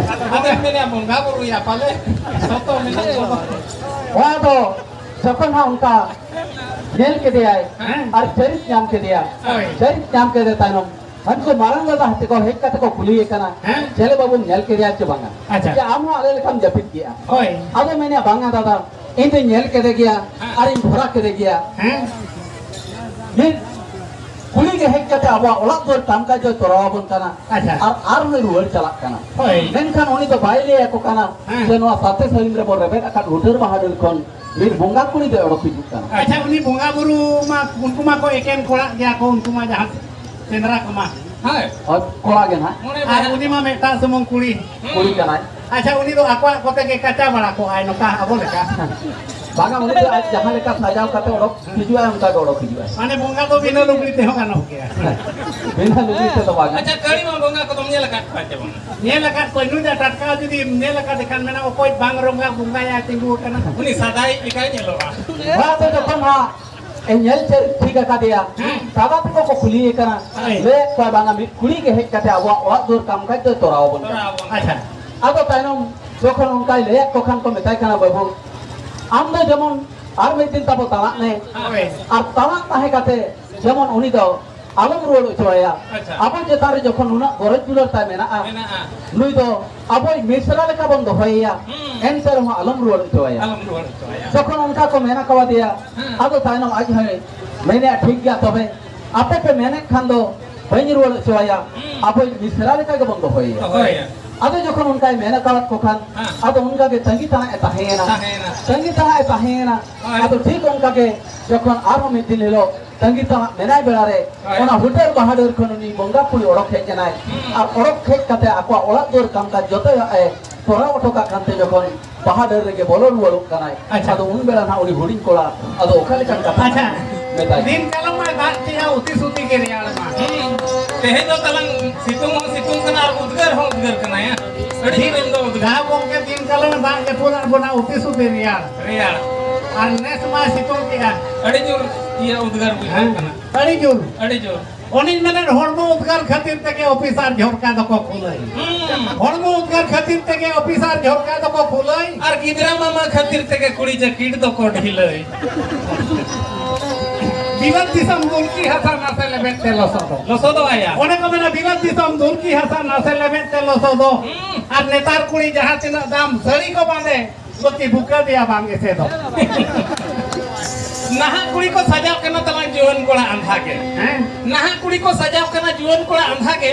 ᱟᱫᱚᱧ ᱢᱮᱱᱮᱫᱼᱟ, ᱵᱚᱸᱜᱟ ᱵᱩᱨᱩᱭᱟ ᱯᱟᱞᱮ, ᱥᱚᱛᱚ ᱢᱮᱱᱟᱜ ᱠᱚᱣᱟ᱾ ᱚᱱᱟ ᱫᱚ ᱡᱚᱠᱷᱚᱱ ᱦᱟᱸᱜ ᱚᱱᱠᱟ ᱧᱮᱞ ᱠᱮᱫᱮᱭᱟᱭ ᱦᱮᱸ᱾ ᱟᱨ ᱪᱟᱹᱨᱤᱥ ᱧᱟᱢ ᱠᱮᱫᱮᱭᱟ, ᱦᱳᱭ᱾ ᱪᱟᱹᱨᱤᱥ ᱧᱟᱢ ᱠᱮᱫᱮ ᱛᱟᱭᱱᱚᱢ ᱦᱟᱹᱱᱠᱩ ᱢᱟᱨᱟᱝ ᱫᱟᱫᱟ ᱦᱟᱛᱮ ᱠᱚ ᱦᱮᱡ ᱠᱟᱛᱮ ᱠᱚ ᱠᱩᱞᱤᱭᱮ ᱠᱟᱱᱟ, ᱦᱮᱸ᱾ "ᱪᱮᱞᱮ ᱵᱟᱹᱵᱩᱢ ᱧᱮᱞ ᱠᱮᱫᱮᱭᱟ ᱪᱮ ᱵᱟᱝᱟ?" ᱟᱪᱪᱷᱟ᱾ "ᱡᱮ ᱟᱢ ᱦᱚᱸ ᱟᱞᱮ ᱞᱮᱠᱟᱢ ᱡᱟᱹᱯᱤᱫ ᱠᱮᱜᱼᱟ?" ᱦᱳᱭ᱾ ᱟᱫᱚ ᱢᱮᱱᱮ, "ᱵᱟᱝᱟ ᱫᱟᱫᱟ, ᱤᱧ ᱫᱚᱧ ᱧᱮᱞ ᱠᱮᱫᱮ ᱜᱮᱭᱟ ᱦᱮᱸ᱾ ᱟᱨᱤᱧ ᱵᱷᱚᱨᱟ ᱠᱮᱫᱮ ᱜᱮᱭᱟ᱾ ᱦᱮᱸ᱾ ᱢᱤᱫ ᱠᱩᱲᱤ ᱜᱮ ᱦᱮᱡ ᱠᱟᱛᱮ ᱟᱵᱚᱣᱟᱜ ᱚᱲᱟᱜ ᱫᱩᱣᱟᱹᱨ ᱠᱟᱢ ᱠᱟᱡᱽ ᱫᱚᱭ ᱛᱚᱨᱟᱣ ᱟᱵᱚᱱ ᱠᱟᱱᱟ ᱟᱪᱪᱷᱟ᱾ ᱟᱨ ᱟᱨᱦᱚᱸᱭ ᱨᱩᱣᱟᱹᱲ ᱪᱟᱞᱟᱜ ᱠᱟᱱᱟ᱾ ᱦᱳᱭ᱾ ᱢᱮᱱᱠᱷᱟᱱ ᱩᱱᱤ ᱫᱚ ᱵᱟᱭ ᱞᱟᱹᱭ ᱟᱠᱚ ᱠᱟᱱᱟ ᱦᱮᱸ᱾ ᱡᱮ ᱱᱚᱣᱟ ᱥᱟᱛᱮ ᱥᱟᱹᱲᱤᱢ ᱨᱮᱵᱚᱱ ᱨᱮᱵᱮᱫ ᱟᱠᱟᱫ ᱦᱩᱴᱟᱹᱨ ᱵᱟᱦᱟ ᱰᱟᱹᱨ ᱠᱷᱚᱱ ᱢᱤᱫ ᱵᱚᱸᱜᱟ ᱠᱩᱲᱤ ᱫᱚᱭ ᱚᱰᱚᱠ ᱦᱤᱡᱩᱜ ᱠᱟᱱᱟ᱾ ᱟᱪᱪᱷᱟ, ᱩᱱᱤ ᱵᱚᱸᱜᱟ ᱵᱩᱨᱩ ᱢᱟ, ᱩᱱᱠᱩ ᱢᱟ ᱠᱚ ᱮᱠᱮᱱ ᱠᱚᱲᱟᱜ ᱜᱮᱭᱟ ᱠᱚ, ᱩᱱᱠᱩ ᱢᱟ ᱡᱟᱦᱟᱸ ᱥᱮᱸᱫᱽᱨᱟ ᱠᱚᱢᱟ᱾ ᱦᱳᱭ᱾ ᱦᱳᱭ, ᱠᱚᱲᱟ ᱜᱮ ᱱᱟᱦᱟᱜ᱾ ᱢᱚᱬᱮ ᱟᱨ ᱵᱚᱭᱦᱟ᱾ ᱩᱱᱤ ᱢᱟ ᱢᱤᱫᱴᱟᱝ ᱥᱩᱢᱩᱝ ᱠᱩᱲᱤ᱾ ᱠᱩᱲᱤ ᱠᱟᱱᱟᱭ᱾ ᱟᱪᱪᱷᱟ, ᱩᱱᱤ ᱫᱚ ᱟᱠᱚᱣᱟᱜ ᱠᱚᱛᱮ ᱜᱮ ᱠᱟᱪᱟ ᱵᱟᱲᱟ ᱠᱚᱜᱼᱟᱭ ᱱᱚᱝᱠᱟ ᱟᱵᱚ ᱞᱮᱠᱟ? ᱵᱟᱝᱟ, ᱩᱱᱤ ᱫᱚ ᱟᱡ ᱡᱟᱦᱟᱸ ᱞᱮᱠᱟ ᱥᱟᱡᱟᱣ ᱠᱟᱛᱮ ᱚᱰᱚᱠ ᱦᱤᱡᱩᱜᱼᱟᱭ, ᱚᱱᱠᱟ ᱜᱮ ᱚᱰᱚᱠ ᱦᱤᱡᱩᱜᱼᱟᱭ᱾ ᱢᱟᱱᱮ ᱵᱚᱸᱜᱟ ᱫᱚ ᱵᱤᱱᱟᱹ ᱞᱩᱜᱽᱲᱤ ᱛᱮᱦᱚᱸ ᱜᱟᱱᱚᱜ ᱜᱮᱭᱟ᱾ ᱵᱤᱱᱟᱹ ᱞᱩᱜᱽᱲᱤ ᱛᱮᱫᱚ ᱵᱟᱝᱟ᱾ ᱟᱪᱪᱷᱟ, ᱠᱟᱹᱲᱤ ᱢᱟ ᱵᱚᱸᱜᱟ ᱠᱚᱫᱚᱢ ᱧᱮᱞ ᱟᱠᱟᱫ ᱠᱚᱣᱟ ᱪᱮ ᱵᱟᱝᱟ? ᱧᱮᱞ ᱟᱠᱟᱫ ᱠᱚᱣᱟᱧ᱾ ᱱᱩᱭ ᱫᱚ ᱴᱟᱴᱠᱟ ᱡᱩᱫᱤ ᱧᱮᱞ ᱟᱠᱟᱫᱮ ᱠᱷᱟᱱ ᱢᱮᱱᱟ, "ᱚᱠᱚᱭ ᱵᱟᱝ ᱨᱚᱝᱜᱟ ᱵᱚᱸᱜᱟᱭᱟ ᱛᱤᱸᱜᱩ ᱟᱠᱟᱱᱟ?" ᱩᱱᱤ ᱥᱟᱫᱟᱭᱤᱡ ᱞᱮᱠᱟᱭ ᱧᱮᱞᱚᱜᱼᱟ᱾ ᱱᱚᱣᱟ ᱫᱚ ᱡᱚᱠᱷᱚᱱ ᱦᱟᱸᱜ ᱮ ᱧᱮᱞ ᱪᱮᱫ ᱴᱷᱤᱠ ᱟᱠᱟᱫᱮᱭᱟ, ᱦᱮᱸ᱾ ᱫᱟᱫᱟ ᱛᱟᱠᱚ ᱠᱚ ᱠᱩᱞᱤᱭᱮ ᱠᱟᱱᱟ, ᱦᱳᱭ᱾ ᱞᱟᱹᱭᱮᱫ ᱠᱚᱣᱟ, "ᱵᱟᱝᱟ, ᱢᱤᱫ ᱠᱩᱲᱤ ᱜᱮ ᱦᱮᱡ ᱠᱟᱛᱮ ᱟᱵᱚᱣᱟᱜ ᱚᱲᱟᱜ ᱫᱩᱣᱟᱹᱨ ᱠᱟᱢ ᱠᱟᱡᱽ ᱫᱚᱭ ᱛᱚᱨᱟᱣ ᱟᱵᱚᱱ ᱠᱟᱱᱟ᱾" ᱛᱚᱨᱟᱣ ᱟᱵᱚᱱ ᱠᱟᱱᱟ᱾ ᱟᱪᱪᱷᱟ᱾ ᱟᱫᱚ ᱛᱟᱭᱱᱚᱢ ᱡᱚᱠᱷᱚᱱ ᱚᱱᱠᱟᱭ ᱞᱟᱹᱭᱟᱫ ᱠᱚ ᱠᱷᱟᱱ ᱠᱚ ᱢᱮᱛᱟᱭ ᱠᱟᱱᱟ, "ᱵᱟᱹᱵᱩ, ᱟᱢ ᱫᱚ ᱡᱮᱢᱚᱱ ᱟᱨ ᱢᱤᱫ ᱫᱤᱱ ᱛᱟᱵᱚ ᱛᱟᱲᱟᱜ ᱢᱮ, ᱦᱳᱭ᱾ ᱟᱨ ᱛᱟᱲᱟᱜ ᱛᱟᱦᱮᱸ ᱠᱟᱛᱮ ᱡᱮᱢᱚᱱ ᱩᱱᱤ ᱫᱚ ᱟᱞᱚᱢ ᱨᱩᱣᱟᱹᱲ ᱦᱚᱪᱚ ᱟᱭᱟ᱾ ᱟᱪᱪᱷᱟ᱾ ᱟᱵᱚ ᱪᱮᱛᱟᱱ ᱨᱮ ᱡᱚᱠᱷᱚᱱ ᱱᱩᱱᱟᱹᱜ ᱜᱚᱨᱚᱡᱽ ᱫᱩᱞᱟᱹᱲ ᱛᱟᱭ ᱢᱮᱱᱟᱜᱼᱟ, ᱢᱮᱱᱟᱜᱼᱟ᱾ ᱱᱩᱭ ᱫᱚ ᱟᱵᱚᱭᱤᱡ ᱢᱤᱥᱨᱟ ᱞᱮᱠᱟ ᱵᱚᱱ ᱫᱚᱦᱚᱭᱮᱭᱟ, ᱦᱩᱸ᱾ ᱮᱱᱛᱮ ᱨᱮᱦᱚᱸ ᱟᱞᱚᱢ ᱨᱩᱣᱟᱹᱲ ᱦᱚᱪᱚ ᱟᱭᱟ᱾" ᱟᱞᱚᱢ ᱨᱩᱣᱟᱹᱲ ᱦᱚᱪᱚ ᱟᱭᱟ᱾ ᱡᱚᱠᱷᱚᱱ ᱚᱱᱠᱟ ᱠᱚ ᱢᱮᱱ ᱟᱠᱟᱣᱟᱫᱮᱭᱟ, ᱦᱮᱸ᱾ ᱟᱫᱚ ᱛᱟᱭᱱᱚᱢ ᱟᱡ ᱦᱚᱸᱭ ᱢᱮᱱᱮᱫᱼᱟ, "ᱴᱷᱤᱠ ᱜᱮᱭᱟ, ᱛᱚᱵᱮ ᱟᱯᱮ ᱯᱮ ᱢᱮᱱᱮᱫ ᱠᱷᱟᱱ ᱫᱚ ᱵᱟᱹᱧ ᱨᱩᱣᱟᱹᱲ ᱦᱚᱪᱚ ᱟᱭᱟ, ᱦᱩᱸ᱾ ᱟᱵᱚᱭᱤᱡ ᱢᱤᱥᱨᱟ ᱞᱮᱠᱟ ᱜᱮᱵᱚᱱ ᱫᱚᱦᱚᱭᱮᱭᱟ᱾" ᱫᱚᱦᱚᱭᱮᱭᱟ᱾ ᱟᱫᱚ ᱡᱚᱠᱷᱚᱱ ᱚᱱᱠᱟᱭ ᱢᱮᱱ ᱟᱠᱟᱣᱟᱫ ᱠᱚ ᱠᱷᱟᱱ, ᱦᱮᱸ᱾ ᱟᱫᱚ ᱚᱱᱠᱟ ᱜᱮ ᱛᱟᱺᱜᱤ ᱛᱟᱬᱟᱜ ᱮ ᱛᱟᱦᱮᱸᱭᱮᱱᱟ᱾ ᱛᱟᱦᱮᱸᱭᱮᱱᱟ᱾ ᱛᱟᱺᱜᱤ ᱛᱟᱬᱟᱜ ᱮ ᱛᱟᱦᱮᱸᱭᱮᱱᱟ᱾ ᱦᱳᱭ᱾ ᱟᱫᱚ ᱴᱷᱤᱠ ᱚᱱᱠᱟ ᱜᱮ ᱡᱚᱠᱷᱚᱱ ᱟᱨᱦᱚᱸ ᱢᱤᱫ ᱫᱤᱱ ᱦᱤᱞᱳᱜ ᱛᱟᱺᱜᱤ ᱛᱟᱬᱟᱜ ᱢᱮᱱᱟᱭ ᱵᱮᱲᱟ ᱨᱮ, ᱦᱳᱭ᱾ ᱚᱱᱟ ᱦᱩᱴᱟᱹᱨ ᱵᱟᱦᱟ ᱰᱟᱹᱨ ᱠᱷᱚᱱ ᱩᱱᱤ ᱵᱚᱸᱜᱟ ᱠᱩᱲᱤ ᱚᱰᱚᱠ ᱦᱮᱡ ᱮᱱᱟᱭ᱾ ᱦᱩᱸ᱾ ᱟᱨ ᱚᱰᱚᱠ ᱦᱮᱡ ᱠᱟᱛᱮ ᱟᱠᱚᱣᱟᱜ ᱚᱲᱟᱜ ᱫᱩᱣᱟᱹᱨ ᱠᱟᱢ ᱠᱟᱡᱽ ᱡᱚᱛᱚᱣᱟᱜ ᱮ ᱠᱚᱨᱟᱣ ᱦᱚᱴᱚ ᱠᱟᱜ ᱠᱟᱱᱛᱮ ᱡᱚᱠᱷᱚᱱ ᱵᱟᱦᱟ ᱰᱟᱹᱨ ᱨᱮᱜᱮ ᱵᱚᱞᱚ ᱨᱩᱣᱟᱹᱲᱚᱜ ᱠᱟᱱᱟᱭ, ᱟᱪᱪᱷᱟ᱾ ᱟᱫᱚ ᱩᱱ ᱵᱮᱲᱟ ᱱᱟᱦᱟᱜ ᱩᱱᱤ ᱦᱩᱰᱤᱧ ᱠᱚᱲᱟ ᱟᱫᱚ ᱚᱠᱟ ᱞᱮᱠᱟᱱ ᱠᱟᱛᱷᱟ ᱟᱪᱪᱷᱟ᱾ ᱢᱮᱛᱟᱭ ᱠᱟᱱᱟ? ᱫᱤᱱ ᱠᱟᱞᱚᱢ ᱫᱟᱜ ᱠᱮᱜᱼᱟ, ᱩᱛᱤ ᱥᱩᱛᱤ ᱜᱮ ᱨᱮᱭᱟᱲ ᱢᱟ᱾ ᱦᱩᱸ᱾ ᱛᱮᱦᱮᱧ ᱫᱚ ᱛᱟᱞᱟᱝ ᱥᱤᱛᱩᱝ ᱦᱚᱸ ᱥᱤᱛᱩᱝ ᱠᱟᱱᱟ ᱟᱨ ᱩᱫᱽᱜᱟᱹᱨ ᱦᱚᱸ ᱩᱫᱽᱜᱟᱹᱨ ᱠᱟᱱᱟ, ᱭᱟ? ᱟᱹᱰᱤ ᱡᱳᱨ ᱮᱠᱫᱚᱢ ᱩᱫᱽᱜᱟᱹᱨ᱾ ᱡᱟᱦᱟᱸ ᱜᱚᱢᱠᱮ ᱫᱤᱱ ᱠᱟᱞᱚᱢ ᱫᱟᱜ ᱡᱟᱹᱯᱩᱫ ᱟᱫ ᱵᱚᱱᱟ, ᱩᱛᱤ ᱥᱩᱛᱤ ᱨᱮᱭᱟᱲ᱾ ᱨᱮᱭᱟᱲ᱾ ᱟᱨ ᱱᱮᱥ ᱢᱟᱭ ᱥᱤᱛᱩᱝ ᱠᱮᱜᱼᱟ᱾ ᱟᱹᱰᱤ ᱡᱳᱨ ᱤᱭᱟᱹ ᱩᱫᱽᱜᱟᱹᱨ ᱵᱩᱡᱷᱟᱹᱜ ᱦᱮᱸ, ᱠᱟᱱᱟ᱾ ᱟᱹᱰᱤ ᱡᱳᱨ᱾ ᱟᱹᱰᱤ ᱡᱳᱨ᱾ ᱚᱱᱮᱧ ᱢᱮᱱᱮᱫ, ᱦᱚᱲᱢᱚ ᱩᱫᱽᱜᱟᱹᱨ ᱠᱷᱟᱹᱛᱤᱨ ᱛᱮᱜᱮ ᱚᱯᱷᱤᱥᱟᱨ ᱡᱷᱚᱨᱠᱟ ᱫᱚᱠᱚ ᱠᱷᱩᱞᱟᱹᱭ᱾ ᱦᱩᱸ᱾ ᱦᱚᱲᱢᱚ ᱩᱫᱽᱜᱟᱹᱨ ᱠᱷᱟᱹᱛᱤᱨ ᱛᱮᱜᱮ ᱚᱯᱷᱤᱥᱟᱨ ᱡᱷᱚᱨᱠᱟ ᱫᱚᱠᱚ ᱠᱷᱩᱞᱟᱹᱭ᱾ ᱟᱨ ᱜᱤᱫᱽᱨᱟᱹ ᱢᱟᱢᱟ ᱠᱷᱟᱹᱛᱤᱨ ᱛᱮᱜᱮ ᱠᱩᱲᱤ ᱡᱟᱹᱠᱤᱴ ᱫᱚᱠᱚ ᱰᱷᱤᱞᱟᱹᱭ᱾ ᱵᱤᱞᱟᱹᱛ ᱫᱤᱥᱚᱢ ᱫᱩᱞᱠᱤ ᱦᱟᱥᱟ ᱱᱟᱥᱮ ᱞᱮᱵᱮᱫ ᱛᱮ ᱞᱚᱥᱚᱫᱚᱜ᱾ ᱞᱚᱥᱚᱫᱚᱜ ᱟᱭᱟ᱾ ᱚᱱᱮ ᱠᱚ ᱢᱮᱱᱟ, ᱵᱤᱞᱟᱹᱛ ᱫᱤᱥᱚᱢ ᱫᱩᱞᱠᱤ ᱦᱟᱥᱟ ᱱᱟᱥᱮ ᱞᱮᱵᱮᱫ ᱛᱮ ᱞᱚᱥᱚᱫᱚᱜ᱾ ᱦᱩᱸ᱾ ᱟᱨ ᱱᱮᱛᱟᱨ ᱠᱩᱲᱤ ᱡᱟᱦᱟᱸ ᱛᱤᱱᱟᱹᱜ ᱫᱟᱢ ᱥᱟᱹᱲᱤ ᱠᱚ ᱵᱟᱸᱫᱮ, ᱵᱟᱹᱠᱤ ᱵᱩᱠᱟᱹ ᱫᱮᱭᱟ ᱵᱟᱝ ᱮᱥᱮᱫᱚᱜ᱾ ᱱᱟᱦᱟᱜ ᱠᱩᱲᱤ ᱠᱚ ᱥᱟᱡᱟᱣ ᱠᱟᱱᱟ ᱛᱟᱞᱟᱝ ᱡᱩᱣᱟᱹᱱ ᱠᱚᱲᱟ ᱟᱸᱫᱷᱟ ᱜᱮ᱾ ᱦᱮᱸ? ᱱᱟᱦᱟᱜ ᱠᱩᱲᱤ ᱠᱚ ᱥᱟᱡᱟᱣ ᱠᱟᱱᱟ ᱡᱩᱣᱟᱹᱱ ᱠᱚᱲᱟ ᱟᱸᱫᱷᱟ ᱜᱮ᱾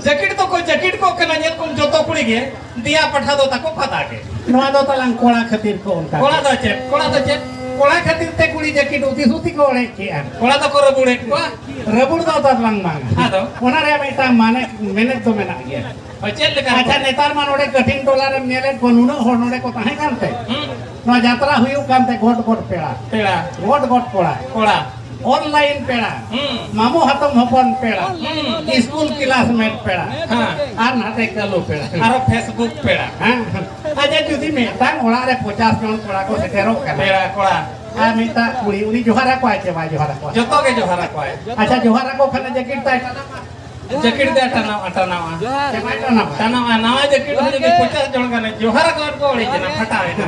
ᱡᱟᱹᱠᱤᱴ ᱫᱚᱠᱚ ᱡᱟᱹᱠᱤᱴ ᱠᱚᱜ ᱠᱟᱱᱟ, ᱧᱮᱞ ᱠᱚᱢ ᱡᱚᱛᱚ ᱠᱩᱲᱤ ᱜᱮ᱾ ᱫᱮᱭᱟ ᱯᱟᱴᱷᱟ ᱫᱚ ᱛᱟᱠᱚ ᱯᱷᱟᱫᱟ ᱜᱮ᱾ ᱱᱚᱣᱟ ᱫᱚ ᱛᱟᱞᱟᱝ ᱠᱚᱲᱟ ᱠᱷᱟᱹᱛᱤᱨ ᱠᱚ ᱚᱱᱠᱟ᱾ ᱠᱚᱲᱟ ᱫᱚ ᱪᱮᱫ? ᱠᱚᱲᱟ ᱫᱚ ᱪᱮᱫ? ᱠᱚᱲᱟ ᱠᱷᱟᱹᱛᱤᱨ ᱛᱮ ᱠᱩᱲᱤ ᱡᱟᱹᱠᱤᱴ ᱩᱛᱤ ᱥᱩᱛᱤ ᱠᱚ ᱚᱲᱮᱡ ᱠᱮᱜᱼᱟ᱾ ᱠᱚᱲᱟ ᱫᱚᱠᱚ ᱨᱟᱹᱵᱩᱲᱮᱫ ᱠᱚᱣᱟ᱾ ᱨᱟᱹᱵᱩᱲ ᱫᱚ ᱛᱟᱞᱟᱝ ᱵᱟᱝ᱾ ᱟᱫᱚ? ᱚᱱᱟ ᱨᱮᱭᱟᱜ ᱢᱤᱫᱴᱟᱝ ᱢᱟᱱᱮ, ᱢᱮᱱᱮᱛ ᱫᱚ ᱢᱮᱱᱟᱜ ᱜᱮᱭᱟ᱾ ᱦᱳᱭ, ᱪᱮᱫ ᱞᱮᱠᱟ? ᱟᱪᱪᱷᱟ, ᱱᱮᱛᱟᱨ ᱢᱟ ᱱᱚᱰᱮ ᱠᱟᱹᱴᱷᱤᱱ ᱴᱚᱞᱟ ᱨᱮᱢ ᱧᱮᱞᱮᱫ ᱠᱚ, ᱱᱩᱱᱟᱹᱜ ᱦᱚᱲ ᱱᱚᱰᱮ ᱠᱚ ᱛᱟᱦᱮᱸ ᱠᱟᱱ ᱛᱮ, ᱦᱩᱸ᱾ ᱱᱚᱣᱟ ᱡᱟᱛᱨᱟ ᱦᱩᱭᱩᱜ ᱠᱟᱱ ᱛᱮ ᱜᱚᱴ ᱜᱚᱴ ᱯᱮᱲᱟ᱾ ᱯᱮᱲᱟ᱾ ᱜᱚᱴ ᱜᱚᱴ ᱠᱚᱲᱟ᱾ ᱠᱚᱲᱟ᱾ ᱚᱱᱞᱟᱭᱤᱱ ᱯᱮᱲᱟ᱾ ᱦᱩᱸ᱾ ᱢᱟᱢᱚ ᱦᱟᱛᱚᱢ ᱦᱚᱯᱚᱱ ᱯᱮᱲᱟ᱾ ᱦᱩᱸ᱾ ᱤᱥᱠᱩᱞ ᱠᱞᱟᱥᱢᱮᱴ ᱯᱮᱲᱟ᱾ ᱦᱮᱸ᱾ ᱟᱨ ᱱᱟᱛᱮ ᱠᱟᱹᱞᱩ ᱯᱮᱲᱟ᱾ ᱟᱨᱚ Facebook ᱯᱮᱲᱟ᱾ ᱦᱮᱸ᱾ ᱟᱪᱪᱷᱟ, ᱡᱩᱫᱤ ᱢᱤᱫᱴᱟᱝ ᱚᱲᱟᱜ ᱨᱮ ᱯᱚᱪᱟᱥ ᱡᱚᱱ ᱠᱚᱲᱟ ᱠᱚ ᱥᱮᱴᱮᱨᱚᱜ ᱠᱟᱱᱟ᱾ ᱯᱮᱲᱟ ᱠᱚᱲᱟ᱾ ᱟᱨ ᱢᱤᱫᱴᱟᱝ ᱠᱩᱲᱤ, ᱩᱱᱤ ᱡᱚᱦᱟᱨ ᱟᱠᱚᱣᱟᱭ ᱪᱮ ᱵᱟᱭ ᱡᱚᱦᱟᱨ ᱟᱠᱚᱣᱟ? ᱡᱚᱛᱚ ᱜᱮ ᱡᱚᱦᱟᱨ ᱟᱠᱚᱣᱟᱭ᱾ ᱟᱪᱪᱷᱟ, ᱡᱚᱦᱟᱨ ᱟᱠᱚ ᱠᱷᱟᱱ ᱡᱟᱹᱠᱤᱴ ᱛᱟᱭ ᱴᱟᱱᱟᱣᱟ? ᱡᱟᱹᱠᱤᱴ ᱫᱚ ᱴᱟᱱᱟᱣᱟ, ᱴᱟᱱᱟᱣᱟ᱾ ᱡᱚᱦᱟᱨ᱾ ᱪᱮ ᱵᱟᱭ ᱴᱟᱱᱟᱣᱟ? ᱴᱟᱱᱟᱣᱟ, ᱱᱟᱣᱟ ᱡᱟᱹᱠᱤᱴ ᱦᱚᱸ ᱡᱩᱫᱤ ᱯᱚᱪᱟᱥ ᱡᱚᱱ ᱜᱟᱱᱮ ᱡᱚᱦᱟᱨ ᱟᱠᱚ ᱟᱨ ᱠᱚ ᱚᱲᱮᱡ ᱮᱱᱟ, ᱯᱷᱟᱴᱟᱣ ᱮᱱᱟ᱾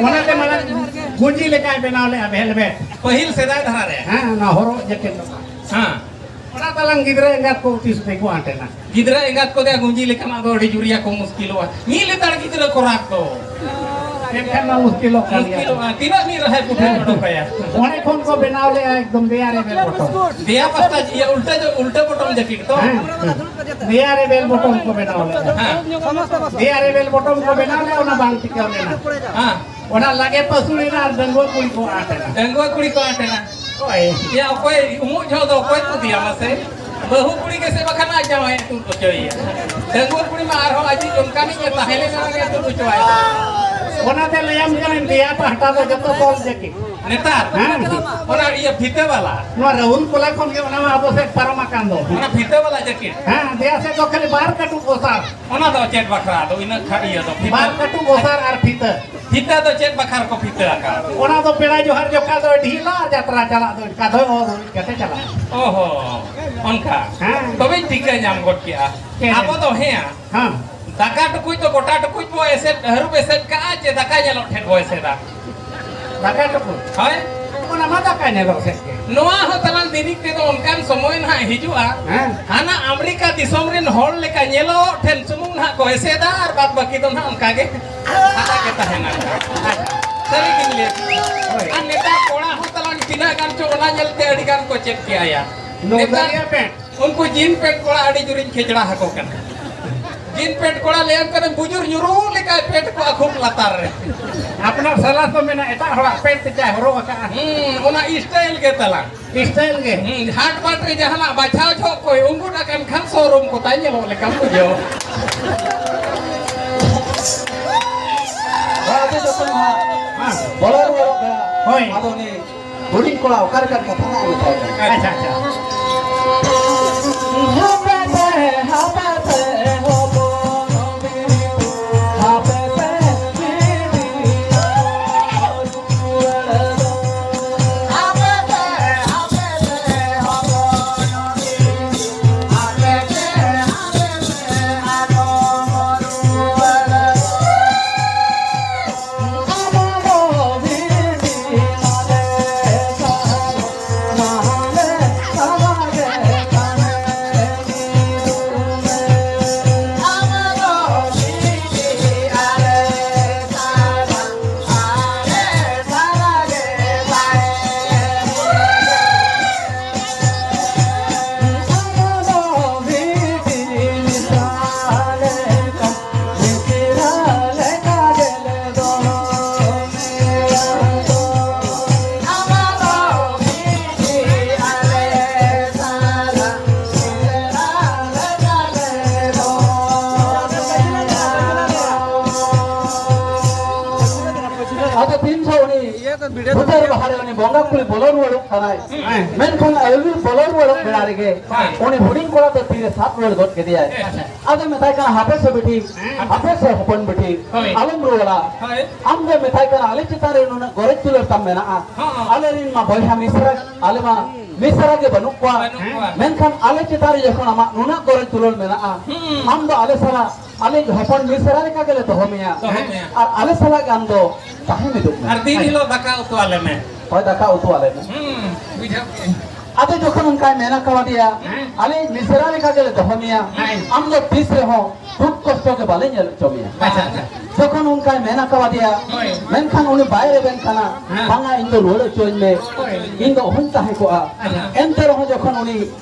ᱚᱱᱟᱛᱮ ᱢᱟᱲᱟᱝ ᱜᱩᱸᱡᱤ ᱞᱮᱠᱟᱭ ᱵᱮᱱᱟᱣ ᱞᱮᱜᱼᱟ velvet᱾ ᱯᱟᱹᱦᱤᱞ ᱥᱮᱫᱟᱭ ᱫᱷᱟᱨᱟ ᱨᱮ᱾ ᱦᱮᱸ, ᱚᱱᱟ ᱦᱚᱨᱚᱜ ᱡᱟᱹᱠᱤᱴ ᱫᱚ᱾ ᱦᱮᱸ᱾ ᱚᱱᱟ ᱛᱟᱞᱟᱝ ᱜᱤᱫᱽᱨᱟᱹ ᱮᱸᱜᱟᱛ ᱠᱚ ᱩᱛᱤ ᱥᱩᱛᱤ ᱠᱚ ᱟᱸᱴᱮᱱᱟ᱾ ᱜᱤᱫᱽᱨᱟᱹ ᱮᱸᱜᱟᱛ ᱠᱚ ᱫᱚ ᱜᱩᱸᱡᱤ ᱞᱮᱠᱟᱱᱟᱜ ᱫᱚ ᱟᱹᱰᱤ ᱡᱩᱨᱤᱭᱟ ᱠᱚ ᱢᱩᱥᱠᱤᱞᱚᱜᱼᱟ᱾ ᱢᱤᱫ ᱞᱮᱛᱟᱲ ᱜᱤᱫᱽᱨᱟᱹ ᱠᱚ ᱨᱟᱜᱽ ᱫᱚ᱾ ᱮᱱᱠᱷᱟᱱ ᱢᱟ ᱢᱩᱥᱠᱤᱞᱚᱜ ᱠᱟᱱ ᱜᱮᱭᱟ᱾ ᱢᱩᱥᱠᱤᱞᱚᱜᱼᱟ᱾ ᱛᱤᱱᱟᱹᱜ ᱢᱤᱫ ᱨᱟᱦᱟᱭ ᱯᱩᱴᱷᱟᱹ ᱚᱰᱚᱠᱟᱭᱟ? ᱚᱸᱰᱮ ᱠᱷᱚᱱ ᱠᱚ ᱵᱮᱱᱟᱣ ᱞᱮᱜᱼᱟ ᱮᱠᱫᱚᱢ ᱫᱮᱭᱟ ᱨᱮ bell bottom᱾ ᱫᱮᱭᱟ ᱯᱟᱥᱴᱟ ᱤᱭᱟᱹ ᱩᱞᱴᱟᱹ ᱡᱚ-, ᱩᱞᱴᱟᱹ bottom ᱡᱟᱹᱠᱤᱴ ᱛᱚ? ᱦᱮᱸ, ᱦᱮᱸ᱾ ᱫᱮᱭᱟ ᱨᱮ bell bottom ᱠᱚ ᱵᱮᱱᱟᱣ ᱞᱮᱜᱼᱟ᱾ ᱦᱮᱸ᱾ ᱫᱮᱭᱟ ᱨᱮ bell bottom ᱠᱚ ᱵᱮᱱᱟᱣ ᱞᱮᱜᱼᱟ, ᱚᱱᱟ ᱵᱟᱝ ᱴᱤᱠᱟᱹᱣ ᱞᱮᱱᱟ᱾ ᱦᱮᱸ᱾ ᱚᱱᱟ ᱞᱟᱜᱮ ᱯᱟᱹᱥᱩᱲ ᱮᱱᱟ ᱟᱨ ᱰᱟᱺᱜᱩᱣᱟᱹ ᱠᱩᱲᱤ ᱠᱚ ᱟᱸᱴ ᱮᱱᱟ᱾ ᱰᱟᱺᱜᱩᱣᱟᱹ ᱠᱩᱲᱤ ᱠᱚ ᱟᱸᱴ ᱮᱱᱟ᱾ ᱦᱳᱭ᱾ ᱭᱟ, ᱚᱠᱚᱭ ᱩᱢᱩᱜ ᱡᱚᱦᱚᱜ ᱫᱚ ᱚᱠᱚᱭ ᱛᱩᱫᱮᱭᱟ ᱢᱟᱥᱮ? ᱵᱟᱹᱦᱩ ᱠᱩᱲᱤ ᱜᱮᱥᱮ ᱵᱟᱠᱷᱟᱱ ᱟᱡ ᱡᱟᱶᱟᱭ ᱛᱩᱫ ᱦᱚᱪᱚᱭᱮᱭᱟ᱾ ᱰᱟᱺᱜᱩᱣᱟᱹ ᱠᱩᱲᱤ ᱢᱟ ᱟᱨᱦᱚᱸ ᱟᱡᱤᱡ ᱚᱱᱠᱟᱱᱤᱡ ᱮ ᱛᱟᱦᱮᱸ ᱞᱮᱱᱟ ᱜᱮ ᱛᱩᱫ ᱦᱚᱪᱚᱣᱟᱭ᱾ ᱚᱱᱟᱛᱮ ᱞᱟᱹᱭᱟᱢ ᱠᱟᱹᱱᱟᱹᱧ, ᱫᱮᱭᱟ ᱯᱟᱦᱴᱟ ᱫᱚ ᱡᱚᱛᱚ ᱛᱚᱞ ᱡᱟᱹᱠᱤᱴ᱾ ᱱᱮᱛᱟᱨ? ᱦᱮᱸ᱾ ᱚᱱᱟ ᱤᱭᱟᱹ ᱯᱷᱤᱛᱟᱹ ᱵᱟᱞᱟ᱾ ᱱᱚᱣᱟ ᱨᱟᱦᱩᱞ ᱠᱚᱞᱟ ᱠᱷᱚᱱ ᱜᱮ ᱚᱱᱟ ᱢᱟ ᱟᱵᱚ ᱥᱮᱫ ᱯᱟᱨᱚᱢ ᱟᱠᱟᱱ ᱫᱚ᱾ ᱚᱱᱟ ᱯᱷᱤᱛᱟᱹ ᱵᱟᱞᱟ ᱡᱟᱹᱠᱤᱴ? ᱦᱮᱸ, ᱫᱮᱭᱟ ᱥᱮᱫ ᱫᱚ ᱠᱷᱟᱹᱞᱤ ᱵᱟᱨ ᱠᱟᱹᱴᱩᱵ ᱚᱥᱟᱨ᱾ ᱚᱱᱟ ᱫᱚ ᱪᱮᱫ ᱵᱟᱠᱷᱨᱟ? ᱟᱫᱚ ᱤᱱᱟᱹ ᱠᱷᱟ-, ᱤᱭᱟᱹ ᱫᱚ ᱯᱷᱤᱛᱟᱹ? ᱵᱟᱨ ᱠᱟᱹᱴᱩᱵ ᱚᱥᱟᱨ ᱟᱨ ᱯᱷᱤᱛᱟᱹ᱾ ᱯᱷᱤᱛᱟᱹ ᱫᱚ ᱪᱮᱫ ᱵᱟᱠᱷᱨᱟ ᱠᱚ ᱯᱷᱤᱛᱟᱹ ᱟᱠᱟᱫ? ᱚᱱᱟ ᱫᱚ ᱯᱮᱲᱟ ᱡᱚᱦᱟᱨ ᱡᱚᱠᱷᱟ ᱫᱚ ᱰᱷᱤᱞᱟ ᱟᱨ ᱡᱟᱛᱨᱟ ᱪᱟᱞᱟᱜ ᱫᱚ ᱚᱱᱠᱟ ᱫᱚ ᱚᱨ ᱠᱟᱛᱮ ᱪᱟᱞᱟᱜᱼᱟ᱾ ᱚᱦᱚ, ᱚᱱᱠᱟ᱾ ᱦᱮᱸ᱾ ᱛᱚᱵᱮᱧ ᱴᱷᱤᱠᱟᱹ ᱧᱟᱢ ᱜᱚᱫ ᱠᱮᱜᱼᱟ᱾ ᱦᱮᱸ᱾ ᱟᱵᱚ ᱫᱚ ᱦᱮᱸ᱾ ᱦᱮᱸ᱾ ᱫᱟᱠᱟ ᱴᱩᱠᱩᱡ ᱫᱚ ᱜᱚᱴᱟ ᱴᱩᱠᱩᱡ ᱵᱚ ᱮᱥᱮᱫ, ᱦᱟᱹᱨᱩᱵ ᱮᱥᱮᱫ ᱠᱟᱜᱼᱟ ᱪᱮ ᱫᱟᱠᱟ ᱧᱮᱞᱚᱜ ᱴᱷᱮᱱ ᱵᱚ ᱮᱥᱮᱫᱟ? ᱫᱟᱠᱟ ᱴᱩᱠᱩᱡ? ᱦᱳᱭ᱾ ᱚᱱᱟ ᱢᱟ ᱫᱟᱠᱟ ᱧᱮᱞᱚᱜ ᱥᱮᱫ ᱜᱮ᱾ ᱱᱚᱣᱟ ᱦᱚᱸ ᱛᱟᱞᱟᱝ ᱫᱤᱱᱤᱠ ᱛᱮᱫᱚ ᱚᱱᱠᱟᱱ ᱥᱚᱢᱚᱭ ᱱᱟᱦᱟᱜ ᱦᱤᱡᱩᱜᱼᱟ᱾ ᱦᱮᱸ᱾ ᱦᱟᱱᱟ ᱟᱢᱮᱨᱤᱠᱟ ᱫᱤᱥᱚᱢ ᱨᱮᱱ ᱦᱚᱲ ᱞᱮᱠᱟ ᱧᱮᱞᱚᱜ ᱴᱷᱮᱱ ᱥᱩᱢᱩᱝ ᱱᱟᱦᱟᱜ ᱠᱚ ᱮᱥᱮᱫᱟ ᱟᱨ ᱵᱟᱫ ᱵᱟᱹᱠᱤ ᱫᱚ ᱱᱟᱦᱟᱜ ᱚᱱᱠᱟ ᱜᱮ ᱥᱟᱫᱟ ᱜᱮ ᱛᱟᱦᱮᱱᱟ᱾ ᱥᱟᱹᱨᱤ ᱜᱮᱧ ᱞᱟᱹᱭ᱾ ᱦᱳᱭ᱾ ᱟᱨ ᱱᱮᱛᱟᱨ ᱠᱚᱲᱟ ᱦᱚᱸ ᱛᱟᱞᱟᱝ ᱛᱤᱱᱟᱹᱜ ᱜᱟᱱ ᱪᱚ ᱚᱱᱟ ᱧᱮᱞᱛᱮ ᱟᱹᱰᱤ ᱜᱟᱱ ᱠᱚ ᱪᱮᱫ ᱠᱮᱜᱼᱟ ᱭᱟ᱾ ᱱᱚᱣᱟ ᱱᱮᱛᱟᱨ ᱫᱟᱨᱭᱟ ᱯᱮᱱᱴ᱾ ᱩᱱᱠᱩ ᱡᱤᱱ ᱯᱮᱱᱴ ᱠᱚᱲᱟ ᱟᱹᱰᱤ ᱡᱳᱨᱤᱧ ᱠᱷᱮᱪᱲᱟ ᱟᱠᱚ ᱠᱟᱱᱟ᱾ ᱡᱤᱱ ᱯᱮᱱᱴ ᱠᱚᱲᱟ ᱞᱟᱹᱭᱟᱢ ᱠᱟᱱᱟ, ᱵᱩᱡᱩᱨ ᱧᱩᱨᱩ ᱞᱮᱠᱟᱭ ᱯᱮᱱᱴ ᱠᱚᱜᱼᱟ ᱠᱷᱩᱵ ᱞᱟᱛᱟᱨ ᱨᱮ᱾ ᱟᱯᱱᱟᱨ ᱥᱟᱞᱟᱥ ᱫᱚ ᱢᱮᱱᱟ, ᱮᱴᱟᱜ ᱦᱚᱲᱟᱜ ᱯᱮᱱᱴ ᱛᱮᱪᱟᱭ ᱦᱚᱨᱚᱜ ᱟᱠᱟᱜᱼᱟ᱾ ᱦᱩᱸ, ᱚᱱᱟ style ᱜᱮ ᱛᱟᱞᱟᱝ᱾ Style ᱜᱮ᱾ ᱦᱩᱸ, ᱦᱟᱴ ᱵᱟᱴ ᱨᱮ ᱡᱟᱦᱟᱱᱟᱜ ᱵᱟᱪᱷᱟᱣ ᱡᱚᱦᱚᱜ ᱠᱚᱭ ᱩᱸᱜᱩᱴ ᱟᱠᱟᱱ ᱠᱷᱟᱱ showroom ᱠᱚ ᱛᱟᱭ ᱧᱮᱞᱚᱜ ᱞᱮᱠᱟᱢ ᱵᱩᱡᱷᱟᱹᱣᱟ᱾ ᱦᱳᱭ, ᱟᱯᱮ ᱡᱚᱛᱚ ᱱᱟᱦᱟᱜ ᱦᱮᱸ᱾ ᱵᱚᱞᱚ ᱨᱩᱣᱟᱹᱲᱚᱜ ᱠᱟᱱᱟ᱾ ᱦᱳᱭ᱾ ᱟᱫᱚ ᱩᱱᱤ ᱦᱩᱰᱤᱧ ᱠᱚᱲᱟ ᱚᱠᱟ ᱞᱮᱠᱟᱱ ᱠᱟᱛᱷᱟ ᱦᱟᱸᱜ ᱮ ᱢᱮᱛᱟᱭ ᱠᱟᱱᱟ? ᱟᱪᱪᱷᱟ, ᱟᱪᱪᱷᱟ᱾ ᱵᱷᱩᱛᱟᱹᱨ ᱵᱟᱦᱟ ᱨᱮ ᱩᱱᱤ ᱵᱚᱸᱜᱟ ᱠᱩᱲᱤ ᱵᱚᱞᱚ ᱨᱩᱣᱟᱹᱲᱚᱜ ᱠᱟᱱᱟᱭ᱾ ᱦᱮᱸ᱾ ᱢᱮᱱᱠᱷᱟᱱ ᱟᱹᱣᱨᱤ ᱵᱚᱞᱚ ᱨᱩᱣᱟᱹᱲᱚᱜ ᱵᱮᱲᱟ ᱨᱮᱜᱮ ᱦᱮᱸ᱾ ᱩᱱᱤ ᱦᱩᱰᱤᱧ ᱠᱚᱲᱟ ᱫᱚ ᱛᱤᱨᱮ ᱥᱟᱵ ᱨᱩᱣᱟᱹᱲ ᱜᱚᱫ ᱠᱮᱫᱮᱭᱟᱭ᱾ ᱦᱮᱸ᱾ ᱟᱫᱚ ᱢᱮᱛᱟᱭ ᱠᱟᱱᱟ, "ᱦᱟᱯᱮ ᱥᱮ ᱵᱤᱴᱤ, ᱦᱮᱸ᱾ ᱦᱟᱯᱮ ᱥᱮ ᱦᱚᱯᱚᱱ ᱵᱤᱴᱤ, ᱦᱳᱭ᱾ ᱟᱞᱚᱢ ᱨᱩᱣᱟᱹᱲᱟ᱾ ᱦᱳᱭ᱾ ᱟᱢ ᱫᱚ ᱢᱮᱛᱟᱭ ᱠᱟᱱᱟ, ᱟᱞᱮ ᱪᱮᱛᱟᱱ ᱨᱮ ᱱᱩᱱᱟᱹᱜ ᱜᱚᱨᱚᱡᱽ ᱫᱩᱞᱟᱹᱲ ᱛᱟᱢ ᱢᱮᱱᱟᱜᱼᱟ᱾ ᱦᱚᱸ᱾ ᱟᱞᱮ ᱨᱮᱱ ᱢᱟ ᱵᱚᱭᱦᱟ ᱢᱤᱥᱨᱟ, ᱟᱞᱮ ᱢᱟ ᱢᱤᱥᱨᱟ ᱜᱮ ᱵᱟᱹᱱᱩᱜ ᱠᱚᱣᱟ᱾ ᱵᱟᱹᱱᱩᱜ ᱠᱚᱣᱟ᱾ ᱢᱮᱱᱠᱷᱟᱱ ᱟᱞᱮ ᱪᱮᱛᱟᱱ ᱨᱮ ᱡᱚᱠᱷᱚᱱ ᱟᱢᱟᱜ ᱱᱩᱱᱟᱹᱜ ᱜᱚᱨᱚᱡᱽ ᱫᱩᱞᱟᱹᱲ ᱢᱮᱱᱟᱜᱼᱟ, ᱦᱩᱸ᱾ ᱟᱢ ᱫᱚ ᱟᱞᱮ ᱥᱟᱞᱟᱜ ᱟᱞᱮ ᱦᱚᱯᱚᱱ ᱢᱤᱥᱨᱟ ᱞᱮᱠᱟ ᱜᱮᱞᱮ ᱫᱚᱦᱚ ᱢᱮᱭᱟ᱾ ᱫᱚᱦᱚ ᱢᱮᱭᱟ᱾ ᱟᱨ ᱟᱞᱮ ᱥᱟᱞᱟᱜ ᱜᱮ ᱟᱢ ᱫᱚ ᱛᱟᱦᱮᱸ ᱢᱤᱫᱚᱜ ᱢᱮ᱾ ᱟᱨ ᱫᱤᱱ ᱦᱤᱞᱳᱜ ᱫᱟᱠᱟ ᱩᱛᱩ ᱟᱞᱮ ᱢᱮ᱾ ᱦᱳᱭ, ᱫᱟᱠᱟ ᱩᱛᱩ ᱟᱞᱮ ᱢᱮ᱾ ᱦᱩᱸ, ᱵᱩᱡᱷᱟᱹᱣ ᱠᱮᱜᱼᱟᱹᱧ᱾ ᱟᱫᱚ ᱡᱚᱠᱷᱚᱱ ᱚᱱᱠᱟᱭ ᱢᱮᱱ ᱟᱠᱟᱣᱟᱫᱮᱭᱟ, ᱦᱮᱸ᱾ "ᱟᱞᱮ ᱢᱤᱥᱨᱟ ᱞᱮᱠᱟ ᱜᱮᱞᱮ ᱫᱚᱦᱚ ᱢᱮᱭᱟ, ᱦᱮᱸ᱾ ᱟᱢ ᱫᱚ ᱛᱤᱥ ᱨᱮᱦᱚᱸ ᱫᱩᱠ ᱠᱚᱥᱴᱚ ᱜᱮ ᱵᱟᱞᱮ ᱧᱮᱞ ᱦᱚᱪᱚ ᱢᱮᱭᱟ᱾" ᱟᱪᱪᱷᱟ, ᱟᱪᱪᱷᱟ᱾ ᱡᱚᱠᱷᱚᱱ ᱚᱱᱠᱟᱭ ᱢᱮᱱ ᱟᱠᱟᱣᱟᱫᱮᱭᱟ, ᱦᱳᱭ᱾ ᱢᱮᱱᱠᱷᱟᱱ ᱩᱱᱤ ᱵᱟᱭ ᱨᱮᱵᱮᱱ ᱠᱟᱱᱟ, ᱦᱮᱸ᱾ "ᱵᱟᱝᱟ, ᱤᱧ ᱫᱚ ᱨᱩᱣᱟᱹᱲ ᱦᱚᱪᱚᱧ ᱢᱮ, ᱦᱳᱭ᱾ ᱤᱧ ᱫᱚ ᱚᱦᱚᱧ ᱛᱟᱦᱮᱸ ᱠᱚᱜᱼᱟ᱾" ᱟᱪᱪᱷᱟ᱾ ᱮᱱᱛᱮ ᱨᱮᱦᱚᱸ ᱡᱚᱠᱷᱚᱱ ᱩᱱᱤ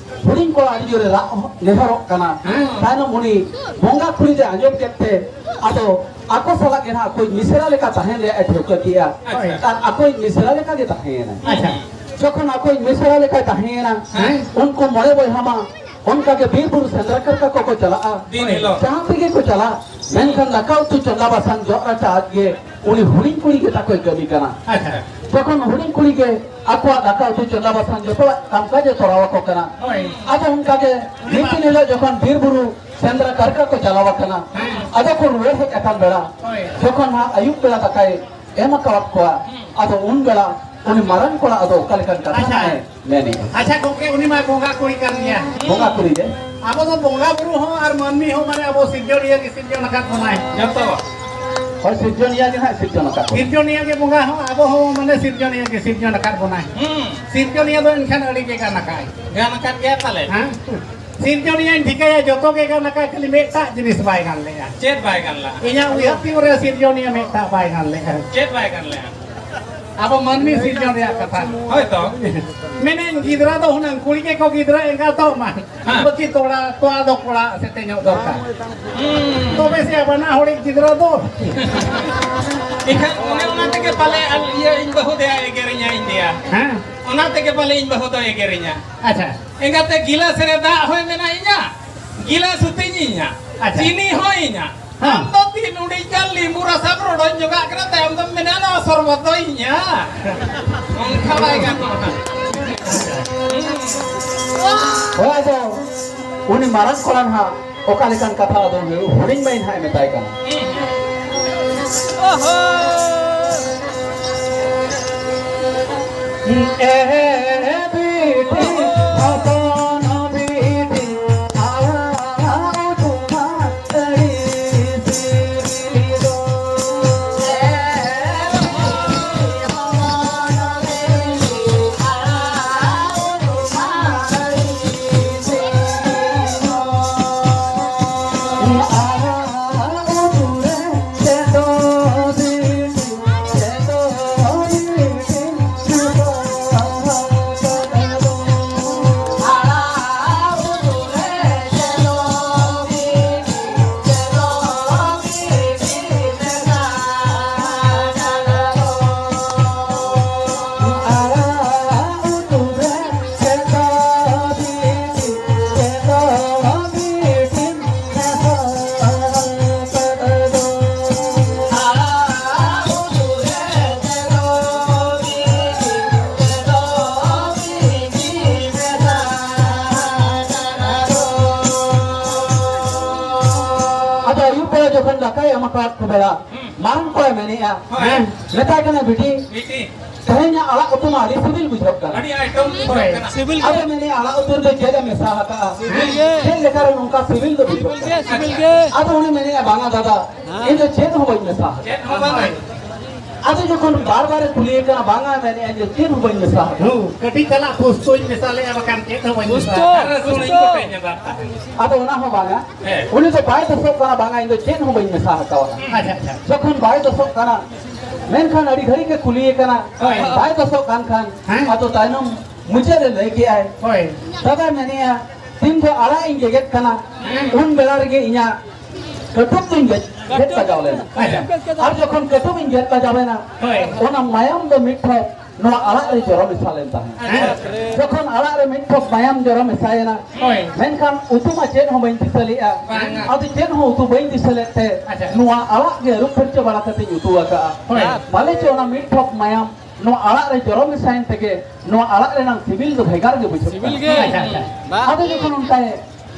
ᱦᱩᱰᱤᱧ ᱠᱚᱲᱟ ᱟᱹᱰᱤ ᱡᱳᱨᱮ ᱨᱟᱜ ᱱᱮᱦᱚᱨᱚᱜ ᱠᱟᱱᱟ᱾ ᱦᱮᱸ᱾ ᱛᱟᱭᱱᱚᱢ ᱩᱱᱤ ᱵᱚᱸᱜᱟ ᱠᱩᱲᱤ ᱫᱚᱭ ᱟᱸᱡᱚᱢ ᱠᱮᱫ ᱛᱮ, ᱟᱫᱚ ᱟᱠᱚ ᱥᱟᱞᱟᱜ ᱜᱮ ᱱᱟᱦᱟᱜ ᱟᱠᱚᱭᱤᱡ ᱢᱤᱥᱨᱟ ᱞᱮᱠᱟ ᱛᱟᱦᱮᱸ ᱨᱮᱭᱟᱜ ᱮ ᱴᱷᱟᱹᱣᱠᱟᱹ ᱠᱮᱜᱼᱟ᱾ ᱟᱪᱪᱷᱟ᱾ ᱟᱨ ᱟᱠᱚᱭᱤᱡ ᱢᱤᱥᱨᱟ ᱞᱮᱠᱟ ᱜᱮ ᱛᱟᱦᱮᱸᱭᱮᱱᱟ᱾ ᱟᱪᱪᱷᱟ᱾ ᱡᱚᱠᱷᱚᱱ ᱟᱠᱚᱭᱤᱡ ᱢᱤᱥᱨᱟ ᱞᱮᱠᱟᱭ ᱛᱟᱦᱮᱸᱭᱮᱱᱟ, ᱦᱮᱸ᱾ ᱩᱱᱠᱩ ᱢᱚᱬᱮ ᱵᱚᱭᱦᱟ ᱢᱟ ᱚᱱᱠᱟ ᱜᱮ ᱵᱤᱨ ᱵᱩᱨᱩ ᱥᱮᱸᱫᱽᱨᱟ ᱠᱟᱨᱠᱟ ᱠᱚᱠᱚ ᱪᱟᱞᱟᱜᱼᱟ᱾ ᱫᱤᱱ ᱦᱤᱞᱳᱜ᱾ ᱡᱟᱦᱟᱸ ᱛᱮᱜᱮ ᱠᱚ ᱪᱟᱞᱟᱜ, ᱢᱮᱱᱠᱷᱟᱱ ᱫᱟᱠᱟ ᱩᱛᱩ ᱪᱚᱸᱫᱟ ᱵᱟᱥᱟᱝ ᱡᱚᱜ ᱨᱟᱪᱟ ᱟᱡ ᱜᱮ ᱩᱱᱤ ᱦᱩᱰᱤᱧ ᱠᱩᱲᱤ ᱜᱮ ᱛᱟᱠᱚᱭ ᱠᱟᱹᱢᱤ ᱠᱟᱱᱟ᱾ ᱟᱪᱪᱷᱟ᱾ ᱡᱚᱠᱷᱚᱱ ᱦᱩᱰᱤᱧ ᱠᱩᱲᱤ ᱜᱮ ᱟᱠᱚᱣᱟᱜ ᱫᱟᱠᱟ ᱩᱛᱩ ᱪᱚᱸᱫᱟ ᱵᱟᱥᱟᱝ ᱡᱚᱛᱚᱣᱟᱜ ᱠᱟᱢ ᱠᱟᱡᱮ ᱛᱚᱨᱟᱣ ᱟᱠᱚ ᱠᱟᱱᱟ᱾ ᱦᱳᱭ᱾ ᱟᱫᱚ ᱚᱱᱠᱟ ᱜᱮ ᱢᱤᱫ ᱫᱤᱱ ᱦᱤᱞᱳᱜ ᱡᱚᱠᱷᱚᱱ ᱵᱤᱨ ᱵᱩᱨᱩ ᱥᱮᱸᱫᱽᱨᱟ ᱠᱟᱨᱠᱟ ᱠᱚ ᱪᱟᱞᱟᱣ ᱟᱠᱟᱱᱟ, ᱦᱮᱸ᱾ ᱟᱫᱚ ᱠᱚ ᱨᱩᱣᱟᱹᱲ ᱦᱮᱡ ᱟᱠᱟᱱ ᱵᱮᱲᱟ, ᱦᱳᱭ᱾ ᱡᱚᱠᱷᱚᱱ ᱦᱟᱸᱜ ᱟᱹᱭᱩᱵ ᱵᱮᱲᱟ ᱫᱟᱠᱟᱭ ᱮᱢ ᱟᱠᱟᱣᱟᱫ ᱠᱚᱣᱟ, ᱦᱩᱸ᱾ ᱟᱫᱚ ᱩᱱ ᱵᱮᱲᱟ ᱩᱱᱤ ᱢᱟᱨᱟᱝ ᱠᱚᱲᱟ ᱟᱫᱚ ᱚᱠᱟ ᱞᱮᱠᱟᱱ ᱠᱟᱛᱷᱟ ᱟᱪᱪᱷᱟ᱾ ᱦᱟᱸᱜ ᱮ ᱢᱮᱱᱮᱜᱼᱟ? ᱟᱪᱪᱷᱟ ᱜᱚᱢᱠᱮ, ᱩᱱᱤ ᱢᱟᱭ ᱵᱚᱸᱜᱟ ᱠᱩᱲᱤ ᱠᱟᱱ ᱜᱮᱭᱟ᱾ ᱵᱚᱸᱜᱟ ᱠᱩᱲᱤ ᱜᱮ᱾ ᱟᱵᱚ ᱫᱚ ᱵᱚᱸᱜᱟ ᱵᱩᱨᱩ ᱦᱚᱸ ᱟᱨ ᱢᱟᱹᱱᱢᱤ ᱦᱚᱸ, ᱢᱟᱱᱮ, ᱟᱵᱚ ᱥᱤᱨᱡᱚᱱᱤᱭᱟᱹ ᱜᱮ ᱥᱤᱨᱡᱚᱱ ᱟᱠᱟᱫ ᱵᱚᱱᱟᱭ᱾ ᱡᱚᱛᱚ᱾ ᱦᱳᱭ, ᱥᱤᱨᱡᱚᱱᱤᱭᱟᱹ ᱜᱮ ᱦᱟᱸᱜ ᱥᱤᱨᱡᱚᱱ ᱟᱠᱟᱫ ᱵᱚᱱᱟ᱾ ᱥᱤᱨᱡᱚᱱᱤᱭᱟᱹ ᱜᱮ ᱵᱚᱸᱜᱟ ᱦᱚᱸ, ᱟᱵᱚ ᱦᱚᱸ, ᱢᱟᱱᱮ, ᱥᱤᱨᱡᱚᱱᱤᱭᱟᱹ ᱜᱮ ᱥᱤᱨᱡᱚᱱ ᱟᱠᱟᱫ ᱵᱚᱱᱟᱭ᱾ ᱦᱩᱸ᱾ ᱥᱤᱨᱡᱚᱱᱤᱭᱟᱹ ᱫᱚ ᱮᱱᱠᱷᱟᱱ ᱟᱹᱰᱤ ᱜᱮ ᱜᱟᱱ ᱟᱠᱟᱫ᱾ ᱜᱟᱱ ᱟᱠᱟᱫ ᱜᱮᱭᱟ ᱯᱟᱞᱮ᱾ ᱦᱮᱸ? ᱥᱤᱨᱡᱚᱱᱤᱭᱟᱹᱧ ᱴᱷᱤᱠᱟᱹᱭᱟ, ᱡᱚᱛᱚ ᱜᱮ ᱜᱟᱱ ᱟᱠᱟᱫ, ᱠᱷᱟᱹᱞᱤ ᱢᱤᱫᱴᱟᱜ ᱡᱤᱱᱤᱥ ᱵᱟᱭ ᱜᱟᱱ ᱞᱮᱜᱼᱟ᱾ ᱪᱮᱫ ᱵᱟᱭ ᱜᱟᱱ ᱞᱮᱜᱼᱟ? ᱤᱧᱟᱹᱜ ᱩᱭᱦᱟᱹᱨ ᱛᱤ ᱨᱮ ᱥᱤᱨᱡᱚᱱᱤᱭᱟᱹ ᱢᱤᱫᱴᱟᱜ ᱵᱟᱭ ᱜᱟᱱ ᱞᱮᱜᱼᱟ᱾ ᱪᱮᱫ ᱵᱟᱭ ᱜᱟᱱ ᱞᱮᱜᱼᱟ? ᱟᱵᱚ ᱢᱟᱹᱱᱢᱤ ᱥᱤᱨᱡᱚᱱ ᱨᱮᱭᱟᱜ ᱠᱟᱛᱷᱟ᱾ ᱦᱳᱭ ᱛᱚ᱾ ᱢᱮᱱᱮᱫ ᱜᱤᱫᱽᱨᱟᱹ ᱫᱚ ᱦᱩᱱᱟᱹᱝ ᱠᱩᱲᱤ ᱜᱮᱠᱚ ᱜᱤᱫᱽᱨᱟᱹ ᱮᱸᱜᱟᱛᱚᱜ ᱢᱟ᱾ ᱦᱮᱸ᱾ ᱵᱟᱹᱠᱤ ᱛᱚᱲᱟ, ᱛᱚᱣᱟ ᱫᱚ ᱠᱚᱲᱟ ᱥᱮᱛᱮᱧᱚᱜ ᱫᱚᱨᱠᱟᱨ᱾ ᱦᱩᱸ᱾ ᱛᱚᱵᱮ ᱥᱮ ᱵᱟᱱᱟ ᱦᱚᱲᱤᱡ ᱜᱤᱫᱽᱨᱟᱹ ᱫᱚ᱾ ᱮᱱᱠᱷᱟᱱ ᱚᱱᱮ ᱚᱱᱟ ᱛᱮᱜᱮ ᱯᱟᱞᱮ ᱟᱞ-, ᱤᱭᱟᱹ, ᱤᱧ ᱵᱟᱹᱦᱩ ᱫᱚᱭ ᱮᱜᱮᱨᱤᱧᱟ, ᱤᱧ ᱫᱚᱭᱟ᱾ ᱦᱮᱸ᱾ ᱚᱱᱟ ᱛᱮᱜᱮ ᱯᱟᱞᱮ ᱤᱧ ᱵᱟᱹᱦᱩ ᱫᱚᱭ ᱮᱜᱮᱨᱤᱧᱟ᱾ ᱟᱪᱪᱷᱟ᱾ ᱮᱸᱜᱟᱛᱮ ᱜᱤᱞᱟᱹᱥ ᱨᱮ ᱫᱟᱜ ᱦᱚᱸᱭ ᱢᱮᱱᱟ ᱤᱧᱟ, ᱜᱤᱞᱟᱹᱥ ᱦᱚᱸ ᱛᱤᱧ ᱤᱧᱟ, ᱟᱪᱪᱷᱟ᱾ ᱪᱤᱱᱤ ᱦᱚᱸ ᱤᱧᱟ᱾ ᱦᱮᱸ᱾ ᱟᱢ ᱫᱚ ᱛᱤᱱ ᱩᱰᱤᱡ ᱜᱟᱱ ᱞᱤᱢᱵᱩ ᱨᱟᱥᱟᱢ ᱨᱚᱰᱚᱡ ᱧᱚᱜᱟᱜ ᱠᱟᱱᱟ, ᱛᱟᱭᱚᱢ ᱫᱚᱢ ᱢᱮᱱᱟ ᱱᱚᱣᱟ ᱵᱚᱛᱚᱨᱤᱧᱟ᱾ ᱚᱱᱠᱟ ᱵᱟᱭ ᱜᱟᱱᱚᱜᱼᱟ᱾ ᱦᱳᱭ, ᱟᱫᱚ ᱩᱱᱤ ᱢᱟᱨᱟᱝ ᱠᱚᱲᱟ ᱱᱟᱦᱟᱜ ᱚᱠᱟ ᱞᱮᱠᱟᱱ ᱠᱟᱛᱷᱟ ᱟᱫᱚ ᱩᱱᱤ ᱦᱩᱰᱤᱧ ᱢᱟᱹᱭ ᱱᱟᱦᱟᱜ ᱮ ᱢᱮᱛᱟᱭ ᱠᱟᱱᱟ᱾ ᱮ ᱵᱤᱴᱤ, ᱦᱚᱯᱚᱱ ᱵᱤᱴᱤ, ᱟᱣᱟᱣ ᱛᱩᱢᱟ ᱟᱹᱰᱤ ᱥᱤᱵᱤᱞ ᱫᱚ᱾ ᱟᱫᱚ ᱟᱹᱭᱩᱵ ᱵᱮᱲᱟ ᱡᱚᱠᱷᱚᱱ ᱫᱟᱠᱟᱭ ᱮᱢ ᱟᱠᱟᱫ ᱠᱚ ᱵᱮᱲᱟ, ᱢᱟᱨᱟᱝ ᱠᱚᱲᱟᱭ ᱢᱮᱱᱮᱜᱼᱟ, ᱦᱳᱭ᱾ ᱢᱮᱛᱟᱭ ᱠᱟᱱᱟ, "ᱵᱤᱴᱤ, ᱵᱤᱴᱤ᱾ ᱛᱮᱦᱮᱧᱟᱜ ᱟᱲᱟᱜ ᱩᱛᱩ ᱢᱟ ᱟᱹᱰᱤ ᱥᱤᱵᱤᱞ ᱵᱩᱡᱷᱟᱹᱜ ᱠᱟᱱᱟ᱾" ᱟᱹᱰᱤ ᱟᱭᱴᱚᱢ ᱵᱩᱡᱷᱟᱹᱜ ᱠᱟᱱᱟ᱾ ᱥᱤᱵᱤᱞ ᱜᱮ᱾ ᱟᱫᱚ ᱢᱮᱱᱮᱜᱼᱟ, "ᱟᱲᱟᱜ ᱩᱛᱩ ᱨᱮᱫᱚ ᱪᱮᱫ ᱮᱢ ᱢᱮᱥᱟ ᱟᱠᱟᱜᱼᱟ? ᱥᱤᱵᱤᱞ ᱜᱮ᱾ ᱪᱮᱫ ᱞᱮᱠᱟᱨᱮ ᱱᱚᱝᱠᱟ ᱥᱤᱵᱤᱞ ᱫᱚ ᱵᱩᱡᱷᱟᱹᱜ ᱠᱟᱱᱟ?" ᱥᱤᱵᱤᱞ ᱜᱮ᱾ ᱟᱫᱚ ᱩᱱᱤ ᱢᱮᱱᱮᱜᱼᱟ, "ᱵᱟᱝᱟ ᱫᱟᱫᱟ, ᱦᱮᱸ᱾ ᱤᱧ ᱫᱚ ᱪᱮᱫ ᱦᱚᱸ ᱵᱟᱹᱧ ᱢᱮᱥᱟ ᱟᱠᱟᱜᱼᱟ᱾" ᱪᱮᱫ ᱦᱚᱸ ᱵᱟᱝ᱾ ᱟᱫᱚ ᱡᱚᱠᱷᱚᱱ ᱵᱟᱨ ᱵᱟᱨᱮ ᱠᱩᱞᱤᱭᱮ ᱠᱟᱱᱟ, ᱵᱟᱝᱟ ᱢᱮᱱᱮᱜᱼᱟ ᱡᱮ ᱪᱮᱫ ᱦᱚᱸ ᱵᱟᱹᱧ ᱢᱮᱥᱟ ᱟᱠᱟᱜᱼᱟ᱾ ᱦᱩᱸ, ᱠᱟᱹᱴᱤᱡ ᱪᱟᱞᱟᱜ ᱯᱳᱥᱛᱳᱧ ᱢᱮᱥᱟ ᱞᱮᱜᱼᱟ, ᱵᱟᱠᱷᱟᱱ ᱪᱮᱫ ᱦᱚᱸ ᱵᱟᱹᱧ ᱢᱮᱥᱟ ᱯᱳᱥᱛᱳ, ᱟᱠᱟᱜᱼᱟ᱾ ᱯᱳᱥᱛᱳ᱾ ᱟᱫᱚ ᱚᱱᱟ ᱦᱚᱸ ᱵᱟᱝᱟ᱾ ᱦᱮᱸ᱾ ᱩᱱᱤ ᱫᱚ ᱵᱟᱭ ᱫᱳᱥᱚᱜ ᱠᱟᱱᱟ, ᱵᱟᱝᱟ, ᱤᱧ ᱫᱚ ᱪᱮᱫ ᱦᱚᱸ ᱵᱟᱹᱧ ᱢᱮᱥᱟ ᱟᱠᱟᱣᱟᱫᱟ᱾ ᱟᱪᱪᱷᱟ, ᱟᱪᱪᱷᱟ᱾ ᱡᱚᱠᱷᱚᱱ ᱵᱟᱭ ᱫᱳᱥᱚᱜ ᱠᱟᱱᱟ, ᱢᱮᱱᱠᱷᱟᱱ ᱟᱹᱰᱤ ᱜᱷᱟᱹᱲᱤᱡ ᱜᱮ ᱠᱩᱞᱤᱭᱮ ᱠᱟᱱᱟ, ᱦᱳᱭ᱾ ᱵᱟᱭ ᱫᱳᱥᱚᱜ ᱠᱟᱱ ᱠᱷᱟᱱ, ᱦᱮᱸ᱾ ᱟᱫᱚ ᱛᱟᱭᱱᱚᱢ ᱢᱩᱪᱟᱹᱫ ᱨᱮ ᱞᱟᱹᱭ ᱠᱮᱜᱼᱟᱭ, ᱦᱳᱭ᱾ ᱫᱟᱫᱟ ᱢᱮᱱᱮᱜᱼᱟ, ᱛᱤᱱ ᱡᱚᱦᱚᱜ ᱟᱲᱟᱜ ᱤᱧ ᱜᱮᱜᱮᱫ ᱠᱟᱱᱟ, ᱦᱮᱸ᱾ ᱩᱱ ᱵᱮᱲᱟ ᱨᱮᱜᱮ ᱤᱧᱟᱹᱜ ᱠᱟᱹᱴᱩᱵ ᱫᱚᱧ ᱜᱮᱫ, ᱜᱮᱫ ᱵᱟᱡᱟᱣ ᱞᱮᱱᱟ᱾ ᱟᱪᱪᱷᱟ᱾ ᱟᱨ ᱡᱚᱠᱷᱚᱱ ᱠᱟᱹᱴᱩᱵ ᱤᱧ ᱜᱮᱫ ᱵᱟᱡᱟᱣ ᱮᱱᱟ, ᱦᱳᱭ᱾ ᱚᱱᱟ ᱢᱟᱭᱟᱢ ᱫᱚ ᱢᱤᱫ ᱴᱷᱮᱱ ᱱᱚᱣᱟ ᱟᱲᱟᱜ ᱨᱮ ᱡᱚᱨᱚ ᱢᱮᱥᱟ ᱞᱮᱱ ᱛᱟᱦᱮᱸᱫ᱾ ᱟᱪᱪᱷᱟ᱾ ᱡᱚᱠᱷᱚᱱ ᱟᱲᱟᱜ ᱨᱮ ᱢᱤᱫ ᱴᱷᱚᱯ ᱢᱟᱭᱟᱢ ᱡᱚᱨᱚ ᱢᱮᱥᱟᱭᱮᱱᱟ, ᱦᱳᱭ᱾ ᱢᱮᱱᱠᱷᱟᱱ ᱩᱛᱩ ᱢᱟ ᱪᱮᱫ ᱦᱚᱸ ᱵᱟᱹᱧ ᱫᱤᱥᱟᱹ ᱞᱮᱫᱼᱟ᱾ ᱵᱟᱝᱟ᱾ ᱟᱫᱚ ᱪᱮᱫ ᱦᱚᱸ ᱩᱛᱩ ᱵᱟᱹᱧ ᱫᱤᱥᱟᱹ ᱞᱮᱫ ᱛᱮ, ᱟᱪᱪᱷᱟ᱾ ᱱᱚᱣᱟ ᱟᱲᱟᱜ ᱜᱮ ᱟᱹᱨᱩᱵ ᱯᱷᱟᱨᱪᱟ ᱵᱟᱲᱟ ᱠᱟᱛᱮᱧ ᱩᱛᱩ ᱟᱠᱟᱫᱼᱟ᱾ ᱦᱳᱭ᱾ ᱯᱟᱞᱮ ᱪᱚ ᱚᱱᱟ ᱢᱤᱫ ᱴᱷᱚᱯ ᱢᱟᱭᱟᱢ ᱱᱚᱣᱟ ᱟᱲᱟᱜ ᱨᱮ ᱡᱚᱨᱚ ᱢᱮᱥᱟᱭᱮᱱ ᱛᱮᱜᱮ ᱱᱚᱣᱟ ᱟᱲᱟᱜ ᱨᱮᱱᱟᱜ ᱥᱤᱵᱤᱞ ᱫᱚ ᱵᱷᱮᱜᱟᱨ ᱜᱮ ᱵᱩᱡᱷᱟᱹᱜ ᱥᱤᱵᱤᱞ ᱠᱟᱱᱟ᱾ ᱜᱮ᱾ ᱟᱪᱪᱷᱟ, ᱟᱪᱪᱷᱟ᱾ ᱵᱟᱦ᱾ ᱟᱫᱚ ᱡᱚᱠᱷᱚᱱ ᱚᱱᱠᱟᱭ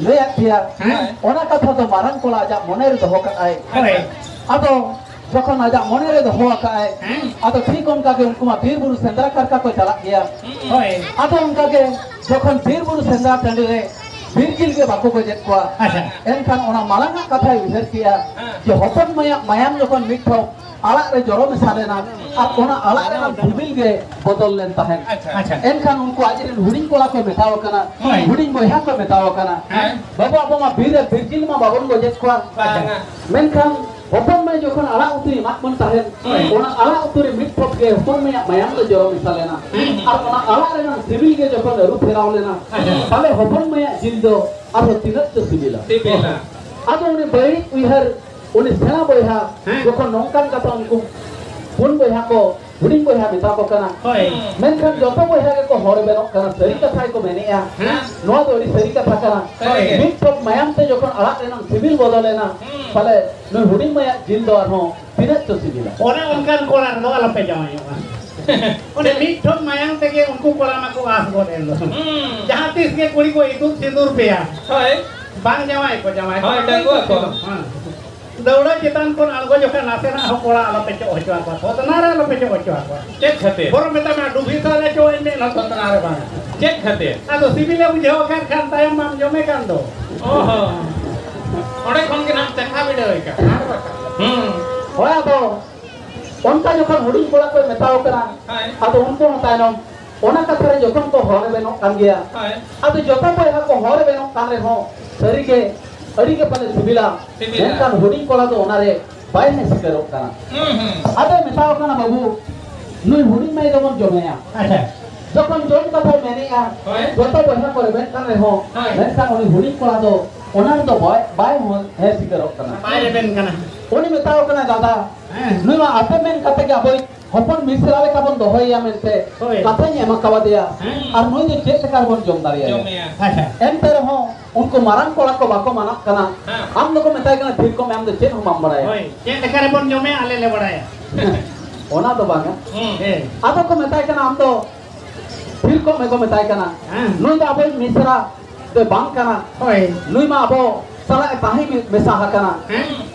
ᱞᱟᱹᱭᱟᱫ ᱯᱮᱭᱟ, ᱦᱮᱸ᱾ ᱚᱱᱟ ᱠᱟᱛᱷᱟ ᱫᱚ ᱢᱟᱨᱟᱝ ᱠᱚᱲᱟ ᱟᱡᱟᱜ ᱢᱚᱱᱮ ᱨᱮ ᱫᱚᱦᱚ ᱠᱟᱜᱼᱟᱭ᱾ ᱦᱳᱭ᱾ ᱟᱫᱚ ᱡᱚᱠᱷᱚᱱ ᱟᱡᱟᱜ ᱢᱚᱱᱮ ᱨᱮ ᱫᱚᱦᱚ ᱟᱠᱟᱜᱼᱟᱭ, ᱦᱮᱸ᱾ ᱟᱫᱚ ᱴᱷᱤᱠ ᱚᱱᱠᱟ ᱜᱮ ᱩᱱᱠᱩ ᱢᱟ ᱵᱤᱨ ᱵᱩᱨᱩ ᱥᱮᱸᱫᱽᱨᱟ ᱠᱟᱨᱠᱟ ᱠᱚ ᱪᱟᱞᱟᱜ ᱜᱮᱭᱟ᱾ ᱦᱳᱭ᱾ ᱟᱫᱚ ᱚᱱᱠᱟ ᱜᱮ ᱡᱚᱠᱷᱚᱱ ᱵᱤᱨ ᱵᱩᱨᱩ ᱥᱮᱸᱫᱽᱨᱟ ᱴᱟᱺᱰᱤ ᱨᱮ ᱵᱤᱨ ᱡᱤᱞ ᱜᱮ ᱵᱟᱠᱚ ᱜᱚᱡᱮᱫ ᱠᱚᱣᱟ, ᱟᱪᱪᱷᱟ᱾ ᱮᱱᱠᱷᱟᱱ ᱚᱱᱟ ᱢᱟᱲᱟᱝ ᱟᱜ ᱠᱟᱛᱷᱟᱭ ᱩᱭᱦᱟᱹᱨ ᱠᱮᱜᱼᱟ, ᱦᱮᱸ᱾ ᱡᱮ ᱦᱚᱯᱚᱱ ᱢᱟᱭᱟᱜ ᱢᱟᱭᱟᱢ ᱡᱚᱠᱷᱚᱱ ᱢᱤᱫ ᱴᱷᱚᱯ ᱟᱲᱟᱜ ᱨᱮ ᱡᱚᱨᱚ ᱢᱮᱥᱟ ᱞᱮᱱᱟ ᱟᱨ ᱚᱱᱟ ᱟᱲᱟᱜ ᱨᱮᱱᱟᱜ ᱥᱤᱵᱤᱞ ᱜᱮ ᱵᱚᱫᱚᱞ ᱞᱮᱱ ᱛᱟᱦᱮᱸᱫ᱾ ᱟᱪᱪᱷᱟ᱾ ᱟᱪᱪᱷᱟ᱾ ᱮᱱᱠᱷᱟᱱ ᱩᱱᱠᱩ ᱟᱡᱨᱮᱱ ᱦᱩᱰᱤᱧ ᱠᱚᱲᱟ ᱠᱚ ᱢᱮᱛᱟᱣ ᱠᱟᱱᱟ, ᱦᱳᱭ᱾ ᱦᱩᱰᱤᱧ ᱵᱚᱭᱦᱟ ᱠᱚ ᱢᱮᱛᱟᱣ ᱠᱟᱱᱟ, ᱦᱮᱸ᱾ "ᱵᱟᱹᱵᱩ, ᱟᱵᱚ ᱢᱟ ᱵᱤᱨ ᱨᱮ ᱵᱤᱨ ᱡᱤᱞ ᱢᱟ ᱵᱟᱵᱚᱱ ᱜᱚᱡᱮᱫ ᱠᱚᱣᱟ, ᱵᱟᱝᱟ᱾ ᱢᱮᱱᱠᱷᱟᱱ ᱦᱚᱯᱚᱱ ᱢᱟᱹᱭ ᱡᱚᱠᱷᱚᱱ ᱟᱲᱟᱜ ᱩᱛᱩᱭ ᱮᱢᱟᱜ ᱵᱚᱱ ᱛᱟᱦᱮᱸᱫ, ᱦᱳᱭ᱾ ᱚᱱᱟ ᱟᱲᱟᱜ ᱩᱛᱩ ᱨᱮ ᱢᱤᱫ ᱴᱷᱚᱯ ᱜᱮ ᱦᱚᱯᱚᱱ ᱢᱟᱹᱭᱟᱜ ᱢᱟᱭᱟᱢ ᱫᱚ ᱡᱚᱨᱚ ᱢᱮᱥᱟ ᱞᱮᱱᱟ᱾ ᱦᱩᱸ᱾ ᱟᱨ ᱚᱱᱟ ᱟᱲᱟᱜ ᱨᱮᱱᱟᱜ ᱥᱤᱵᱤᱞ ᱜᱮ ᱡᱚᱠᱷᱚᱱ ᱟᱹᱨᱩ ᱯᱷᱮᱨᱟᱣ ᱞᱮᱱᱟ, ᱦᱮᱸ᱾ ᱛᱟᱦᱞᱮ ᱦᱚᱯᱚᱱ ᱢᱟᱹᱭᱟᱜ ᱡᱤᱞ ᱫᱚ ᱟᱨᱦᱚᱸ ᱛᱤᱱᱟᱹᱜ ᱪᱚ ᱥᱤᱵᱤᱞᱟ᱾" ᱥᱤᱵᱤᱞᱟ᱾ ᱟᱫᱚ ᱩᱱᱤ ᱵᱟᱹᱲᱤᱡ ᱩᱭᱦᱟᱹᱨ ᱩᱱᱤ ᱥᱮᱬᱟ ᱵᱚᱭᱦᱟ ᱦᱮᱸ᱾ ᱡᱚᱠᱷᱚᱱ ᱱᱚᱝᱠᱟᱱ ᱠᱟᱛᱷᱟ ᱩᱱᱠᱩ ᱯᱩᱱ ᱵᱚᱭᱦᱟ ᱠᱚ, ᱦᱩᱰᱤᱧ ᱵᱚᱭᱦᱟ ᱢᱮᱛᱟ ᱠᱚ ᱠᱟᱱᱟ, ᱦᱳᱭ᱾ ᱢᱮᱱᱠᱷᱟᱱ ᱡᱚᱛᱚ ᱵᱚᱭᱦᱟ ᱜᱮᱠᱚ ᱦᱚᱲ ᱵᱮᱱᱚᱜ ᱠᱟᱱᱟ, ᱥᱟᱹᱨᱤ ᱠᱟᱛᱷᱟ ᱜᱮᱠᱚ ᱢᱮᱱᱮᱜᱼᱟ᱾ ᱦᱮᱸ᱾ ᱱᱚᱣᱟ ᱫᱚ ᱟᱹᱰᱤ ᱥᱟᱹᱨᱤ ᱠᱟᱛᱷᱟ ᱠᱟᱱᱟ᱾ ᱥᱟᱹᱨᱤ ᱜᱮ᱾ ᱢᱤᱫ ᱴᱷᱚᱯ ᱢᱟᱭᱟᱢ ᱛᱮ ᱡᱚᱠᱷᱚᱱ ᱟᱲᱟᱜ ᱨᱮᱱᱟᱜ ᱥᱤᱵᱤᱞ ᱵᱚᱫᱚᱞᱮᱱᱟ, ᱦᱩᱸ᱾ ᱯᱟᱞᱮ ᱱᱩᱭ ᱦᱩᱰᱤᱧ ᱢᱟᱹᱭᱟᱜ ᱡᱤᱞ ᱫᱚ ᱟᱨᱦᱚᱸ ᱛᱤᱱᱟᱹᱜ ᱪᱚ ᱥᱤᱵᱤᱞᱟ᱾ ᱚᱱᱮ ᱚᱱᱠᱟᱱ ᱠᱚᱲᱟ ᱨᱮᱫᱚ ᱟᱞᱚᱯᱮ ᱡᱟᱶᱟᱭᱚᱜᱼᱟ᱾ ᱚᱱᱮ ᱢᱤᱫ ᱴᱷᱚᱯ ᱢᱟᱭᱟᱢ ᱛᱮᱜᱮ ᱩᱱᱠᱩ ᱠᱚᱲᱟ ᱢᱟᱠᱚ ᱟᱥ ᱜᱚᱫ ᱮᱱ ᱫᱚ᱾ ᱦᱩᱸ᱾ ᱡᱟᱦᱟᱸ ᱛᱤᱥ ᱜᱮ ᱠᱩᱲᱤ ᱠᱚ ᱤᱛᱩᱫ ᱥᱤᱸᱫᱩᱨ ᱯᱮᱭᱟ᱾ ᱦᱳᱭ᱾ ᱵᱟᱝ ᱡᱟᱶᱟᱭ ᱠᱚ, ᱡᱟᱶᱟᱭ ᱠᱚ᱾ ᱦᱳᱭ, ᱰᱟᱺᱜᱩᱣᱟᱹ ᱠᱚ᱾ ᱦᱮᱸ᱾ ᱫᱟᱹᱣᱲᱟᱹ ᱪᱮᱛᱟᱱ ᱠᱷᱚᱱ ᱟᱬᱜᱚ ᱡᱚᱠᱷᱚᱱ ᱱᱟᱥᱮᱱᱟᱜ ᱦᱚᱸ ᱠᱚᱲᱟ ᱟᱞᱚᱯᱮ ᱪᱚᱜ ᱦᱚᱪᱚ ᱟᱠᱚᱣᱟ, ᱛᱷᱚᱛᱱᱟ ᱨᱮ ᱟᱞᱚᱯᱮ ᱪᱚᱜ ᱦᱚᱪᱚ ᱟᱠᱚᱣᱟ᱾ ᱪᱮᱫ ᱠᱷᱟᱹᱛᱤᱨ? ᱵᱚᱨᱚᱝ ᱢᱮᱛᱟᱜ ᱢᱮ, ᱰᱩᱵᱷᱤ ᱥᱟᱞᱮ ᱪᱚᱜ ᱟᱹᱧ ᱢᱮ, ᱚᱱᱟ ᱛᱷᱚᱛᱱᱟ ᱨᱮ ᱵᱟᱝ᱾ ᱪᱮᱫ ᱠᱷᱟᱹᱛᱤᱨ? ᱟᱫᱚ ᱥᱤᱵᱤᱞᱮ ᱵᱩᱡᱷᱟᱹᱣ ᱠᱷᱟᱱ, ᱠᱷᱟᱱ ᱛᱟᱭᱚᱢ ᱢᱟᱢ ᱡᱚᱢᱮ ᱠᱟᱱ ᱫᱚ᱾ ᱚᱦᱚ᱾ ᱚᱸᱰᱮ ᱠᱷᱚᱱ ᱜᱮ ᱱᱟᱦᱟᱜ ᱪᱟᱠᱷᱟ ᱵᱤᱰᱟᱹᱣ ᱟᱠᱟᱫ᱾ ᱦᱩᱸ᱾ ᱦᱳᱭ, ᱟᱫᱚ ᱚᱱᱠᱟ ᱡᱚᱠᱷᱚᱱ ᱦᱩᱰᱤᱧ ᱠᱚᱲᱟ ᱠᱚᱭ ᱢᱮᱛᱟᱣ ᱠᱟᱱᱟ, ᱦᱳᱭ᱾ ᱟᱫᱚ ᱩᱱᱠᱩ ᱦᱚᱸ ᱛᱟᱭᱱᱚᱢ ᱚᱱᱟ ᱠᱟᱛᱷᱟ ᱨᱮ ᱡᱚᱠᱷᱚᱱ ᱠᱚ ᱦᱚᱲ ᱵᱮᱱᱚᱜ ᱠᱟᱱ ᱜᱮᱭᱟ, ᱦᱳᱭ᱾ ᱟᱫᱚ ᱡᱚᱛᱚ ᱵᱚᱭᱦᱟ ᱠᱚ ᱦᱚᱲ ᱵᱮᱱᱚᱜ ᱠᱟᱱ ᱨᱮᱦᱚᱸ ᱥᱟᱹᱨᱤ ᱜᱮ ᱟᱹᱰᱤ ᱜᱮ ᱯᱟᱞᱮ ᱥᱤᱵᱤᱞᱟ᱾ ᱥᱤᱵᱤᱞᱟ᱾ ᱢᱮᱱᱠᱷᱟᱱ ᱦᱩᱰᱤᱧ ᱠᱚᱲᱟ ᱫᱚ ᱚᱱᱟ ᱨᱮ ᱵᱟᱭ ᱦᱮᱸ ᱥᱤᱠᱟᱹᱨᱚᱜ ᱠᱟᱱᱟ᱾ ᱦᱩᱸ, ᱦᱩᱸ᱾ ᱟᱫᱚᱭ ᱢᱮᱛᱟᱣ ᱠᱟᱱᱟ, "ᱵᱟᱹᱵᱩ, ᱱᱩᱭ ᱦᱩᱰᱤᱧ ᱢᱟᱹᱭ ᱫᱚᱵᱚᱱ ᱡᱚᱢᱮᱭᱟ᱾" ᱟᱪᱪᱷᱟ᱾ ᱡᱚᱠᱷᱚᱱ ᱡᱚᱢ ᱠᱟᱛᱷᱟᱭ ᱢᱮᱱᱮᱜᱼᱟ, ᱦᱳᱭ᱾ ᱡᱚᱛᱚ ᱵᱚᱭᱦᱟ ᱠᱚ ᱨᱮᱵᱮᱱ ᱠᱟᱱ ᱨᱮᱦᱚᱸ, ᱦᱳᱭ᱾ ᱢᱮᱱᱠᱷᱟᱱ ᱩᱱᱤ ᱦᱩᱰᱤᱧ ᱠᱚᱲᱟ ᱫᱚ ᱚᱱᱟ ᱨᱮᱫᱚ ᱵᱟᱭ, ᱵᱟᱭ ᱦᱮᱸ ᱥᱤᱠᱟᱹᱨᱚᱜ ᱠᱟᱱᱟ᱾ ᱵᱟᱭ ᱨᱮᱵᱮᱱ ᱠᱟᱱᱟ᱾ ᱩᱱᱤ ᱢᱮᱛᱟᱣ ᱠᱟᱱᱟ, "ᱫᱟᱫᱟ, ᱦᱮᱸ᱾ ᱱᱩᱭ ᱢᱟ ᱟᱯᱮ ᱢᱮᱱ ᱠᱟᱛᱮ ᱜᱮ ᱟᱵᱚᱭ ᱦᱚᱯᱚᱱ ᱢᱤᱥᱨᱟ ᱞᱮᱠᱟ ᱵᱚᱱ ᱫᱚᱦᱚᱭᱮᱭᱟ ᱢᱮᱱᱛᱮ ᱦᱳᱭ᱾ ᱠᱟᱛᱷᱟᱧ ᱮᱢ ᱟᱠᱟᱣᱟᱫᱮᱭᱟ᱾ ᱦᱮᱸ᱾ ᱟᱨ ᱱᱩᱭ ᱫᱚ ᱪᱮᱫ ᱞᱮᱠᱟ ᱨᱮᱵᱚᱱ ᱡᱚᱢ ᱫᱟᱲᱮᱭᱟᱭᱟ? ᱡᱚᱢᱮᱭᱟ᱾ ᱟᱪᱪᱷᱟ᱾ ᱮᱱᱛᱮ ᱨᱮᱦᱚᱸ ᱩᱱᱠᱩ ᱢᱟᱨᱟᱝ ᱠᱚᱲᱟ ᱠᱚ ᱵᱟᱠᱚ ᱢᱟᱱᱟᱜ ᱠᱟᱱᱟ᱾ ᱦᱮᱸ᱾ ᱟᱢ ᱫᱚᱠᱚ ᱢᱮᱛᱟᱭ ᱠᱟᱱᱟ, "ᱛᱷᱤᱨ ᱠᱚᱜ ᱢᱮ, ᱟᱢ ᱫᱚ ᱪᱮᱫ ᱦᱚᱸ ᱵᱟᱢ ᱵᱟᱲᱟᱭᱟ᱾" ᱦᱳᱭ, ᱪᱮᱫ ᱞᱮᱠᱟ ᱨᱮᱵᱚᱱ ᱡᱚᱢᱮᱭᱟ ᱟᱞᱮ ᱞᱮ ᱵᱟᱲᱟᱭᱟ᱾ ᱚᱱᱟ ᱫᱚ ᱵᱟᱝᱟ᱾ ᱦᱮᱸ᱾ ᱟᱫᱚ ᱠᱚ ᱢᱮᱛᱟᱭ ᱠᱟᱱᱟ, "ᱟᱢ ᱫᱚ ᱛᱷᱤᱨ ᱠᱚᱜ ᱢᱮ," ᱠᱚ ᱢᱮᱛᱟᱭ ᱠᱟᱱᱟ᱾ ᱦᱮᱸ᱾ ᱱᱩᱭ ᱫᱚ ᱟᱵᱚᱭᱤᱡ ᱢᱤᱥᱨᱟ ᱫᱚ ᱵᱟᱝ ᱠᱟᱱᱟ᱾ ᱦᱳᱭ᱾ ᱱᱩᱭ ᱢᱟ ᱟᱵᱚ ᱥᱟᱞᱟᱜ ᱮ ᱛᱟᱦᱮᱸ ᱢᱮ-, ᱢᱮᱥᱟ ᱟᱠᱟᱱᱟ᱾ ᱦᱮᱸ᱾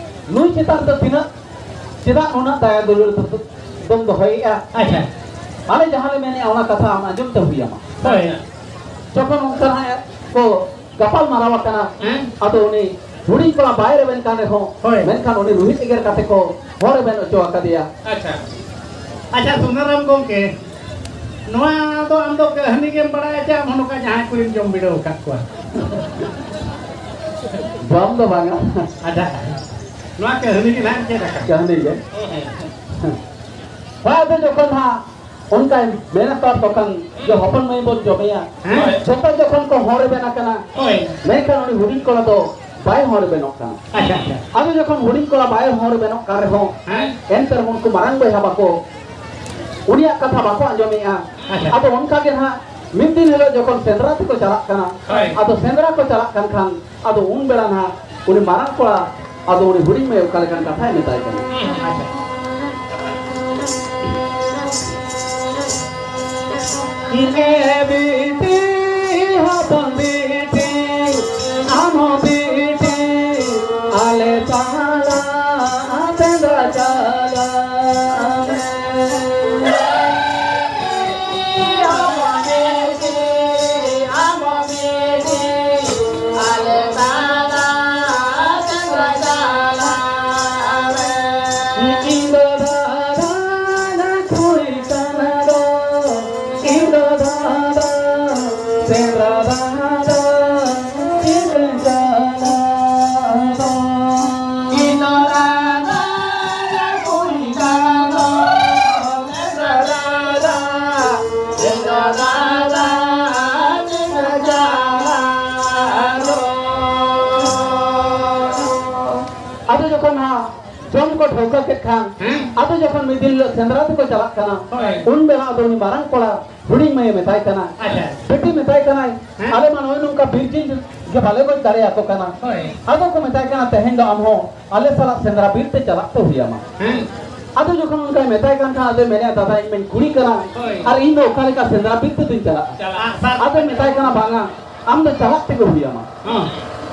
ᱱᱩᱭ ᱪᱮᱛᱟᱱ ᱨᱮᱫᱚ ᱛᱤᱱᱟᱹᱜ, ᱪᱮᱫᱟᱜ ᱱᱩᱱᱟᱹᱜ ᱫᱟᱭᱟ ᱫᱩᱞᱟᱹᱲ ᱫᱚ-, ᱫᱚᱢ ᱫᱚᱦᱚᱭᱮᱫᱼᱟ? ᱟᱪᱪᱷᱟ᱾ ᱟᱞᱮ ᱡᱟᱦᱟᱸ ᱞᱮ ᱢᱮᱱᱮᱫᱼᱟ, ᱚᱱᱟ ᱠᱟᱛᱷᱟ ᱟᱢ ᱟᱸᱡᱚᱢ ᱛᱮ ᱦᱩᱭ ᱟᱢᱟ᱾ ᱦᱳᱭ᱾ ᱡᱚᱠᱷᱚᱱ ᱚᱱᱠᱟ ᱱᱟᱦᱟᱜ ᱠᱚ ᱜᱟᱯᱟᱞ ᱢᱟᱨᱟᱣ ᱟᱠᱟᱱᱟ, ᱦᱮᱸ᱾ ᱟᱫᱚ ᱩᱱᱤ ᱦᱩᱰᱤᱧ ᱠᱚᱲᱟ ᱵᱟᱭ ᱨᱮᱵᱮᱱ ᱠᱟᱱ ᱨᱮᱦᱚᱸ, ᱦᱳᱭ᱾ ᱢᱮᱱᱠᱷᱟᱱ ᱩᱱᱤ ᱨᱩᱦᱤᱫ ᱮᱜᱮᱨ ᱠᱟᱛᱮ ᱠᱚ ᱦᱚᱨ ᱨᱮᱵᱮᱱ ᱦᱚᱪᱚ ᱟᱠᱟᱫᱮᱭᱟ᱾ ᱟᱪᱪᱷᱟ᱾ ᱟᱪᱪᱷᱟ, ᱥᱩᱱᱟᱨᱟᱢ ᱜᱚᱢᱠᱮ, ᱱᱚᱣᱟ ᱫᱚ ᱟᱢ ᱫᱚ ᱠᱟᱹᱦᱱᱤ ᱜᱮᱢ ᱵᱟᱲᱟᱭᱟ ᱪᱮ ᱟᱢ ᱦᱚᱸ ᱱᱚᱝᱠᱟ ᱡᱟᱦᱟᱸᱭ ᱠᱚᱨᱮᱢ ᱡᱚᱢ ᱵᱤᱰᱟᱹᱣ ᱟᱠᱟᱫ ᱠᱚᱣᱟ? ᱡᱚᱢ ᱫᱚ ᱵᱟᱝᱟ᱾ ᱟᱪᱪᱷᱟ, ᱱᱚᱣᱟ ᱠᱟᱹᱦᱱᱤ ᱜᱮ ᱱᱟᱦᱟᱜ ᱪᱮᱫ ᱟᱠᱟᱫ? ᱠᱟᱹᱦᱱᱤ ᱜᱮ᱾ ᱦᱮᱸ᱾ ᱦᱳᱭ, ᱟᱫᱚ ᱡᱚᱠᱷᱚᱱ ᱦᱟᱸᱜ ᱚᱱᱠᱟᱭ ᱢᱮᱱ ᱟᱠᱟᱫ ᱛᱚᱠᱷᱚᱱ ᱡᱮ ᱦᱚᱯᱚᱱ ᱢᱟᱹᱭ ᱵᱚᱱ ᱡᱚᱢᱮᱭᱟ᱾ ᱦᱮᱸ᱾ ᱡᱚᱛᱚ ᱡᱚᱠᱷᱚᱱ ᱠᱚ ᱦᱚᱸ ᱨᱮᱵᱮᱱ ᱟᱠᱟᱱᱟ, ᱦᱳᱭ᱾ ᱢᱮᱱᱠᱷᱟᱱ ᱩᱱᱤ ᱦᱩᱰᱤᱧ ᱠᱚᱲᱟ ᱫᱚ ᱵᱟᱭ ᱦᱚᱸ ᱨᱮᱵᱮᱱᱚᱜ ᱠᱟᱱᱟ᱾ ᱟᱪᱪᱷᱟ, ᱟᱪᱪᱷᱟ᱾ ᱟᱫᱚ ᱡᱚᱠᱷᱚᱱ ᱦᱩᱰᱤᱧ ᱠᱚᱲᱟ ᱵᱟᱭ ᱦᱚᱸ ᱨᱮᱵᱮᱱᱚᱜ ᱠᱟᱱ ᱨᱮᱦᱚᱸ, ᱦᱮᱸ᱾ ᱮᱱᱛᱮ ᱨᱮᱦᱚᱸ ᱩᱱᱠᱩ ᱢᱟᱨᱟᱝ ᱵᱚᱭᱦᱟ ᱵᱟᱠᱚ, ᱩᱱᱤᱭᱟᱜ ᱠᱟᱛᱷᱟ ᱵᱟᱠᱚ ᱟᱸᱡᱚᱢᱮᱜᱼᱟ᱾ ᱟᱪᱪᱷᱟ᱾ ᱟᱫᱚ ᱚᱱᱠᱟ ᱜᱮ ᱱᱟᱦᱟᱜ ᱢᱤᱫ ᱫᱤᱱ ᱦᱤᱞᱳᱜ ᱡᱚᱠᱷᱚᱱ ᱥᱮᱸᱫᱽᱨᱟ ᱛᱮᱠᱚ ᱪᱟᱞᱟᱜ ᱠᱟᱱᱟ, ᱦᱳᱭ᱾ ᱟᱫᱚ ᱥᱮᱸᱫᱽᱨᱟ ᱠᱚ ᱪᱟᱞᱟᱜ ᱠᱟᱱ ᱠᱷᱟᱱ ᱟᱫᱚ ᱩᱱ ᱵᱮᱲᱟ ᱱᱟᱦᱟᱜ ᱩᱱᱤ ᱢᱟᱨᱟᱝ ᱠᱚᱲᱟ ᱟᱫᱚ ᱩᱱᱤ ᱦᱩᱰᱤᱧ ᱢᱟᱹᱭ ᱚᱠᱟ ᱞᱮᱠᱟᱱ ᱠᱟᱛᱷᱟᱭ ᱢᱮᱛᱟᱭ ᱠᱟᱱᱟ? ᱦᱩᱸ, ᱟᱪᱪᱷᱟ᱾ ᱮ ᱵᱤᱴᱤ, ᱦᱚᱯᱚᱱ ᱵᱤᱴᱤ, ᱟᱢ ᱦᱚᱸ ᱵᱤᱴᱤ, ᱟᱞᱮ ᱛᱟᱞᱟ ᱥᱮᱸᱫᱽᱨᱟ ᱪᱟᱞᱟᱜ ᱢᱮ᱾ ᱟᱫᱚ ᱡᱚᱠᱷᱚᱱ ᱦᱟᱸᱜ ᱡᱚᱢ ᱠᱚ ᱴᱷᱟᱹᱣᱠᱟᱹ ᱠᱮᱫ ᱠᱷᱟᱱ, ᱦᱮᱸ᱾ ᱟᱫᱚ ᱡᱚᱠᱷᱚᱱ ᱢᱤᱫ ᱫᱤᱱ ᱦᱤᱞᱳᱜ ᱥᱮᱸᱫᱽᱨᱟ ᱛᱮᱠᱚ ᱪᱟᱞᱟᱜ ᱠᱟᱱᱟ, ᱦᱳᱭ᱾ ᱩᱱ ᱵᱮᱲᱟ ᱟᱫᱚ ᱩᱱᱤ ᱢᱟᱨᱟᱝ ᱠᱚᱲᱟ ᱦᱩᱰᱤᱧ ᱢᱟᱹᱭᱮ ᱢᱮᱛᱟᱭ ᱠᱟᱱᱟ, ᱟᱪᱪᱷᱟ᱾ ᱵᱤᱴᱤ, ᱢᱮᱛᱟᱭ ᱠᱟᱱᱟᱭ, ᱦᱮᱸ? ᱟᱞᱮ ᱢᱟ ᱱᱚᱜᱼᱚᱭ ᱱᱚᱝᱠᱟ ᱵᱤᱨ ᱡᱤᱞ ᱜᱮ ᱵᱟᱞᱮ ᱜᱚᱡ ᱫᱟᱲᱮᱭᱟᱠᱚ ᱠᱟᱱᱟ᱾ ᱦᱳᱭ᱾ ᱟᱫᱚ ᱠᱚ ᱢᱮᱛᱟᱭ ᱠᱟᱱᱟ, ᱛᱮᱦᱮᱧ ᱫᱚ ᱟᱢ ᱦᱚᱸ ᱟᱞᱮ ᱥᱟᱞᱟᱜ ᱥᱮᱸᱫᱽᱨᱟ ᱵᱤᱨ ᱛᱮ ᱪᱟᱞᱟᱜ ᱛᱮ ᱦᱩᱭ ᱟᱢᱟ᱾ ᱦᱮᱸ᱾ ᱟᱫᱚ ᱡᱚᱠᱷᱚᱱ ᱚᱱᱠᱟᱭ ᱢᱮᱛᱟᱭ ᱠᱟᱱ ᱠᱷᱟᱱ, ᱟᱫᱚᱭ ᱢᱮᱱᱮᱫᱼᱟ, ᱫᱟᱫᱟ, ᱤᱧ ᱢᱟᱧ ᱠᱩᱲᱤ ᱠᱟᱱᱟ, ᱦᱳᱭ᱾ ᱟᱨ ᱤᱧ ᱫᱚ ᱚᱠᱟ ᱞᱮᱠᱟ ᱥᱮᱸᱫᱽᱨᱟ ᱵᱤᱨ ᱛᱮᱫᱚᱧ ᱪᱟᱞᱟᱜᱼᱟ? ᱪᱟᱞᱟᱜᱼᱟ᱾ ᱟᱫᱚᱭ ᱢᱮᱛᱟᱭ ᱠᱟᱱᱟ, ᱵᱟᱝᱟ, ᱟᱢ ᱫᱚ ᱪᱟᱞᱟᱜ ᱛᱮᱜᱮ ᱦᱩᱭ ᱟᱢᱟ᱾ ᱦᱮᱸ᱾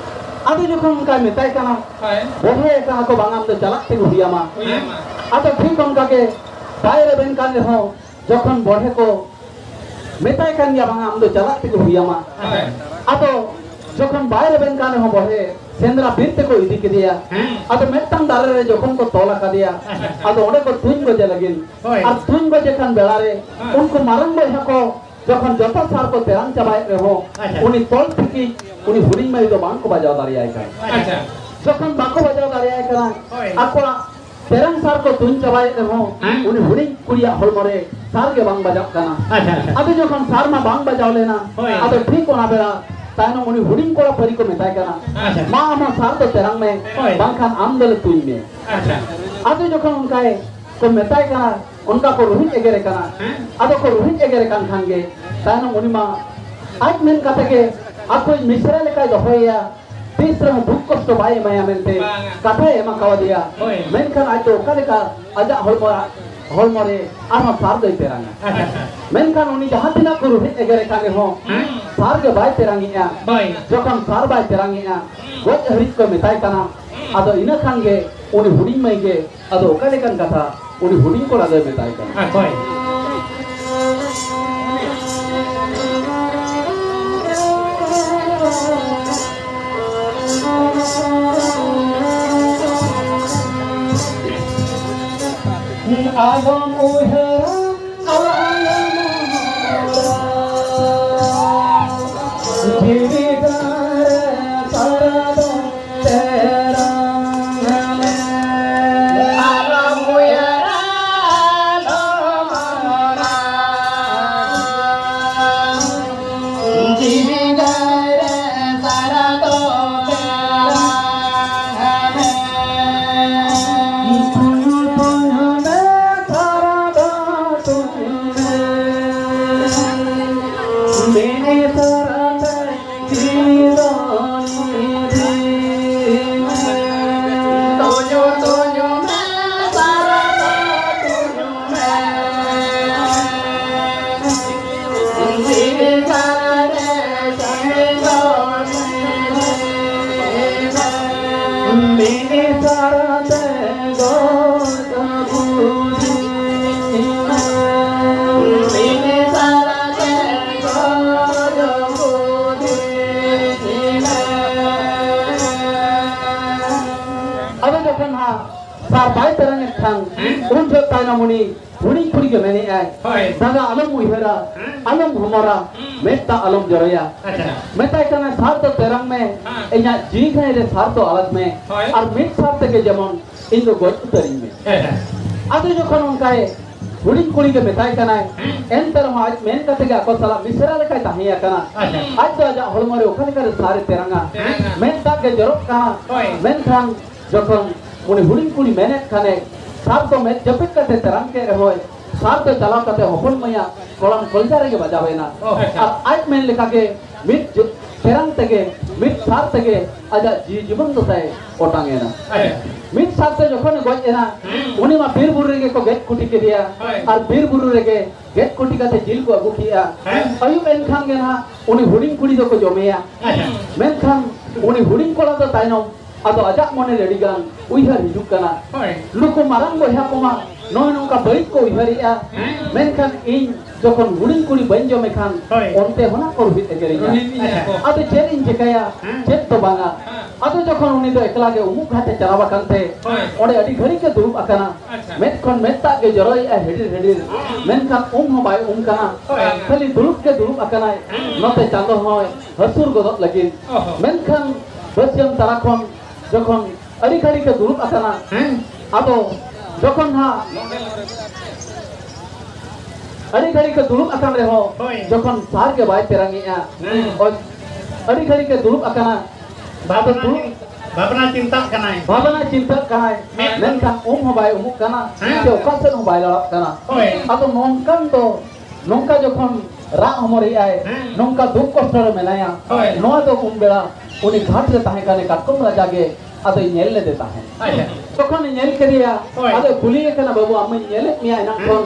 ᱟᱫᱚ ᱡᱚᱠᱷᱚᱱ ᱚᱱᱠᱟᱭ ᱢᱮᱛᱟᱭ ᱠᱟᱱᱟ, ᱦᱳᱭ᱾ ᱵᱚᱲᱦᱮ ᱠᱟᱱᱟ ᱠᱚ, ᱵᱟᱝᱟ, ᱟᱢ ᱫᱚ ᱪᱟᱞᱟᱜ ᱛᱮᱜᱮ ᱦᱩᱭ ᱟᱢᱟ᱾ ᱦᱩᱭ ᱟᱢᱟ᱾ ᱟᱫᱚ ᱴᱷᱤᱠ ᱚᱱᱠᱟ ᱜᱮ ᱵᱟᱭ ᱨᱮᱵᱮᱱ ᱠᱟᱱ ᱨᱮᱦᱚᱸ, ᱡᱚᱠᱷᱚᱱ ᱵᱚᱲᱦᱮ ᱠᱚ ᱢᱮᱛᱟᱭ ᱠᱟᱱ ᱜᱮᱭᱟ, ᱵᱟᱝᱟ, ᱟᱢ ᱫᱚ ᱪᱟᱞᱟᱜ ᱛᱮᱜᱮ ᱦᱩᱭ ᱟᱢᱟ᱾ ᱦᱳᱭ᱾ ᱟᱫᱚ ᱡᱚᱠᱷᱚᱱ ᱵᱟᱭ ᱨᱮᱵᱮᱱ ᱠᱟᱱ ᱨᱮᱦᱚᱸ, ᱵᱚᱲᱦᱮ ᱥᱮᱸᱫᱽᱨᱟ ᱵᱤᱨ ᱛᱮᱠᱚ ᱤᱫᱤ ᱠᱮᱫᱮᱭᱟ᱾ ᱦᱮᱸ᱾ ᱟᱫᱚ ᱢᱤᱫᱴᱟᱝ ᱫᱟᱨᱮ ᱨᱮ ᱡᱚᱠᱷᱚᱱ ᱠᱚ ᱛᱚᱞ ᱟᱠᱟᱫᱮᱭᱟ, ᱟᱪᱪᱷᱟ᱾ ᱟᱫᱚ ᱚᱸᱰᱮ ᱠᱚ ᱛᱩᱧ ᱜᱚᱡᱮ ᱞᱟᱹᱜᱤᱫ᱾ ᱦᱳᱭ᱾ ᱟᱨ ᱛᱩᱧ ᱜᱚᱡᱮ ᱠᱟᱱ ᱵᱮᱲᱟ ᱨᱮ, ᱦᱮᱸ᱾ ᱩᱱᱠᱩ ᱢᱟᱨᱟᱝ ᱵᱚᱭᱦᱟ ᱠᱚ ᱡᱚᱠᱷᱚᱱ ᱡᱚᱛᱚ ᱥᱟᱨ ᱠᱚ ᱛᱮᱨᱟᱝ ᱪᱟᱵᱟᱭᱮᱫ ᱨᱮᱦᱚᱸ, ᱟᱪᱪᱷᱟ᱾ ᱩᱱᱤ ᱛᱚᱞ ᱛᱷᱤᱠᱤ ᱩᱱᱤ ᱦᱩᱰᱤᱧ ᱢᱟᱹᱭ ᱫᱚ ᱵᱟᱝ ᱠᱚ ᱵᱟᱡᱟᱣ ᱫᱟᱲᱮᱭᱟᱭ ᱠᱟᱱᱟ᱾ ᱟᱪᱪᱷᱟ᱾ ᱡᱚᱠᱷᱚᱱ ᱵᱟᱠᱚ ᱵᱟᱡᱟᱣ ᱫᱟᱲᱮᱭᱟᱭ ᱠᱟᱱᱟ, ᱦᱳᱭ᱾ ᱟᱠᱚᱣᱟᱜ ᱛᱮᱨᱟᱝ ᱥᱟᱨ ᱠᱚ ᱛᱩᱧ ᱪᱟᱵᱟᱭᱮᱫ ᱨᱮᱦᱚᱸ, ᱦᱮᱸ᱾ ᱩᱱᱤ ᱦᱩᱰᱤᱧ ᱠᱩᱲᱤᱭᱟᱜ ᱦᱚᱲᱢᱚ ᱨᱮ ᱥᱟᱨ ᱜᱮ ᱵᱟᱝ ᱵᱟᱡᱟᱜ ᱠᱟᱱᱟ᱾ ᱟᱪᱪᱷᱟ, ᱟᱪᱪᱷᱟ᱾ ᱟᱫᱚ ᱡᱚᱠᱷᱚᱱ ᱥᱟᱨ ᱢᱟ ᱵᱟᱝ ᱵᱟᱡᱟᱣ ᱞᱮᱱᱟ, ᱦᱳᱭ᱾ ᱟᱫᱚ ᱴᱷᱤᱠ ᱚᱱᱟ ᱵᱮᱲᱟ ᱛᱟᱭᱱᱚᱢ ᱩᱱᱤ ᱦᱩᱰᱤᱧ ᱠᱚᱲᱟ ᱯᱟᱹᱨᱤ ᱠᱚ ᱢᱮᱛᱟᱭ ᱠᱟᱱᱟ, ᱟᱪᱪᱷᱟ᱾ ᱢᱟ, ᱟᱢ ᱦᱚᱸ ᱥᱟᱨ ᱫᱚ ᱛᱮᱨᱟᱝ ᱢᱮ, ᱦᱳᱭ᱾ ᱵᱟᱝᱠᱷᱟᱱ ᱟᱢ ᱫᱚᱞᱮ ᱛᱩᱧ ᱢᱮᱭᱟ᱾ ᱟᱪᱪᱷᱟ᱾ ᱟᱫᱚ ᱡᱚᱠᱷᱚᱱ ᱚᱱᱠᱟᱭ ᱠᱚ ᱢᱮᱛᱟᱭ ᱠᱟᱱᱟ, ᱚᱱᱠᱟ ᱠᱚ ᱨᱩᱦᱤᱫ ᱮᱜᱮᱨᱮ ᱠᱟᱱᱟ᱾ ᱦᱮᱸ᱾ ᱟᱫᱚ ᱠᱚ ᱨᱩᱦᱤᱫ ᱮᱜᱮᱨᱮ ᱠᱟᱱ ᱠᱷᱟᱱ ᱜᱮ, ᱛᱟᱭᱱᱚᱢ ᱩᱱᱤ ᱢᱟ ᱟᱡ ᱢᱮᱱ ᱠᱟᱛᱮ ᱜᱮ ᱟᱠᱚᱭᱤᱡ ᱢᱤᱥᱨᱟ ᱞᱮᱠᱟᱭ ᱫᱚᱦᱚᱭᱮᱭᱟ, ᱛᱤᱥ ᱨᱮᱦᱚᱸ ᱫᱩᱠ ᱠᱚᱥᱴᱚ ᱵᱟᱭ ᱮᱢᱟᱭᱟ ᱢᱮᱱᱛᱮ ᱵᱟᱝᱟ᱾ ᱠᱟᱛᱷᱟᱭ ᱮᱢ ᱟᱠᱟᱣᱟᱫᱮᱭᱟ᱾ ᱦᱳᱭ᱾ ᱢᱮᱱᱠᱷᱟᱱ ᱟᱡ ᱫᱚ ᱚᱠᱟ ᱞᱮᱠᱟ ᱟᱡᱟᱜ ᱦᱚᱲᱢᱚ, ᱦᱚᱲᱢᱚ ᱨᱮ ᱟᱨᱦᱚᱸ ᱥᱟᱨ ᱫᱚᱭ ᱛᱮᱨᱟᱝᱟ? ᱟᱪᱪᱷᱟ᱾ ᱢᱮᱱᱠᱷᱟᱱ ᱩᱱᱤ ᱡᱟᱦᱟᱸ ᱛᱤᱱᱟᱹᱜ ᱠᱚ ᱨᱩᱦᱤᱫ ᱮᱜᱮᱨᱮ ᱠᱟᱱ ᱨᱮᱦᱚᱸ, ᱦᱮᱸ᱾ ᱥᱟᱨ ᱜᱮ ᱵᱟᱭ ᱛᱮᱨᱟᱝᱮᱜᱼᱟ᱾ ᱦᱳᱭ᱾ ᱡᱚᱠᱷᱚᱱ ᱥᱟᱨ ᱵᱟᱭ ᱛᱮᱨᱟᱝᱮᱜᱼᱟ, ᱜᱚᱡ ᱦᱟᱹᱨᱤᱡ ᱠᱚ ᱢᱮᱛᱟᱭ ᱠᱟᱱᱟ᱾ ᱟᱫᱚ ᱤᱱᱟᱹ ᱠᱷᱟᱱ ᱜᱮ ᱩᱱᱤ ᱦᱩᱰᱤᱧ ᱢᱟᱹᱭ ᱜᱮ ᱟᱫᱚ ᱚᱠᱟ ᱞᱮᱠᱟᱱ ᱠᱟᱛᱷᱟ ᱩᱱᱤ ᱦᱩᱰᱤᱧ ᱠᱚᱲᱟ ᱫᱚᱭ ᱢᱮᱛᱟᱭ ᱠᱟᱱᱟ? ᱦᱳᱭ᱾ ᱟᱞᱚᱢ ᱩᱭᱦᱟᱹᱨᱟ, ᱟᱞᱚᱢ ᱩᱭᱦᱟᱹᱨᱟ, ᱡᱤᱣᱤ ᱫᱟᱨᱮ ᱥᱟᱨᱟ ᱫᱚ ᱦᱮᱸ᱾ ᱩᱱ ᱡᱚᱦᱚᱜ ᱛᱟᱭᱱᱚᱢ ᱩᱱᱤ ᱦᱩᱰᱤᱧ ᱠᱩᱲᱤ ᱜᱮ ᱢᱮᱱᱮᱜᱼᱟᱭ, ᱦᱳᱭ᱾ "ᱫᱟᱫᱟ, ᱟᱞᱚᱢ ᱩᱭᱦᱟᱹᱨᱟ, ᱦᱮᱸ᱾ ᱟᱞᱚᱢ ᱦᱚᱢᱚᱨᱟ, ᱦᱩᱸ᱾ ᱢᱮᱫ ᱫᱟᱜ ᱟᱞᱚᱢ ᱡᱚᱨᱚᱭᱟ᱾ ᱟᱪᱪᱷᱟ᱾ ᱢᱮᱛᱟᱭ ᱠᱟᱱᱟ, ᱥᱟᱨ ᱫᱚ ᱛᱮᱨᱟᱝ ᱢᱮ, ᱦᱮᱸ᱾ ᱤᱧᱟᱹᱜ ᱡᱤᱣᱤ ᱜᱷᱟᱹᱭ ᱨᱮ ᱥᱟᱨ ᱫᱚ ᱟᱲᱟᱜᱽ ᱢᱮ, ᱦᱳᱭ᱾ ᱟᱨ ᱢᱤᱫ ᱥᱟᱨ ᱛᱮᱜᱮ ᱡᱮᱢᱚᱱ ᱤᱧ ᱫᱚ ᱜᱚᱡ ᱩᱛᱟᱹᱨᱤᱧ ᱢᱮ᱾" ᱦᱮᱸ, ᱦᱮᱸ᱾ ᱟᱫᱚ ᱡᱚᱠᱷᱚᱱ ᱚᱱᱠᱟᱭ ᱦᱩᱰᱤᱧ ᱠᱩᱲᱤ ᱜᱮ ᱢᱮᱛᱟᱭ ᱠᱟᱱᱟᱭ, ᱦᱮᱸ᱾ ᱮᱱᱛᱮ ᱨᱮᱦᱚᱸ ᱟᱡ ᱢᱮᱱ ᱠᱟᱛᱮ ᱜᱮ ᱟᱠᱚ ᱥᱟᱞᱟᱜ ᱢᱤᱥᱨᱟ ᱞᱮᱠᱟᱭ ᱛᱟᱦᱮᱸ ᱟᱠᱟᱱᱟ᱾ ᱟᱪᱪᱷᱟ᱾ ᱟᱡ ᱫᱚ ᱟᱡᱟᱜ ᱦᱚᱲᱢᱚ ᱨᱮ ᱚᱠᱟ ᱞᱮᱠᱟᱨᱮ ᱥᱟᱨ ᱮ ᱛᱮᱨᱟᱝᱟ? ᱛᱮᱨᱟᱝᱟ᱾ ᱢᱮᱫ ᱫᱟᱜ ᱜᱮ ᱡᱚᱨᱚᱜ ᱠᱟᱱᱟ᱾ ᱦᱳᱭ᱾ ᱢᱮᱱᱠᱷᱟᱱ ᱡᱚᱠᱷᱚᱱ ᱩᱱᱤ ᱦᱩᱰᱤᱧ ᱠᱩᱲᱤ ᱢᱮᱱᱮᱫ ᱠᱷᱟᱱᱮ, ᱥᱟᱨ ᱫᱚ ᱢᱮᱫ ᱡᱟᱹᱯᱤᱫ ᱠᱟᱛᱮ ᱛᱮᱨᱟᱝ ᱠᱮᱫ ᱨᱮᱦᱚᱸᱭ, ᱥᱟᱨ ᱫᱚ ᱪᱟᱞᱟᱣ ᱠᱟᱛᱮ ᱦᱚᱯᱚᱱ ᱢᱟᱹᱭᱟᱜ ᱠᱚᱲᱟᱢ ᱠᱚᱞᱡᱟ ᱨᱮᱜᱮ ᱵᱟᱡᱟᱣ ᱮᱱᱟ᱾ ᱚ᱾ ᱟᱨ ᱟᱡ ᱢᱮᱱ ᱞᱮᱠᱟᱜᱮ ᱢᱤᱫ ᱡᱚ-, ᱛᱮᱨᱟᱝ ᱛᱮᱜᱮ, ᱢᱤᱫ ᱥᱟᱨ ᱛᱮᱜᱮ ᱟᱡᱟᱜ ᱡᱤᱣᱤ ᱡᱤᱵᱚᱱ ᱫᱚ ᱛᱟᱭ ᱚᱴᱟᱝ ᱮᱱᱟ᱾ ᱦᱮᱸ᱾ ᱢᱤᱫ ᱥᱟᱨ ᱛᱮ ᱡᱚᱠᱷᱚᱱᱮ ᱜᱚᱡ ᱮᱱᱟ, ᱦᱮᱸ᱾ ᱩᱱᱤ ᱢᱟ ᱵᱤᱨ ᱵᱩᱨᱩ ᱨᱮᱜᱮ ᱠᱚ ᱜᱮᱫ ᱠᱩᱴᱤ ᱠᱮᱫᱮᱭᱟ᱾ ᱦᱳᱭ᱾ ᱟᱨ ᱵᱤᱨ ᱵᱩᱨᱩ ᱨᱮᱜᱮ ᱜᱮᱫ ᱠᱩᱴᱤ ᱠᱟᱛᱮ ᱡᱤᱞ ᱠᱚ ᱟᱹᱜᱩ ᱠᱮᱜᱼᱟ᱾ ᱦᱮᱸ᱾ ᱟᱹᱭᱩᱵ ᱮᱱᱠᱷᱟᱱ ᱜᱮ ᱱᱟᱦᱟᱜ ᱩᱱᱤ ᱦᱩᱰᱤᱧ ᱠᱩᱲᱤ ᱫᱚᱠᱚ ᱡᱚᱢᱮᱭᱟ᱾ ᱟᱪᱪᱷᱟ᱾ ᱢᱮᱱᱠᱷᱟᱱ ᱩᱱᱤ ᱦᱩᱰᱤᱧ ᱠᱚᱲᱟ ᱫᱚ ᱛᱟᱭᱱᱚᱢ ᱟᱫᱚ ᱟᱡᱟᱜ ᱢᱚᱱᱮ ᱨᱮ ᱟᱹᱰᱤ ᱜᱟᱱ ᱩᱭᱦᱟᱹᱨ ᱦᱤᱡᱩᱜ ᱠᱟᱱᱟ᱾ ᱦᱳᱭ᱾ ᱱᱩᱠᱩ ᱢᱟᱨᱟᱝ ᱵᱚᱭᱦᱟ ᱠᱚᱢᱟ ᱱᱚᱜᱼᱚᱭ ᱱᱚᱝᱠᱟ ᱵᱟᱹᱲᱤᱡ ᱠᱚ ᱩᱭᱦᱟᱹᱨᱮᱜᱼᱟ, ᱦᱮᱸ᱾ ᱢᱮᱱᱠᱷᱟᱱ ᱤᱧ ᱡᱚᱠᱷᱚᱱ ᱦᱩᱰᱤᱧ ᱠᱩᱲᱤ ᱵᱟᱹᱧ ᱡᱚᱢᱮ ᱠᱷᱟᱱ, ᱦᱳᱭ᱾ ᱚᱱᱛᱮ ᱦᱚᱸ ᱱᱟᱜ ᱠᱚ ᱨᱩᱦᱤᱫ ᱮᱜᱮᱨᱤᱧᱟ᱾ ᱨᱩᱦᱤᱫ ᱤᱧᱟ ᱠᱚ᱾ ᱟᱫᱚ ᱪᱮᱫ ᱤᱧ ᱪᱤᱠᱟᱹᱭᱟ? ᱦᱮᱸ᱾ ᱪᱮᱫ ᱫᱚ ᱵᱟᱝᱟ᱾ ᱦᱮᱸ᱾ ᱟᱫᱚ ᱡᱚᱠᱷᱚᱱ ᱩᱱᱤ ᱫᱚ ᱮᱠᱞᱟ ᱜᱮ ᱩᱢᱩᱜ ᱜᱷᱟᱴᱮ ᱪᱟᱞᱟᱣ ᱟᱠᱟᱱ ᱛᱮ, ᱦᱳᱭ᱾ ᱚᱸᱰᱮ ᱟᱹᱰᱤ ᱜᱷᱟᱹᱲᱤᱡ ᱜᱮ ᱫᱩᱲᱩᱵ ᱟᱠᱟᱱᱟ᱾ ᱟᱪᱪᱷᱟ᱾ ᱢᱮᱫ ᱠᱷᱚᱱ ᱢᱮᱫ ᱫᱟᱜ ᱜᱮ ᱡᱚᱨᱚᱭᱮᱜᱼᱟ ᱦᱤᱰᱤᱨ ᱦᱤᱰᱤᱨ᱾ ᱦᱩᱸ᱾ ᱢᱮᱱᱠᱷᱟᱱ ᱩᱢ ᱦᱚᱸ ᱵᱟᱭ ᱩᱢ ᱠᱟᱱᱟ᱾ ᱦᱳᱭ᱾ ᱠᱷᱟᱹᱞᱤ ᱫᱩᱲᱩᱵ ᱜᱮ ᱫᱩᱲᱩᱵ ᱟᱠᱟᱱᱟᱭ᱾ ᱦᱩᱸ᱾ ᱱᱚᱛᱮ ᱪᱟᱸᱫᱚ ᱦᱚᱸᱭ ᱦᱟᱹᱥᱩᱨ ᱜᱚᱫᱚᱜ ᱞᱟᱹᱜᱤᱫ᱾ ᱚᱦᱚ᱾ ᱢᱮᱱᱠᱷᱟᱱ ᱵᱟᱹᱥᱭᱟᱹᱢ ᱛᱟᱨᱟ ᱠᱷᱚᱱ ᱡᱚᱠᱷᱚᱱ ᱟᱹᱰᱤ ᱜᱷᱟᱹᱲᱤ ᱜᱮ ᱫᱩᱲᱩᱵ ᱟᱠᱟᱱᱟ, ᱦᱮᱸ᱾ ᱟᱫᱚ ᱡᱚᱠᱷᱚᱱ ᱦᱟᱸᱜ ᱟᱹᱰᱤ ᱜᱷᱟᱹᱲᱤ ᱜᱮ ᱫᱩᱲᱩᱵ ᱟᱠᱟᱱ ᱨᱮᱦᱚᱸ, ᱦᱳᱭ᱾ ᱡᱚᱠᱷᱚᱱ ᱥᱟᱨ ᱜᱮ ᱵᱟᱭ ᱛᱮᱨᱟᱝᱮᱜᱼᱟ, ᱦᱮᱸ᱾ ᱚ-, ᱟᱹᱰᱤ ᱜᱷᱟᱹᱲᱤ ᱜᱮ ᱫᱩᱲᱩᱵ ᱟᱠᱟᱱᱟ, ᱟᱫᱚ ᱵᱷᱟᱵᱽᱱᱟ ᱫᱩᱲᱩᱵ ᱪᱤᱱ-, ᱵᱷᱟᱵᱽᱱᱟ ᱪᱤᱱᱛᱟᱜ ᱠᱟᱱᱟᱭ᱾ ᱵᱷᱟᱵᱽᱱᱟ ᱪᱤᱱᱛᱟᱹᱜ ᱠᱟᱱᱟᱭ, ᱦᱮᱸ᱾ ᱢᱮᱱᱠᱷᱟᱱ ᱩᱢ ᱦᱚᱸ ᱵᱟᱭ ᱩᱢᱩᱜ ᱠᱟᱱᱟ, ᱦᱮᱸ᱾ ᱥᱮ ᱚᱠᱟ ᱥᱮᱫ ᱦᱚᱸ ᱵᱟᱭ ᱞᱟᱲᱟᱜ ᱠᱟᱱᱟ᱾ ᱦᱳᱭ᱾ ᱟᱫᱚ ᱱᱚᱝᱠᱟᱱ ᱫᱚ, ᱱᱚᱝᱠᱟ ᱡᱚᱠᱷᱚᱱ ᱨᱟᱜ ᱦᱚᱢᱚᱨᱮᱜᱼᱟᱭ, ᱦᱮᱸ᱾ ᱱᱚᱝᱠᱟ ᱫᱩᱠ ᱠᱚᱥᱴᱚ ᱨᱮ ᱢᱮᱱᱟᱭᱟ, ᱦᱳᱭ᱾ ᱱᱚᱣᱟ ᱫᱚ ᱩᱱ ᱵᱮᱲᱟ ᱩᱱᱤ ᱜᱷᱟᱴ ᱨᱮ ᱛᱟᱦᱮᱸ ᱠᱟᱱ ᱠᱟᱴᱠᱚᱢ ᱨᱟᱡᱟ ᱜᱮ ᱟᱫᱚᱭ ᱧᱮᱞ ᱞᱮᱫᱮ ᱛᱟᱦᱮᱸᱫ᱾ ᱟᱪᱪᱷᱟ᱾ ᱡᱚᱠᱷᱚᱱᱮ ᱧᱮᱞ ᱠᱮᱫᱮᱭᱟ, ᱦᱳᱭ᱾ ᱟᱫᱚᱭ ᱠᱩᱞᱤᱭᱮ ᱠᱟᱱᱟ, "ᱵᱟᱹᱵᱩ, ᱟᱢᱤᱧ ᱧᱮᱞᱮᱫ ᱢᱮᱭᱟ ᱮᱱᱟᱝ ᱦᱮᱸ᱾ ᱠᱷᱚᱱ,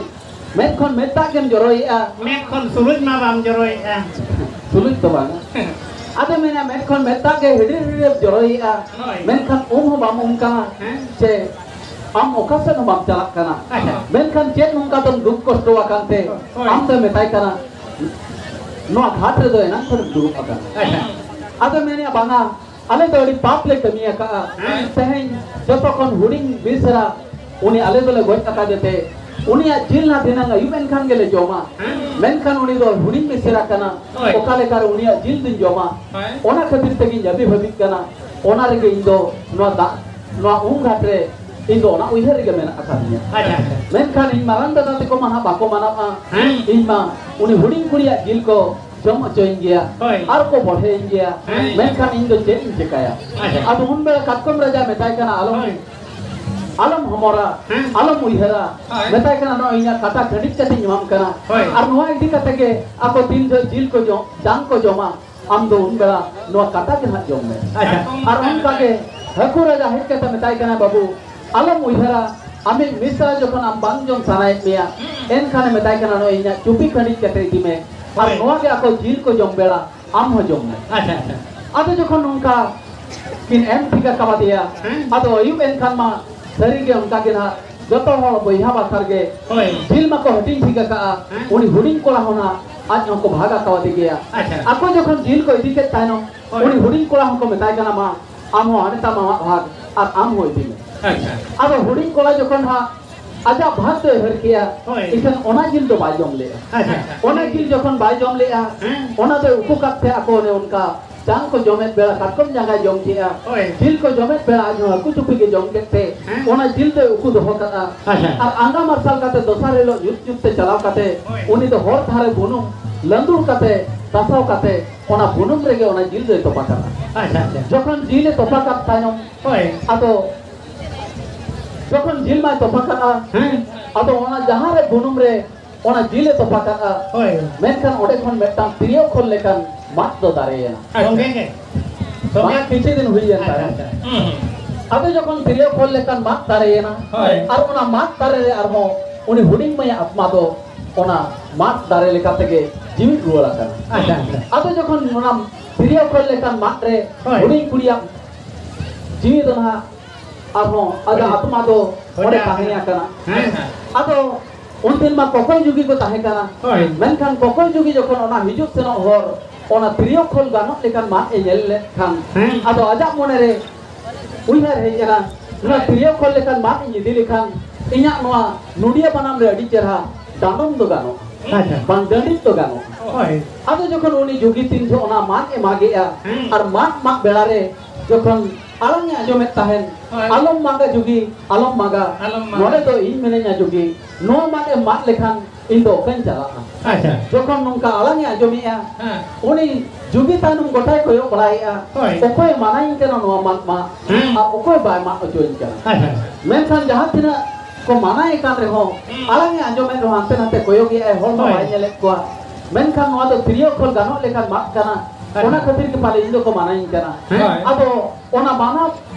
ᱢᱮᱫ ᱠᱷᱚᱱ ᱢᱮᱫ ᱫᱟᱜ ᱜᱮᱢ ᱡᱚᱨᱚᱭᱮᱜᱼᱟ?" ᱢᱮᱫ ᱠᱷᱚᱱ ᱥᱩᱨᱩᱡ ᱢᱟ ᱵᱟᱢ ᱡᱚᱨᱚᱭᱮᱜᱼᱟ᱾ ᱥᱩᱨᱩᱡ ᱫᱚ ᱵᱟᱝ᱾ ᱟᱫᱚ ᱢᱮᱱᱟ, "ᱢᱮᱫ ᱠᱷᱚᱱ ᱢᱮᱫ ᱫᱟᱜ ᱜᱮ ᱦᱤᱰᱤᱨ ᱦᱤᱰᱤᱨ ᱡᱚᱨᱚᱭᱮᱜᱼᱟ, ᱦᱳᱭ᱾ ᱢᱮᱱᱠᱷᱟᱱ ᱩᱢ ᱦᱚᱸ ᱵᱟᱢ ᱩᱢ ᱠᱟᱱᱟ, ᱦᱮᱸ᱾ ᱥᱮ ᱟᱢ ᱚᱠᱟ ᱥᱮᱫ ᱦᱚᱸ ᱵᱟᱢ ᱪᱟᱞᱟᱜ ᱠᱟᱱᱟ᱾ ᱟᱪᱪᱷᱟ᱾ ᱢᱮᱱᱠᱷᱟᱱ ᱪᱮᱫ ᱱᱚᱝᱠᱟ ᱫᱚᱢ ᱫᱩᱠ ᱠᱚᱥᱴᱚ ᱟᱠᱟᱱ ᱛᱮ?" ᱦᱳᱭ᱾ ᱟᱢ ᱫᱚᱭ ᱢᱮᱛᱟᱭ ᱠᱟᱱᱟ, "ᱱᱚᱣᱟ ᱜᱷᱟᱴ ᱨᱮᱫᱚ ᱮᱱᱟᱝ ᱠᱷᱚᱱᱮᱢ ᱫᱩᱲᱩᱵ ᱟᱠᱟᱱᱟ?" ᱟᱪᱪᱷᱟ᱾ ᱟᱫᱚ ᱢᱮᱱᱮᱜᱼᱟ, "ᱵᱟᱝᱟ, ᱟᱞᱮ ᱫᱚ ᱟᱹᱰᱤ ᱯᱟᱯ ᱞᱮ ᱠᱟᱹᱢᱤ ᱟᱠᱟᱜᱼᱟ᱾ ᱦᱮᱸ᱾ ᱛᱮᱦᱮᱧ ᱡᱚᱛᱚ ᱠᱷᱚᱱ ᱦᱩᱰᱤᱧ ᱢᱤᱥᱨᱟ ᱩᱱᱤ ᱟᱞᱮ ᱫᱚᱞᱮ ᱜᱚᱡ ᱟᱠᱟᱫᱮ ᱛᱮ ᱩᱱᱤᱭᱟᱜ ᱡᱤᱞ ᱱᱟ ᱫᱷᱤᱱᱟᱹᱝ ᱟᱹᱭᱩᱵ ᱮᱱᱠᱷᱟᱱ ᱜᱮᱞᱮ ᱡᱚᱢᱟ᱾ ᱦᱮᱸ᱾ ᱢᱮᱱᱠᱷᱟᱱ ᱩᱱᱤ ᱫᱚ ᱦᱩᱰᱤᱧ ᱢᱤᱥᱨᱟ ᱠᱟᱱᱟ᱾ ᱦᱳᱭ᱾ ᱚᱠᱟ ᱞᱮᱠᱟᱨᱮ ᱩᱱᱤᱭᱟᱜ ᱡᱤᱞ ᱫᱩᱧ ᱡᱚᱢᱟ? ᱦᱳᱭ᱾ ᱚᱱᱟ ᱠᱷᱟᱹᱛᱤᱨ ᱛᱮᱜᱮᱧ ᱟᱹᱵᱤ ᱵᱷᱟᱹᱵᱤᱜ ᱠᱟᱱᱟ᱾ ᱚᱱᱟ ᱨᱮᱜᱮ ᱤᱧ ᱫᱚ ᱱᱚᱣᱟ ᱫᱟᱜ, ᱱᱚᱣᱟ ᱩᱢ ᱜᱷᱟᱴ ᱨᱮ ᱤᱧ ᱫᱚ ᱚᱱᱟ ᱩᱭᱦᱟᱹᱨ ᱨᱮᱜᱮ ᱢᱮᱱᱟᱜ ᱟᱠᱟᱫᱤᱧᱟ᱾ ᱟᱪᱪᱷᱟ, ᱟᱪᱪᱷᱟ᱾ ᱢᱮᱱᱠᱷᱟᱱ ᱤᱧ ᱢᱟᱨᱟᱝ ᱫᱟᱫᱟ ᱛᱟᱠᱚ ᱢᱟ ᱦᱟᱸᱜ ᱵᱟᱠᱚ ᱢᱟᱱᱟᱣᱟ᱾ ᱦᱮᱸ᱾ ᱤᱧ ᱢᱟ ᱩᱱᱤ ᱦᱩᱰᱤᱧ ᱠᱩᱲᱤᱭᱟᱜ ᱡᱤᱞ ᱠᱚ ᱡᱚᱢ ᱦᱚᱪᱚᱧ ᱜᱮᱭᱟ᱾ ᱦᱳᱭ᱾ ᱟᱨ ᱠᱚ ᱵᱚᱲᱦᱮᱧ ᱜᱮᱭᱟ᱾ ᱦᱮᱸ᱾ ᱢᱮᱱᱠᱷᱟᱱ ᱤᱧ ᱫᱚ ᱪᱮᱫ ᱤᱧ ᱪᱮᱠᱟᱭᱟ? ᱟᱪᱪᱷᱟ᱾ ᱟᱫᱚ ᱩᱱ ᱵᱮᱲᱟ ᱠᱟᱴᱠᱚᱢ ᱨᱟᱡᱟ ᱢᱮᱛᱟᱭ ᱠᱟᱱᱟ, ᱟᱞᱚᱢ ᱦᱳᱭ᱾ ᱟᱞᱚᱢ ᱦᱚᱢᱚᱨᱟ, ᱦᱮᱸ᱾ ᱟᱞᱚᱢ ᱩᱭᱦᱟᱹᱨᱟ᱾ ᱦᱳᱭ᱾ ᱢᱮᱛᱟᱭ ᱠᱟᱱᱟ, ᱱᱚᱜᱼᱚᱭ ᱤᱧᱟᱹᱜ ᱠᱟᱴᱟ ᱠᱷᱟᱹᱰᱤᱡ ᱠᱟᱛᱮᱧ ᱮᱢᱟᱢ ᱠᱟᱱᱟ᱾ ᱦᱳᱭ᱾ ᱟᱨ ᱱᱚᱣᱟ ᱤᱫᱤ ᱠᱟᱛᱮ ᱜᱮ ᱟᱠᱚ ᱛᱤᱱ ᱡᱚᱦᱚᱜ ᱡᱤᱞ ᱠᱚ ᱡᱚᱢ, ᱡᱟᱝ ᱠᱚ ᱡᱚᱢᱟ, ᱟᱢ ᱫᱚ ᱩᱱ ᱵᱮᱲᱟ ᱱᱚᱣᱟ ᱠᱟᱴᱟ ᱜᱮ ᱦᱟᱸᱜ ᱡᱚᱢ ᱢᱮ᱾ ᱟᱪᱪᱷᱟ᱾ ᱟᱨ ᱚᱱᱠᱟ ᱜᱮ ᱦᱟᱹᱠᱩ ᱨᱟᱡᱟ ᱦᱮᱡ ᱠᱟᱛᱮ ᱢᱮᱛᱟᱭ ᱠᱟᱱᱟ, ᱵᱟᱹᱵᱩ, ᱟᱞᱚᱢ ᱩᱭᱦᱟᱹᱨᱟ, ᱟᱢᱤᱡ ᱢᱤᱥᱨᱟ ᱡᱚᱠᱷᱚᱱ ᱟᱢ ᱵᱟᱝ ᱡᱚᱢ ᱥᱟᱱᱟᱭᱮᱫ ᱢᱮᱭᱟ, ᱦᱩᱸ᱾ ᱮᱱᱠᱷᱟᱱᱮ ᱢᱮᱛᱟᱭ ᱠᱟᱱᱟ, ᱱᱚᱜᱼᱚᱭ ᱤᱧᱟᱹᱜ ᱪᱩᱯᱤ ᱠᱷᱟᱹᱰᱤᱡ ᱠᱟᱛᱮ ᱤᱫᱤ ᱢᱮ᱾ ᱟᱨ ᱦᱳᱭ᱾ ᱱᱚᱣᱟ ᱜᱮ ᱟᱠᱚ ᱡᱤᱞ ᱠᱚ ᱡᱚᱢ ᱵᱮᱲᱟ ᱟᱢ ᱦᱚᱸ ᱡᱚᱢ ᱢᱮ᱾ ᱟᱪᱪᱷᱟ, ᱟᱪᱪᱷᱟ᱾ ᱟᱫᱚ ᱡᱚᱠᱷᱚᱱ ᱱᱚᱝᱠᱟ ᱠᱤᱱ ᱮᱢ ᱴᱷᱤᱠ ᱟᱠᱟᱣᱟᱫᱮᱭᱟ, ᱦᱮᱸ᱾ ᱟᱫᱚ ᱟᱹᱭᱩᱵ ᱮᱱᱠᱷᱟᱱ ᱢᱟ ᱥᱟᱹᱨᱤ ᱜᱮ ᱚᱱᱠᱟ ᱜᱮ ᱱᱟᱦᱟᱜ ᱡᱚᱛᱚ ᱦᱚᱲ ᱵᱚᱭᱦᱟ ᱵᱟᱠᱷᱟᱨ ᱜᱮ ᱦᱳᱭ᱾ ᱡᱤᱞ ᱢᱟᱠᱚ ᱦᱟᱹᱴᱤᱧ ᱴᱷᱤᱠ ᱟᱠᱟᱜᱼᱟ᱾ ᱦᱮᱸ᱾ ᱩᱱᱤ ᱦᱩᱰᱤᱧ ᱠᱚᱲᱟ ᱦᱚᱸ ᱱᱟᱦᱟᱜ ᱟᱡ ᱦᱚᱸᱠᱚ ᱵᱷᱟᱜᱽ ᱟᱠᱟᱣᱟᱫᱮ ᱜᱮᱭᱟ᱾ ᱟᱪᱪᱷᱟ᱾ ᱟᱠᱚ ᱡᱚᱠᱷᱚᱱ ᱡᱤᱞ ᱠᱚ ᱤᱫᱤ ᱠᱮᱫ ᱛᱟᱭᱱᱚᱢ, ᱦᱳᱭ᱾ ᱩᱱᱤ ᱦᱩᱰᱤᱧ ᱠᱚᱲᱟ ᱦᱚᱸᱠᱚ ᱢᱮᱛᱟᱭ ᱠᱟᱱᱟ, ᱢᱟ ᱟᱢ ᱦᱚᱸ ᱦᱟᱱᱮ ᱛᱟᱢ ᱟᱢᱟᱜ ᱵᱷᱟᱜᱽ ᱟᱨ ᱟᱢ ᱦᱚᱸ ᱤᱫᱤ ᱢᱮ᱾ ᱟᱪᱪᱷᱟ᱾ ᱟᱫᱚ ᱦᱩᱰᱤᱧ ᱠᱚᱲᱟ ᱡᱚᱠᱷᱚᱱ ᱦᱟᱸᱜ ᱟᱡᱟᱜ ᱵᱷᱟᱜᱽ ᱫᱚᱭ ᱦᱟᱹᱨ ᱠᱮᱜᱼᱟ, ᱦᱳᱭ᱾ ᱮᱱᱠᱷᱟᱱ ᱚᱱᱟ ᱡᱤᱞ ᱫᱚ ᱵᱟᱭ ᱡᱚᱢ ᱞᱮᱜᱼᱟ᱾ ᱟᱪᱪᱷᱟ, ᱟᱪᱪᱷᱟ᱾ ᱚᱱᱟ ᱡᱤᱞ ᱡᱚᱠᱷᱚᱱ ᱵᱟᱭ ᱡᱚᱢ ᱞᱮᱜᱼᱟ, ᱦᱮᱸ᱾ ᱚᱱᱟ ᱫᱚᱭ ᱩᱠᱩ ᱠᱟᱛᱮ ᱟᱠᱚ ᱚᱱᱮ ᱚᱱᱠᱟ ᱡᱟᱝ ᱠᱚ ᱡᱚᱢᱮᱫ ᱵᱮᱲᱟ ᱠᱟᱴᱠᱚᱢ ᱡᱟᱸᱜᱟᱭ ᱡᱚᱢ ᱠᱮᱜᱼᱟ, ᱦᱳᱭ᱾ ᱡᱤᱞ ᱠᱚ ᱡᱚᱢᱮᱫ ᱵᱮᱲᱟ ᱟᱡ ᱦᱚᱸ ᱦᱟᱹᱠᱩ ᱪᱩᱯᱤ ᱜᱮ ᱡᱚᱢ ᱠᱮᱫ ᱛᱮ, ᱦᱮᱸ᱾ ᱚᱱᱟ ᱡᱤᱞ ᱫᱚᱭ ᱩᱠᱩ ᱫᱚᱦᱚ ᱠᱟᱜᱼᱟ᱾ ᱟᱪᱪᱷᱟ᱾ ᱟᱨ ᱟᱸᱜᱟ ᱢᱟᱨᱥᱟᱞ ᱠᱟᱛᱮ ᱫᱚᱥᱟᱨ ᱦᱤᱞᱳᱜ ᱧᱩᱛ ᱧᱩᱛ ᱛᱮ ᱪᱟᱞᱟᱣ ᱠᱟᱛᱮ ᱦᱳᱭ᱾ ᱩᱱᱤ ᱫᱚ ᱦᱚᱨ ᱫᱷᱟᱨᱮ ᱵᱩᱱᱩᱢ ᱞᱟᱹᱫᱩᱲ ᱠᱟᱛᱮ ᱫᱷᱟᱥᱟᱣ ᱠᱟᱛᱮ ᱚᱱᱟ ᱵᱩᱱᱩᱢ ᱨᱮᱜᱮ ᱚᱱᱟ ᱡᱤᱞ ᱫᱚᱭ ᱛᱚᱯᱟ ᱠᱟᱜᱼᱟ᱾ ᱟᱪᱪᱷᱟ, ᱟᱪᱪᱷᱟ᱾ ᱡᱚᱠᱷᱚᱱ ᱡᱤᱞ ᱮ ᱛᱚᱯᱟ ᱠᱟᱜ ᱛᱟᱭᱱᱚᱢ, ᱦᱳᱭ᱾ ᱟᱫᱚ ᱡᱚᱠᱷᱚᱱ ᱡᱤᱞ ᱢᱟᱭ ᱛᱚᱯᱟ ᱠᱟᱜᱼᱟ, ᱦᱮᱸ᱾ ᱟᱫᱚ ᱚᱱᱟ ᱡᱟᱦᱟᱸ ᱨᱮ ᱵᱩᱱᱩᱢ ᱨᱮ ᱚᱱᱟ ᱡᱤᱞ ᱮ ᱛᱚᱯᱟ ᱠᱟᱜᱼᱟ, ᱦᱳᱭ᱾ ᱢᱮᱱᱠᱷᱟᱱ ᱚᱸᱰᱮ ᱠᱷᱚᱱ ᱢᱤᱫᱴᱟᱝ ᱛᱤᱨᱭᱳ ᱠᱷᱚᱞ ᱞᱮᱠᱟᱱ ᱢᱟᱫ ᱫᱚ ᱫᱟᱨᱮᱭᱮᱱᱟ᱾ ᱟᱪᱪᱷᱟ᱾ ᱜᱚᱝᱠᱮ ᱜᱮ᱾ ᱵᱟᱝ, ᱠᱤᱪᱷᱩ ᱫᱤᱱ ᱦᱩᱭ ᱮᱱ ᱟᱪᱪᱷᱟ, ᱛᱟᱭᱚᱢ᱾ ᱟᱪᱪᱷᱟ᱾ ᱦᱩᱸ, ᱦᱩᱸ᱾ ᱟᱫᱚ ᱡᱚᱠᱷᱚᱱ ᱛᱤᱨᱭᱳ ᱠᱷᱚᱞ ᱞᱮᱠᱟᱱ ᱢᱟᱫ ᱫᱟᱨᱮᱭᱮᱱᱟ, ᱦᱳᱭ᱾ ᱟᱨ ᱚᱱᱟ ᱢᱟᱫ ᱫᱟᱨᱮ ᱨᱮ ᱟᱨᱦᱚᱸ ᱩᱱᱤ ᱦᱩᱰᱤᱧ ᱢᱟᱹᱭᱟᱜ ᱟᱛᱢᱟ ᱫᱚ ᱚᱱᱟ ᱢᱟᱫ ᱫᱟᱨᱮ ᱞᱮᱠᱟ ᱛᱮᱜᱮ ᱡᱤᱣᱤᱫ ᱨᱩᱣᱟᱹᱲ ᱟᱠᱟᱱᱟ᱾ ᱟᱪᱪᱷᱟ, ᱟᱪᱪᱷᱟ᱾ ᱟᱫᱚ ᱡᱚᱠᱷᱚᱱ ᱚᱱᱟ ᱛᱤᱨᱭᱳ ᱠᱷᱚᱞ ᱞᱮᱠᱟᱱ ᱢᱟᱫ ᱨᱮ ᱦᱳᱭ᱾ ᱦᱩᱰᱤᱧ ᱠᱩᱲᱤᱭᱟᱜ ᱡᱤᱣᱤ ᱫᱚ ᱱᱟᱦᱟᱜ ᱟᱨᱦᱚᱸ ᱟᱡᱟᱜ ᱦᱳᱭ᱾ ᱟᱛᱢᱟ ᱫᱚ ᱚᱸᱰᱮ ᱦᱳᱭ᱾ ᱛᱟᱦᱮᱸ ᱟᱠᱟᱱᱟ᱾ ᱦᱮᱸ, ᱦᱮᱸ᱾ ᱟᱫᱚ ᱩᱱᱫᱤᱱ ᱢᱟ ᱠᱚᱠᱚᱭ ᱡᱩᱜᱤ ᱠᱚ ᱛᱟᱦᱮᱸ ᱠᱟᱱᱟ᱾ ᱦᱳᱭ᱾ ᱢᱮᱱᱠᱷᱟᱱ ᱠᱚᱠᱚᱭ ᱡᱩᱜᱤ ᱡᱚᱠᱷᱚᱱ ᱚᱱᱟ ᱦᱤᱡᱩᱜ ᱥᱮᱱᱚᱜ ᱦᱚᱨ ᱚᱱᱟ ᱛᱤᱨᱭᱳ ᱠᱷᱚᱞ ᱜᱟᱱᱚᱜ ᱞᱮᱠᱟᱱ ᱢᱟᱫ ᱮ ᱧᱮᱞ ᱞᱮᱫ ᱠᱷᱟᱱ, ᱦᱮᱸ᱾ ᱟᱫᱚ ᱟᱡᱟᱜ ᱢᱚᱱᱮ ᱨᱮ ᱩᱭᱦᱟᱹᱨ ᱦᱮᱡ ᱮᱱᱟ, ᱚᱱᱟ ᱛᱤᱨᱭᱳ ᱠᱷᱚᱞ ᱞᱮᱠᱟᱱ ᱢᱟᱫ ᱤᱧ ᱤᱫᱤ ᱞᱮᱠᱷᱟᱱ ᱤᱧᱟᱹᱜ ᱱᱚᱣᱟ ᱱᱩᱰᱤᱭᱟᱹ ᱵᱟᱱᱟᱢ ᱨᱮ ᱟᱹᱰᱤ ᱪᱮᱦᱨᱟ ᱰᱟᱸᱰᱚᱢ ᱫᱚ ᱜᱟᱱᱚᱜᱼᱟ, ᱟᱪᱪᱷᱟ᱾ ᱵᱟᱝ ᱰᱟᱹᱰᱤᱡ ᱫᱚ ᱜᱟᱱᱚᱜᱼᱟ᱾ ᱦᱳᱭ᱾ ᱟᱫᱚ ᱡᱚᱠᱷᱚᱱ ᱩᱱᱤ ᱡᱩᱜᱤ ᱛᱤᱱ ᱡᱚᱦᱚᱜ ᱚᱱᱟ ᱢᱟᱫ ᱮ ᱢᱟᱜᱮᱜᱼᱟ, ᱦᱮᱸ᱾ ᱟᱨ ᱢᱟᱫ ᱢᱟᱜ ᱵᱮᱲᱟ ᱨᱮ ᱡᱚᱠᱷᱚᱱ ᱟᱲᱟᱝ ᱮ ᱟᱸᱡᱚᱢᱮᱫ ᱛᱟᱦᱮᱱ, ᱦᱳᱭ᱾ "ᱟᱞᱚᱢ ᱢᱟᱜᱟ ᱡᱩᱜᱤ, ᱟᱞᱚᱢ ᱢᱟᱜᱟ, ᱟᱞᱚᱢ ᱢᱟᱜᱟ᱾ ᱱᱚᱰᱮ ᱫᱚ ᱤᱧ ᱢᱤᱱᱟᱹᱧᱟ ᱡᱩᱜᱤ, ᱱᱚᱣᱟ ᱢᱟᱫ ᱮᱢ ᱢᱟᱜ ᱞᱮᱠᱷᱟᱱ ᱤᱧ ᱫᱚ ᱚᱠᱟᱧ ᱪᱟᱞᱟᱜᱼᱟ?" ᱟᱪᱪᱷᱟ᱾ ᱡᱚᱠᱷᱚᱱ ᱱᱚᱝᱠᱟ ᱟᱲᱟᱝ ᱮ ᱟᱸᱡᱚᱢᱮᱜᱼᱟ, ᱦᱮᱸ᱾ ᱩᱱᱤ ᱡᱩᱜᱤ ᱛᱟᱭᱱᱚᱢ ᱜᱚᱴᱟᱭ ᱠᱚᱭᱚᱜ ᱵᱟᱲᱟᱭᱮᱜᱼᱟ, ᱦᱳᱭ᱾ ᱚᱠᱚᱭᱮ ᱢᱟᱱᱟᱧ ᱠᱟᱱᱟ ᱱᱚᱣᱟ ᱢᱟᱫ ᱢᱟᱜ, ᱦᱮᱸ᱾ ᱟᱨ ᱚᱠᱚᱭ ᱵᱟᱭ ᱢᱟᱜ ᱦᱚᱪᱚᱧ ᱠᱟᱱᱟ᱾ ᱟᱪᱪᱷᱟ᱾ ᱢᱮᱱᱠᱷᱟᱱ ᱡᱟᱦᱟᱸ ᱛᱤᱱᱟᱹᱜ ᱠᱚ ᱢᱟᱱᱟᱭᱮ ᱠᱟᱱ ᱨᱮᱦᱚᱸ, ᱦᱩᱸ᱾ ᱟᱲᱟᱝ ᱮ ᱟᱸᱡᱚᱢᱮᱫ ᱨᱮᱦᱚᱸ ᱦᱟᱱᱛᱮ ᱱᱟᱛᱮ ᱠᱚᱭᱚᱜᱮᱜᱼᱟᱭ, ᱦᱚᱲ ᱢᱟ ᱦᱳᱭ᱾ ᱵᱟᱭ ᱧᱮᱞᱮᱫ ᱠᱚᱣᱟ᱾ ᱢᱮᱱᱠᱷᱟᱱ ᱱᱚᱣᱟ ᱫᱚ ᱛᱤᱨᱭᱳ ᱠᱷᱚᱞ ᱜᱟᱱᱚᱜ ᱞᱮᱠᱟᱱ ᱢᱟᱫ ᱠᱟᱱᱟ᱾ ᱦᱮᱸ᱾ ᱚᱱᱟ ᱠᱷᱟᱹᱛᱤᱨ ᱜᱮ ᱯᱟᱞᱮ ᱤᱧ ᱫᱚᱠᱚ ᱢᱟᱱᱟᱧ ᱠᱟᱱᱟ᱾ ᱦᱮᱸ᱾ ᱟᱫᱚ ᱚᱱᱟ ᱵᱟᱱᱟᱢ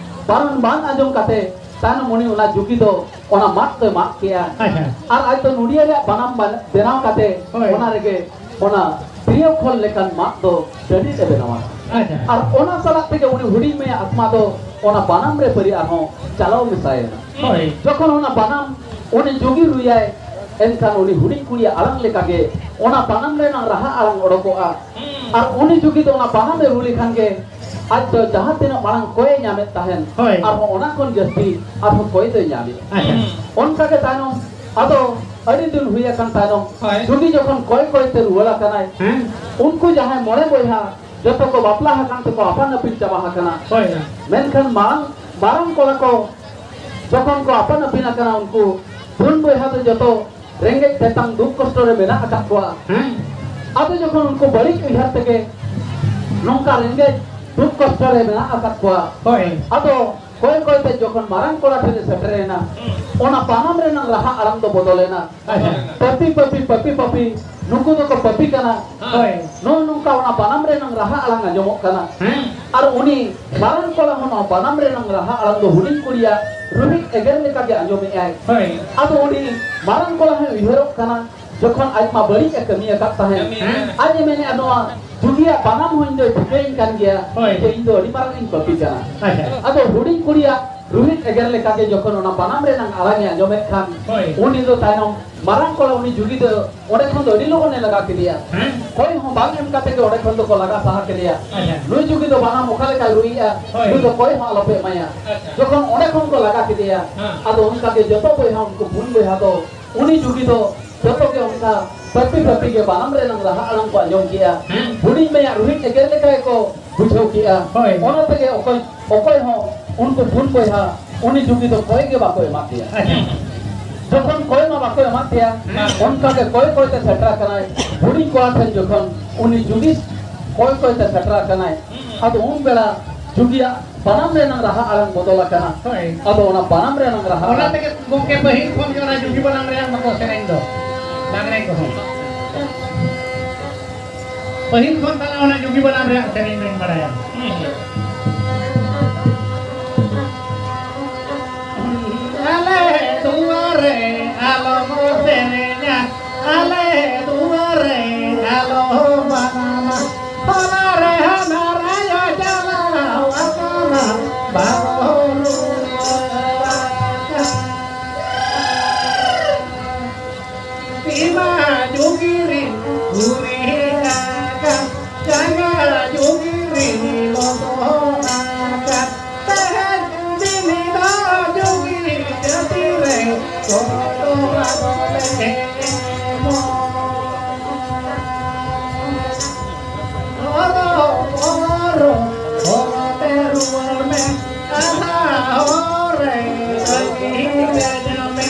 ᱵᱟᱨᱚᱱ ᱵᱟᱝ ᱟᱸᱡᱚᱢ ᱠᱟᱛᱮ ᱛᱟᱭᱱᱚᱢ ᱩᱱᱤ ᱚᱱᱟ ᱡᱩᱜᱤ ᱫᱚ ᱚᱱᱟ ᱢᱟᱫ ᱫᱚᱭ ᱢᱟᱜ ᱠᱮᱜᱼᱟ᱾ ᱟᱪᱪᱷᱟ᱾ ᱟᱨ ᱟᱡ ᱫᱚ ᱱᱩᱰᱤᱭᱟᱹ ᱨᱮᱭᱟᱜ ᱵᱟᱱᱟᱢ ᱵᱟ-, ᱵᱮᱱᱟᱣ ᱠᱟᱛᱮ ᱦᱳᱭ᱾ ᱚᱱᱟ ᱨᱮᱜᱮ ᱚᱱᱟ ᱛᱤᱨᱭᱳ ᱠᱷᱚᱞ ᱞᱮᱠᱟᱱ ᱢᱟᱫ ᱫᱚ ᱰᱟᱹᱰᱤ ᱛᱮ ᱵᱮᱱᱟᱣᱟ᱾ ᱟᱪᱪᱷᱟ᱾ ᱟᱨ ᱚᱱᱟ ᱥᱟᱞᱟᱜ ᱛᱮᱜᱮ ᱩᱱᱤ ᱦᱩᱰᱤᱧ ᱢᱟᱹᱭᱟᱜ ᱟᱛᱢᱟ ᱫᱚ ᱚᱱᱟ ᱵᱟᱱᱟᱢ ᱨᱮ ᱯᱟᱹᱨᱤ ᱟᱨᱦᱚᱸ ᱪᱟᱞᱟᱣ ᱢᱮᱥᱟᱭᱮᱱᱟ᱾ ᱦᱳᱭ᱾ ᱡᱚᱠᱷᱚᱱ ᱚᱱᱟ ᱵᱟᱱᱟᱢ ᱩᱱᱤ ᱡᱩᱜᱤ ᱨᱩᱭᱟᱭ, ᱮᱱᱠᱷᱟᱱ ᱩᱱᱤ ᱦᱩᱰᱤᱧ ᱠᱩᱲᱤᱭᱟᱜ ᱟᱲᱟᱝ ᱞᱮᱠᱟᱜᱮ ᱚᱱᱟ ᱵᱟᱱᱟᱢ ᱨᱮᱱᱟᱜ ᱨᱟᱦᱟ ᱟᱲᱟᱝ ᱚᱰᱚᱠᱚᱜᱼᱟ᱾ ᱦᱩᱸ᱾ ᱟᱨ ᱩᱱᱤ ᱡᱩᱜᱤ ᱫᱚ ᱚᱱᱟ ᱵᱟᱱᱟᱢ ᱮ ᱨᱩ ᱞᱮᱠᱷᱟᱱ ᱜᱮ ᱟᱡ ᱫᱚ ᱡᱟᱦᱟᱸ ᱛᱤᱱᱟᱹᱜ ᱢᱟᱲᱟᱝ ᱠᱚᱭᱮ ᱧᱟᱢᱮᱫ ᱛᱟᱦᱮᱱ, ᱦᱳᱭ᱾ ᱟᱨᱦᱚᱸ ᱚᱱᱟ ᱠᱷᱚᱱ ᱡᱟᱹᱥᱛᱤ ᱟᱨᱦᱚᱸ ᱠᱚᱭ ᱫᱚᱭ ᱧᱟᱢᱮᱫᱼᱟ᱾ ᱟᱪᱪᱷᱟ᱾ ᱦᱩᱸ᱾ ᱚᱱᱠᱟ ᱜᱮ ᱛᱟᱭᱱᱚᱢ, ᱟᱫᱚ ᱟᱹᱰᱤ ᱫᱤᱱ ᱦᱩᱭ ᱟᱠᱟᱱ ᱛᱟᱭᱱᱚᱢ, ᱦᱳᱭ᱾ ᱡᱩᱜᱤ ᱡᱚᱠᱷᱚᱱ ᱠᱚᱭ ᱠᱚᱭ ᱛᱮ ᱨᱩᱣᱟᱹᱲ ᱟᱠᱟᱱᱟᱭ, ᱦᱮᱸ᱾ ᱩᱱᱠᱩ ᱡᱟᱦᱟᱸᱭ ᱢᱚᱬᱮ ᱵᱚᱭᱦᱟ ᱡᱚᱛᱚ ᱠᱚ ᱵᱟᱯᱞᱟ ᱟᱠᱟᱱ ᱛᱮᱠᱚ ᱟᱯᱟᱱ ᱟᱹᱯᱤᱱ ᱪᱟᱵᱟ ᱟᱠᱟᱱᱟ᱾ ᱦᱳᱭ᱾ ᱢᱮᱱᱠᱷᱟᱱ ᱢᱟᱨᱟᱝ, ᱢᱟᱨᱟᱝ ᱠᱚᱲᱟ ᱠᱚ ᱡᱚᱠᱷᱚᱱ ᱠᱚ ᱟᱯᱟᱱ ᱟᱹᱯᱤᱱ ᱟᱠᱟᱱᱟ, ᱩᱱᱠᱩ ᱯᱩᱱ ᱵᱚᱭᱦᱟ ᱫᱚ ᱡᱚᱛᱚ ᱨᱮᱸᱜᱮᱡ ᱛᱮᱛᱟᱝ ᱫᱩᱠ ᱠᱚᱥᱴᱚ ᱨᱮ ᱢᱮᱱᱟᱜ ᱟᱠᱟᱫ ᱠᱚᱣᱟ᱾ ᱦᱮᱸ᱾ ᱟᱫᱚ ᱡᱚᱠᱷᱚᱱ ᱩᱱᱠᱩ ᱵᱟᱹᱲᱤᱡ ᱩᱭᱦᱟᱹᱨ ᱛᱮᱜᱮ ᱱᱚᱝᱠᱟ ᱨᱮᱸᱜᱮᱡ ᱫᱩᱠ ᱠᱚᱥᱴᱚ ᱨᱮ ᱢᱮᱱᱟᱜ ᱟᱠᱟᱫ ᱠᱚᱣᱟ᱾ ᱦᱳᱭ᱾ ᱟᱫᱚ ᱠᱚᱭ ᱠᱚᱭ ᱛᱮ ᱡᱚᱠᱷᱚᱱ ᱢᱟᱨᱟᱝ ᱠᱚᱲᱟ ᱴᱷᱮᱱ ᱮ ᱥᱮᱴᱮᱨᱮᱱᱟ, ᱚᱱᱟ ᱵᱟᱱᱟᱢ ᱨᱮᱱᱟᱝ ᱨᱟᱦᱟ ᱟᱲᱟᱝ ᱫᱚ ᱵᱚᱫᱚᱞᱮᱱᱟ᱾ ᱟᱪᱪᱷᱟ᱾ ᱯᱟᱹᱯᱤ, ᱯᱟᱹᱯᱤ, ᱯᱟᱹᱯᱤ, ᱯᱟᱹᱯᱤ, ᱱᱩᱠᱩ ᱫᱚᱠᱚ ᱯᱟᱹᱯᱤ ᱠᱟᱱᱟ᱾ ᱦᱳᱭ᱾ ᱱᱚᱜᱼᱚ ᱱᱚᱝᱠᱟ ᱚᱱᱟ ᱵᱟᱱᱟᱢ ᱨᱮᱱᱟᱝ ᱨᱟᱦᱟ ᱟᱲᱟᱝ ᱟᱸᱡᱚᱢᱚᱜ ᱠᱟᱱᱟ᱾ ᱦᱮᱸ᱾ ᱟᱨ ᱩᱱᱤ ᱢᱟᱨᱟᱝ ᱠᱚᱲᱟ ᱦᱚᱸ ᱱᱚᱣᱟ ᱵᱟᱱᱟᱢ ᱨᱮᱱᱟᱝ ᱨᱟᱦᱟ ᱟᱲᱟᱝ ᱫᱚ ᱦᱩᱰᱤᱧ ᱠᱩᱲᱤᱭᱟᱜ ᱨᱩᱦᱤᱫ ᱮᱜᱮᱨ ᱞᱮᱠᱟᱜᱮ ᱟᱸᱡᱚᱢᱮᱜᱼᱟᱭ᱾ ᱦᱳᱭ᱾ ᱟᱫᱚ ᱩᱱᱤ ᱢᱟᱨᱟᱝ ᱠᱚᱲᱟ ᱦᱚᱸᱭ ᱩᱭᱦᱟᱹᱨᱚᱜ ᱠᱟᱱᱟ, ᱡᱚᱠᱷᱚᱱ ᱟᱡ ᱢᱟ ᱵᱟᱹᱲᱤᱡ ᱮ ᱠᱟᱹᱢᱤ ᱟᱠᱟᱫ ᱛᱟᱦᱮᱸᱫ, ᱠᱟᱹᱢᱤ ᱟᱠᱟᱫ᱾ ᱟᱡ ᱮ ᱢᱮᱱᱮᱫᱼᱟ, "ᱱᱚᱣᱟ ᱡᱩᱜᱤᱭᱟᱜ ᱵᱟᱱᱟᱢ ᱦᱚᱸ ᱤᱧ ᱫᱚᱭ ᱴᱷᱤᱠᱟᱹᱧ ᱠᱟᱱ ᱜᱮᱭᱟ, ᱦᱳᱭ᱾ ᱡᱮ ᱤᱧ ᱫᱚ ᱟᱹᱰᱤ ᱢᱟᱨᱟᱝ ᱤᱧ ᱯᱟᱹᱯᱤ ᱠᱟᱱᱟ᱾" ᱟᱪᱪᱷᱟ᱾ ᱟᱫᱚ ᱦᱩᱰᱤᱧ ᱠᱩᱲᱤᱭᱟᱜ ᱨᱩᱦᱤᱫ ᱮᱜᱮᱨ ᱞᱮᱠᱟᱜᱮ ᱡᱚᱠᱷᱚᱱ ᱚᱱᱟ ᱵᱟᱱᱟᱢ ᱨᱮᱱᱟᱝ ᱟᱲᱟᱝ ᱮ ᱟᱸᱡᱚᱢᱮᱫ ᱠᱷᱟᱱ, ᱦᱳᱭ᱾ ᱩᱱᱤ ᱫᱚ ᱛᱟᱭᱱᱚᱢ ᱢᱟᱨᱟᱝ ᱠᱚᱲᱟ ᱩᱱᱤ ᱡᱩᱜᱤ ᱫᱚ ᱚᱸᱰᱮ ᱠᱷᱚᱱ ᱫᱚ ᱟᱹᱰᱤ ᱞᱚᱜᱚᱱ ᱮ ᱞᱟᱜᱟ ᱠᱮᱫᱮᱭᱟ᱾ ᱦᱮᱸ᱾ ᱦᱚᱭ ᱦᱚᱸ ᱵᱟᱝ ᱮᱢ ᱠᱟᱛᱮ ᱜᱮ ᱚᱸᱰᱮ ᱠᱷᱚᱱ ᱫᱚᱠᱚ ᱞᱟᱜᱟ ᱥᱟᱦᱟ ᱠᱮᱫᱮᱭᱟ᱾ ᱟᱪᱪᱷᱟ᱾ ᱱᱩᱭ ᱡᱩᱜᱤ ᱫᱚ ᱵᱟᱱᱟᱢ ᱚᱠᱟ ᱞᱮᱠᱟᱭ ᱨᱩᱭᱮᱫᱼᱟ, ᱦᱳᱭ᱾ ᱱᱩᱭ ᱫᱚ ᱠᱚᱭ ᱦᱚᱸ ᱟᱞᱚᱯᱮ ᱮᱢᱟᱭᱟ᱾ ᱟᱪᱪᱷᱟ᱾ ᱡᱚᱠᱷᱚᱱ ᱚᱸᱰᱮ ᱠᱷᱚᱱ ᱠᱚ ᱞᱟᱜᱟ ᱠᱮᱫᱮᱭᱟ, ᱦᱮᱸ᱾ ᱟᱫᱚ ᱚᱱᱠᱟ ᱜᱮ ᱡᱚᱛᱚ ᱵᱚᱭᱦᱟ ᱩᱱᱠᱩ ᱯᱩᱱ ᱵᱚᱭᱦᱟ ᱫᱚ ᱩᱱᱤ ᱡᱩᱜᱤ ᱫᱚ ᱡᱚᱛᱚ ᱜᱮ ᱚᱱᱠᱟ ᱯᱟᱹᱛᱤ ᱯᱟᱹᱛᱤ ᱜᱮ ᱵᱟᱱᱟᱢ ᱨᱮᱱᱟᱝ ᱨᱟᱦᱟ ᱟᱲᱟᱝ ᱠᱚ ᱟᱸᱡᱚᱢ ᱠᱮᱜᱼᱟ᱾ ᱦᱮᱸ᱾ ᱦᱩᱰᱤᱧ ᱢᱟᱹᱭᱟᱜ ᱨᱩᱦᱤᱫ ᱮᱜᱮᱨ ᱞᱮᱠᱟ ᱜᱮᱠᱚ ᱵᱩᱡᱷᱟᱹᱣ ᱠᱮᱜᱼᱟ᱾ ᱦᱳᱭ᱾ ᱚᱱᱟ ᱛᱮᱜᱮ ᱚᱠᱚᱭ, ᱚᱠᱚᱭ ᱦᱚᱸ ᱩᱱᱠᱩ ᱯᱩᱱ ᱵᱚᱭᱦᱟ ᱩᱱᱤ ᱡᱩᱜᱤ ᱫᱚ ᱠᱚᱭ ᱜᱮ ᱵᱟᱠᱚ ᱮᱢᱟᱫ ᱫᱮᱭᱟ᱾ ᱟᱪᱪᱷᱟ᱾ ᱡᱚᱠᱷᱚᱱ ᱠᱚᱭ ᱢᱟ ᱵᱟᱠᱚ ᱮᱢᱟᱫ ᱫᱮᱭᱟ, ᱦᱮᱸ᱾ ᱚᱱᱠᱟ ᱜᱮ ᱠᱚᱭ ᱠᱚᱭ ᱛᱮ ᱥᱮᱴᱮᱨ ᱟᱠᱟᱱᱟᱭ ᱦᱩᱰᱤᱧ ᱠᱚᱲᱟ ᱴᱷᱮᱱ᱾ ᱡᱚᱠᱷᱚᱱ ᱩᱱᱤ ᱡᱩᱜᱤ ᱠᱚᱭ ᱠᱚᱭ ᱛᱮ ᱥᱮᱴᱮᱨ ᱟᱠᱟᱱᱟᱭ, ᱦᱩᱸ᱾ ᱟᱫᱚ ᱩᱱ ᱵᱮᱲᱟ ᱡᱩᱜᱤᱭᱟᱜ ᱵᱟᱱᱟᱢ ᱨᱮᱱᱟᱝ ᱨᱟᱦᱟ ᱟᱲᱟᱝ ᱵᱚᱫᱚᱞ ᱟᱠᱟᱱᱟ᱾ ᱦᱳᱭ᱾ ᱟᱫᱚ ᱚᱱᱟ ᱵᱟᱱᱟᱢ ᱨᱮᱱᱟᱝ ᱨᱟᱦᱟ ᱚᱱᱟ ᱟᱲᱟᱝ ᱛᱮᱜᱮ ᱜᱚᱢᱠᱮ ᱯᱟᱹᱦᱤᱞ ᱠᱷᱚᱱ ᱜᱮ ᱚᱱᱟ ᱡᱩᱜᱤ ᱵᱟᱱᱟᱢ ᱨᱮᱭᱟᱜ ᱢᱟᱠᱚ ᱥᱮᱨᱮᱧ ᱫᱚ, ᱞᱟᱜᱽᱲᱮ ᱠᱚᱦᱚᱸ᱾ ᱯᱟᱹᱦᱤᱞ ᱠᱷᱚᱱ ᱛᱟᱦᱞᱮ ᱚᱱᱟ ᱡᱩᱜᱤ ᱵᱟᱱᱟᱢ ᱨᱮᱭᱟᱜ ᱥᱮᱨᱮᱧ ᱵᱮᱱ ᱵᱟᱲᱟᱭᱟ? ᱟᱞᱮ ᱫᱩᱣᱟᱨ ᱨᱮ ᱟᱞᱚᱢ ᱥᱮᱨᱮᱧᱟ, ᱟᱞᱮ ᱫᱩᱣᱟᱨ ᱨᱮ ᱟᱞᱚᱢ ᱵᱟᱱᱟᱢᱟ᱾ ᱦᱚᱞᱟ ᱨᱮ ᱦᱟᱱᱟ ᱨᱟᱭᱟ ᱪᱟᱞᱟᱣ ᱟᱠᱟᱱᱟ, ᱵᱟᱠᱚ ᱨᱩᱣᱟᱹᱲ ᱟᱠᱟᱱᱟ᱾ ᱵᱤᱢᱟ ᱡᱩᱜᱤ ᱨᱤᱱ ᱜᱷᱩᱨᱤ ᱟᱠᱟᱱ, ᱡᱟᱸᱜᱟ ᱡᱩᱜᱤ ᱨᱤᱱ ᱞᱚᱥᱚᱫ ᱟᱠᱟᱱ᱾ ᱛᱮᱦᱮᱧ ᱫᱤᱱ ᱫᱚ ᱡᱩᱜᱤ ᱡᱟᱹᱛᱤ ᱨᱮ ᱜᱚᱲᱚ ᱵᱟᱵᱚᱱ ᱮᱢᱚᱜ᱾ ᱦᱚᱨᱚ ᱵᱚᱨᱚ ᱦᱚᱨᱚ ᱛᱮ ᱨᱩᱣᱟᱹᱲ ᱢᱮ, ᱟᱫᱷᱟ ᱦᱚᱨ ᱨᱮ ᱛᱟᱹᱜᱤ ᱠᱟᱧ ᱢᱮ᱾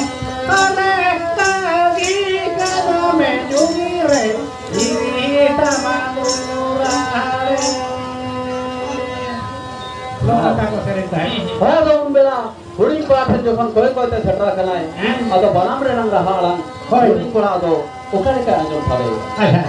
ᱦᱟᱱᱮ ᱛᱟᱹᱜᱤ ᱠᱟᱧ ᱢᱮ ᱡᱩᱜᱤ ᱨᱮ, ᱫᱷᱤᱨᱤ ᱛᱟᱢᱟ ᱫᱩᱨᱟ ᱨᱮ᱾ ᱱᱚᱝᱠᱟ ᱠᱚ ᱥᱮᱨᱮᱧ ᱛᱟᱦᱮᱸᱫ᱾ ᱦᱮᱸ, ᱟᱫᱚ ᱩᱱ ᱵᱮᱲᱟ ᱦᱩᱰᱤᱧ ᱠᱚᱲᱟ ᱴᱷᱮᱱ ᱡᱚᱠᱷᱚᱱ ᱠᱚᱭ ᱠᱚᱭ ᱛᱮ ᱥᱮᱴᱮᱨ ᱟᱠᱟᱱᱟᱭ, ᱦᱮᱸ᱾ ᱟᱫᱚ ᱵᱟᱱᱟᱢ ᱨᱮᱱᱟᱝ ᱨᱟᱦᱟ ᱟᱲᱟᱝ ᱦᱳᱭ᱾ ᱦᱩᱰᱤᱧ ᱠᱚᱲᱟ ᱟᱫᱚ ᱚᱠᱟ ᱞᱮᱠᱟᱭ ᱟᱸᱡᱚᱢ ᱥᱟᱰᱮᱭᱟ? ᱟᱪᱪᱷᱟ᱾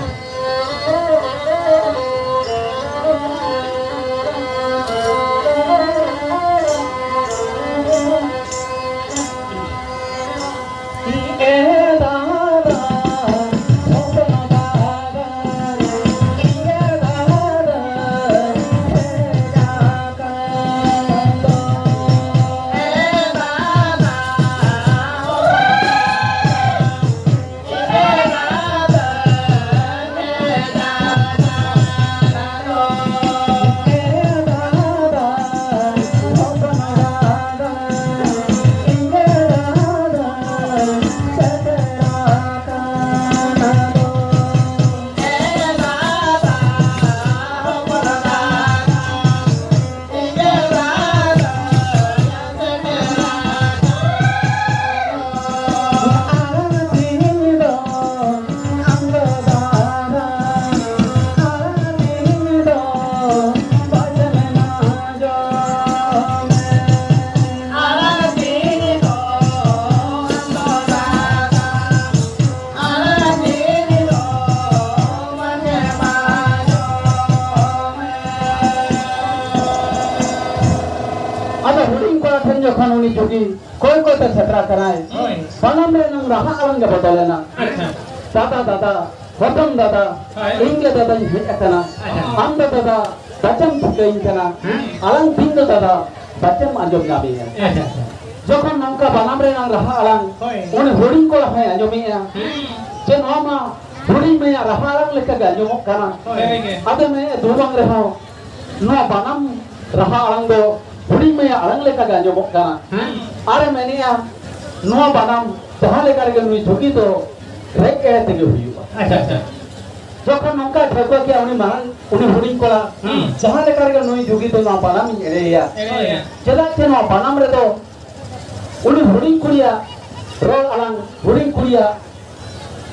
ᱡᱚᱠᱷᱚᱱ ᱩᱱᱤ ᱡᱩᱜᱤ ᱠᱚᱭ ᱠᱚᱭ ᱛᱮ ᱥᱮᱴᱮᱨ ᱟᱠᱟᱱᱟᱭ, ᱦᱳᱭ᱾ ᱵᱟᱱᱟᱢ ᱨᱮᱱᱟᱝ ᱨᱟᱦᱟ ᱟᱲᱟᱝ ᱜᱮ ᱵᱚᱫᱚᱞᱮᱱᱟ᱾ ᱟᱪᱪᱷᱟ᱾ ᱫᱟᱫᱟ, ᱫᱟᱫᱟ, ᱦᱚᱯᱚᱱ ᱫᱟᱫᱟ, ᱦᱳᱭ᱾ ᱤᱧ ᱜᱮ ᱫᱟᱫᱟᱧ ᱦᱮᱡ ᱟᱠᱟᱱᱟ᱾ ᱟᱪᱪᱷᱟ᱾ ᱟᱢ ᱫᱚ ᱫᱟᱫᱟ, ᱵᱟᱪᱮᱢ ᱴᱷᱤᱠᱟᱹᱧ ᱠᱟᱱᱟ᱾ ᱦᱮᱸ᱾ ᱟᱲᱟᱝ ᱛᱤᱧ ᱫᱚ ᱫᱟᱫᱟ, ᱵᱟᱪᱮᱢ ᱟᱸᱡᱚᱢ ᱧᱟᱢᱮᱧᱟ᱾ ᱟᱪᱪᱷᱟ, ᱟᱪᱪᱷᱟ᱾ ᱡᱚᱠᱷᱚᱱ ᱱᱚᱝᱠᱟ ᱵᱟᱱᱟᱢ ᱨᱮᱱᱟᱝ ᱨᱟᱦᱟ ᱟᱲᱟᱝ, ᱦᱳᱭ᱾ ᱩᱱᱤ ᱦᱩᱰᱤᱧ ᱠᱚᱲᱟ ᱦᱚᱸᱭ ᱟᱸᱡᱚᱢᱮᱜᱼᱟ᱾ ᱦᱮᱸ᱾ ᱡᱮ ᱱᱚᱣᱟ ᱢᱟ ᱦᱩᱰᱤᱧ ᱢᱟᱹᱭᱟᱜ ᱨᱟᱦᱟ ᱟᱲᱟᱝ ᱞᱮᱠᱟ ᱜᱮ ᱟᱸᱡᱚᱢᱚᱜ ᱠᱟᱱᱟ᱾ ᱦᱳᱭ᱾ ᱟᱫᱚ ᱢᱮᱱᱮᱫᱼᱟ, ᱫᱩ ᱵᱟᱝ ᱨᱮᱦᱚᱸ, ᱱᱚᱣᱟ ᱵᱟᱱᱟᱢ ᱨᱟᱦᱟ ᱟᱲᱟᱝ ᱫᱚ ᱦᱩᱰᱤᱧ ᱢᱟᱹᱭᱟᱜ ᱟᱲᱟᱝ ᱞᱮᱠᱟ ᱜᱮ ᱟᱸᱡᱚᱢᱚᱜ ᱠᱟᱱᱟ᱾ ᱦᱮᱸ᱾ ᱟᱨᱮ ᱢᱮᱱᱮᱜᱼᱟ, ᱱᱚᱣᱟ ᱵᱟᱱᱟᱢ ᱡᱟᱦᱟᱸ ᱞᱮᱠᱟ ᱨᱮᱜᱮ ᱱᱩᱭ ᱡᱩᱜᱤ ᱫᱚ ᱨᱮᱡ ᱮᱲᱮ ᱛᱮᱜᱮ ᱦᱩᱭᱩᱜᱼᱟ᱾ ᱟᱪᱪᱷᱟ, ᱟᱪᱪᱷᱟ᱾ ᱡᱚᱠᱷᱚᱱ ᱱᱚᱝᱠᱟᱭ ᱴᱷᱟᱹᱣᱠᱟᱹ ᱠᱮᱜᱼᱟ, ᱩᱱᱤ ᱢᱟᱨᱟᱝ, ᱩᱱᱤ ᱦᱩᱰᱤᱧ ᱠᱚᱲᱟ, ᱦᱩᱸ᱾ ᱡᱟᱦᱟᱸ ᱞᱮᱠᱟ ᱨᱮᱜᱮ ᱱᱩᱭ ᱡᱩᱜᱤ ᱫᱚ ᱱᱚᱣᱟ ᱵᱟᱱᱟᱢᱤᱧ ᱮᱲᱮᱭᱮᱭᱟ᱾ ᱮᱲᱮᱭᱮᱭᱟ᱾ ᱪᱮᱫᱟᱜ ᱪᱮ ᱱᱚᱣᱟ ᱵᱟᱱᱟᱢ ᱨᱮᱫᱚ ᱩᱱᱤ ᱦᱩᱰᱤᱧ ᱠᱩᱲᱤᱭᱟᱜ ᱨᱚᱲ ᱟᱲᱟᱝ, ᱦᱩᱰᱤᱧ ᱠᱩᱲᱤᱭᱟᱜ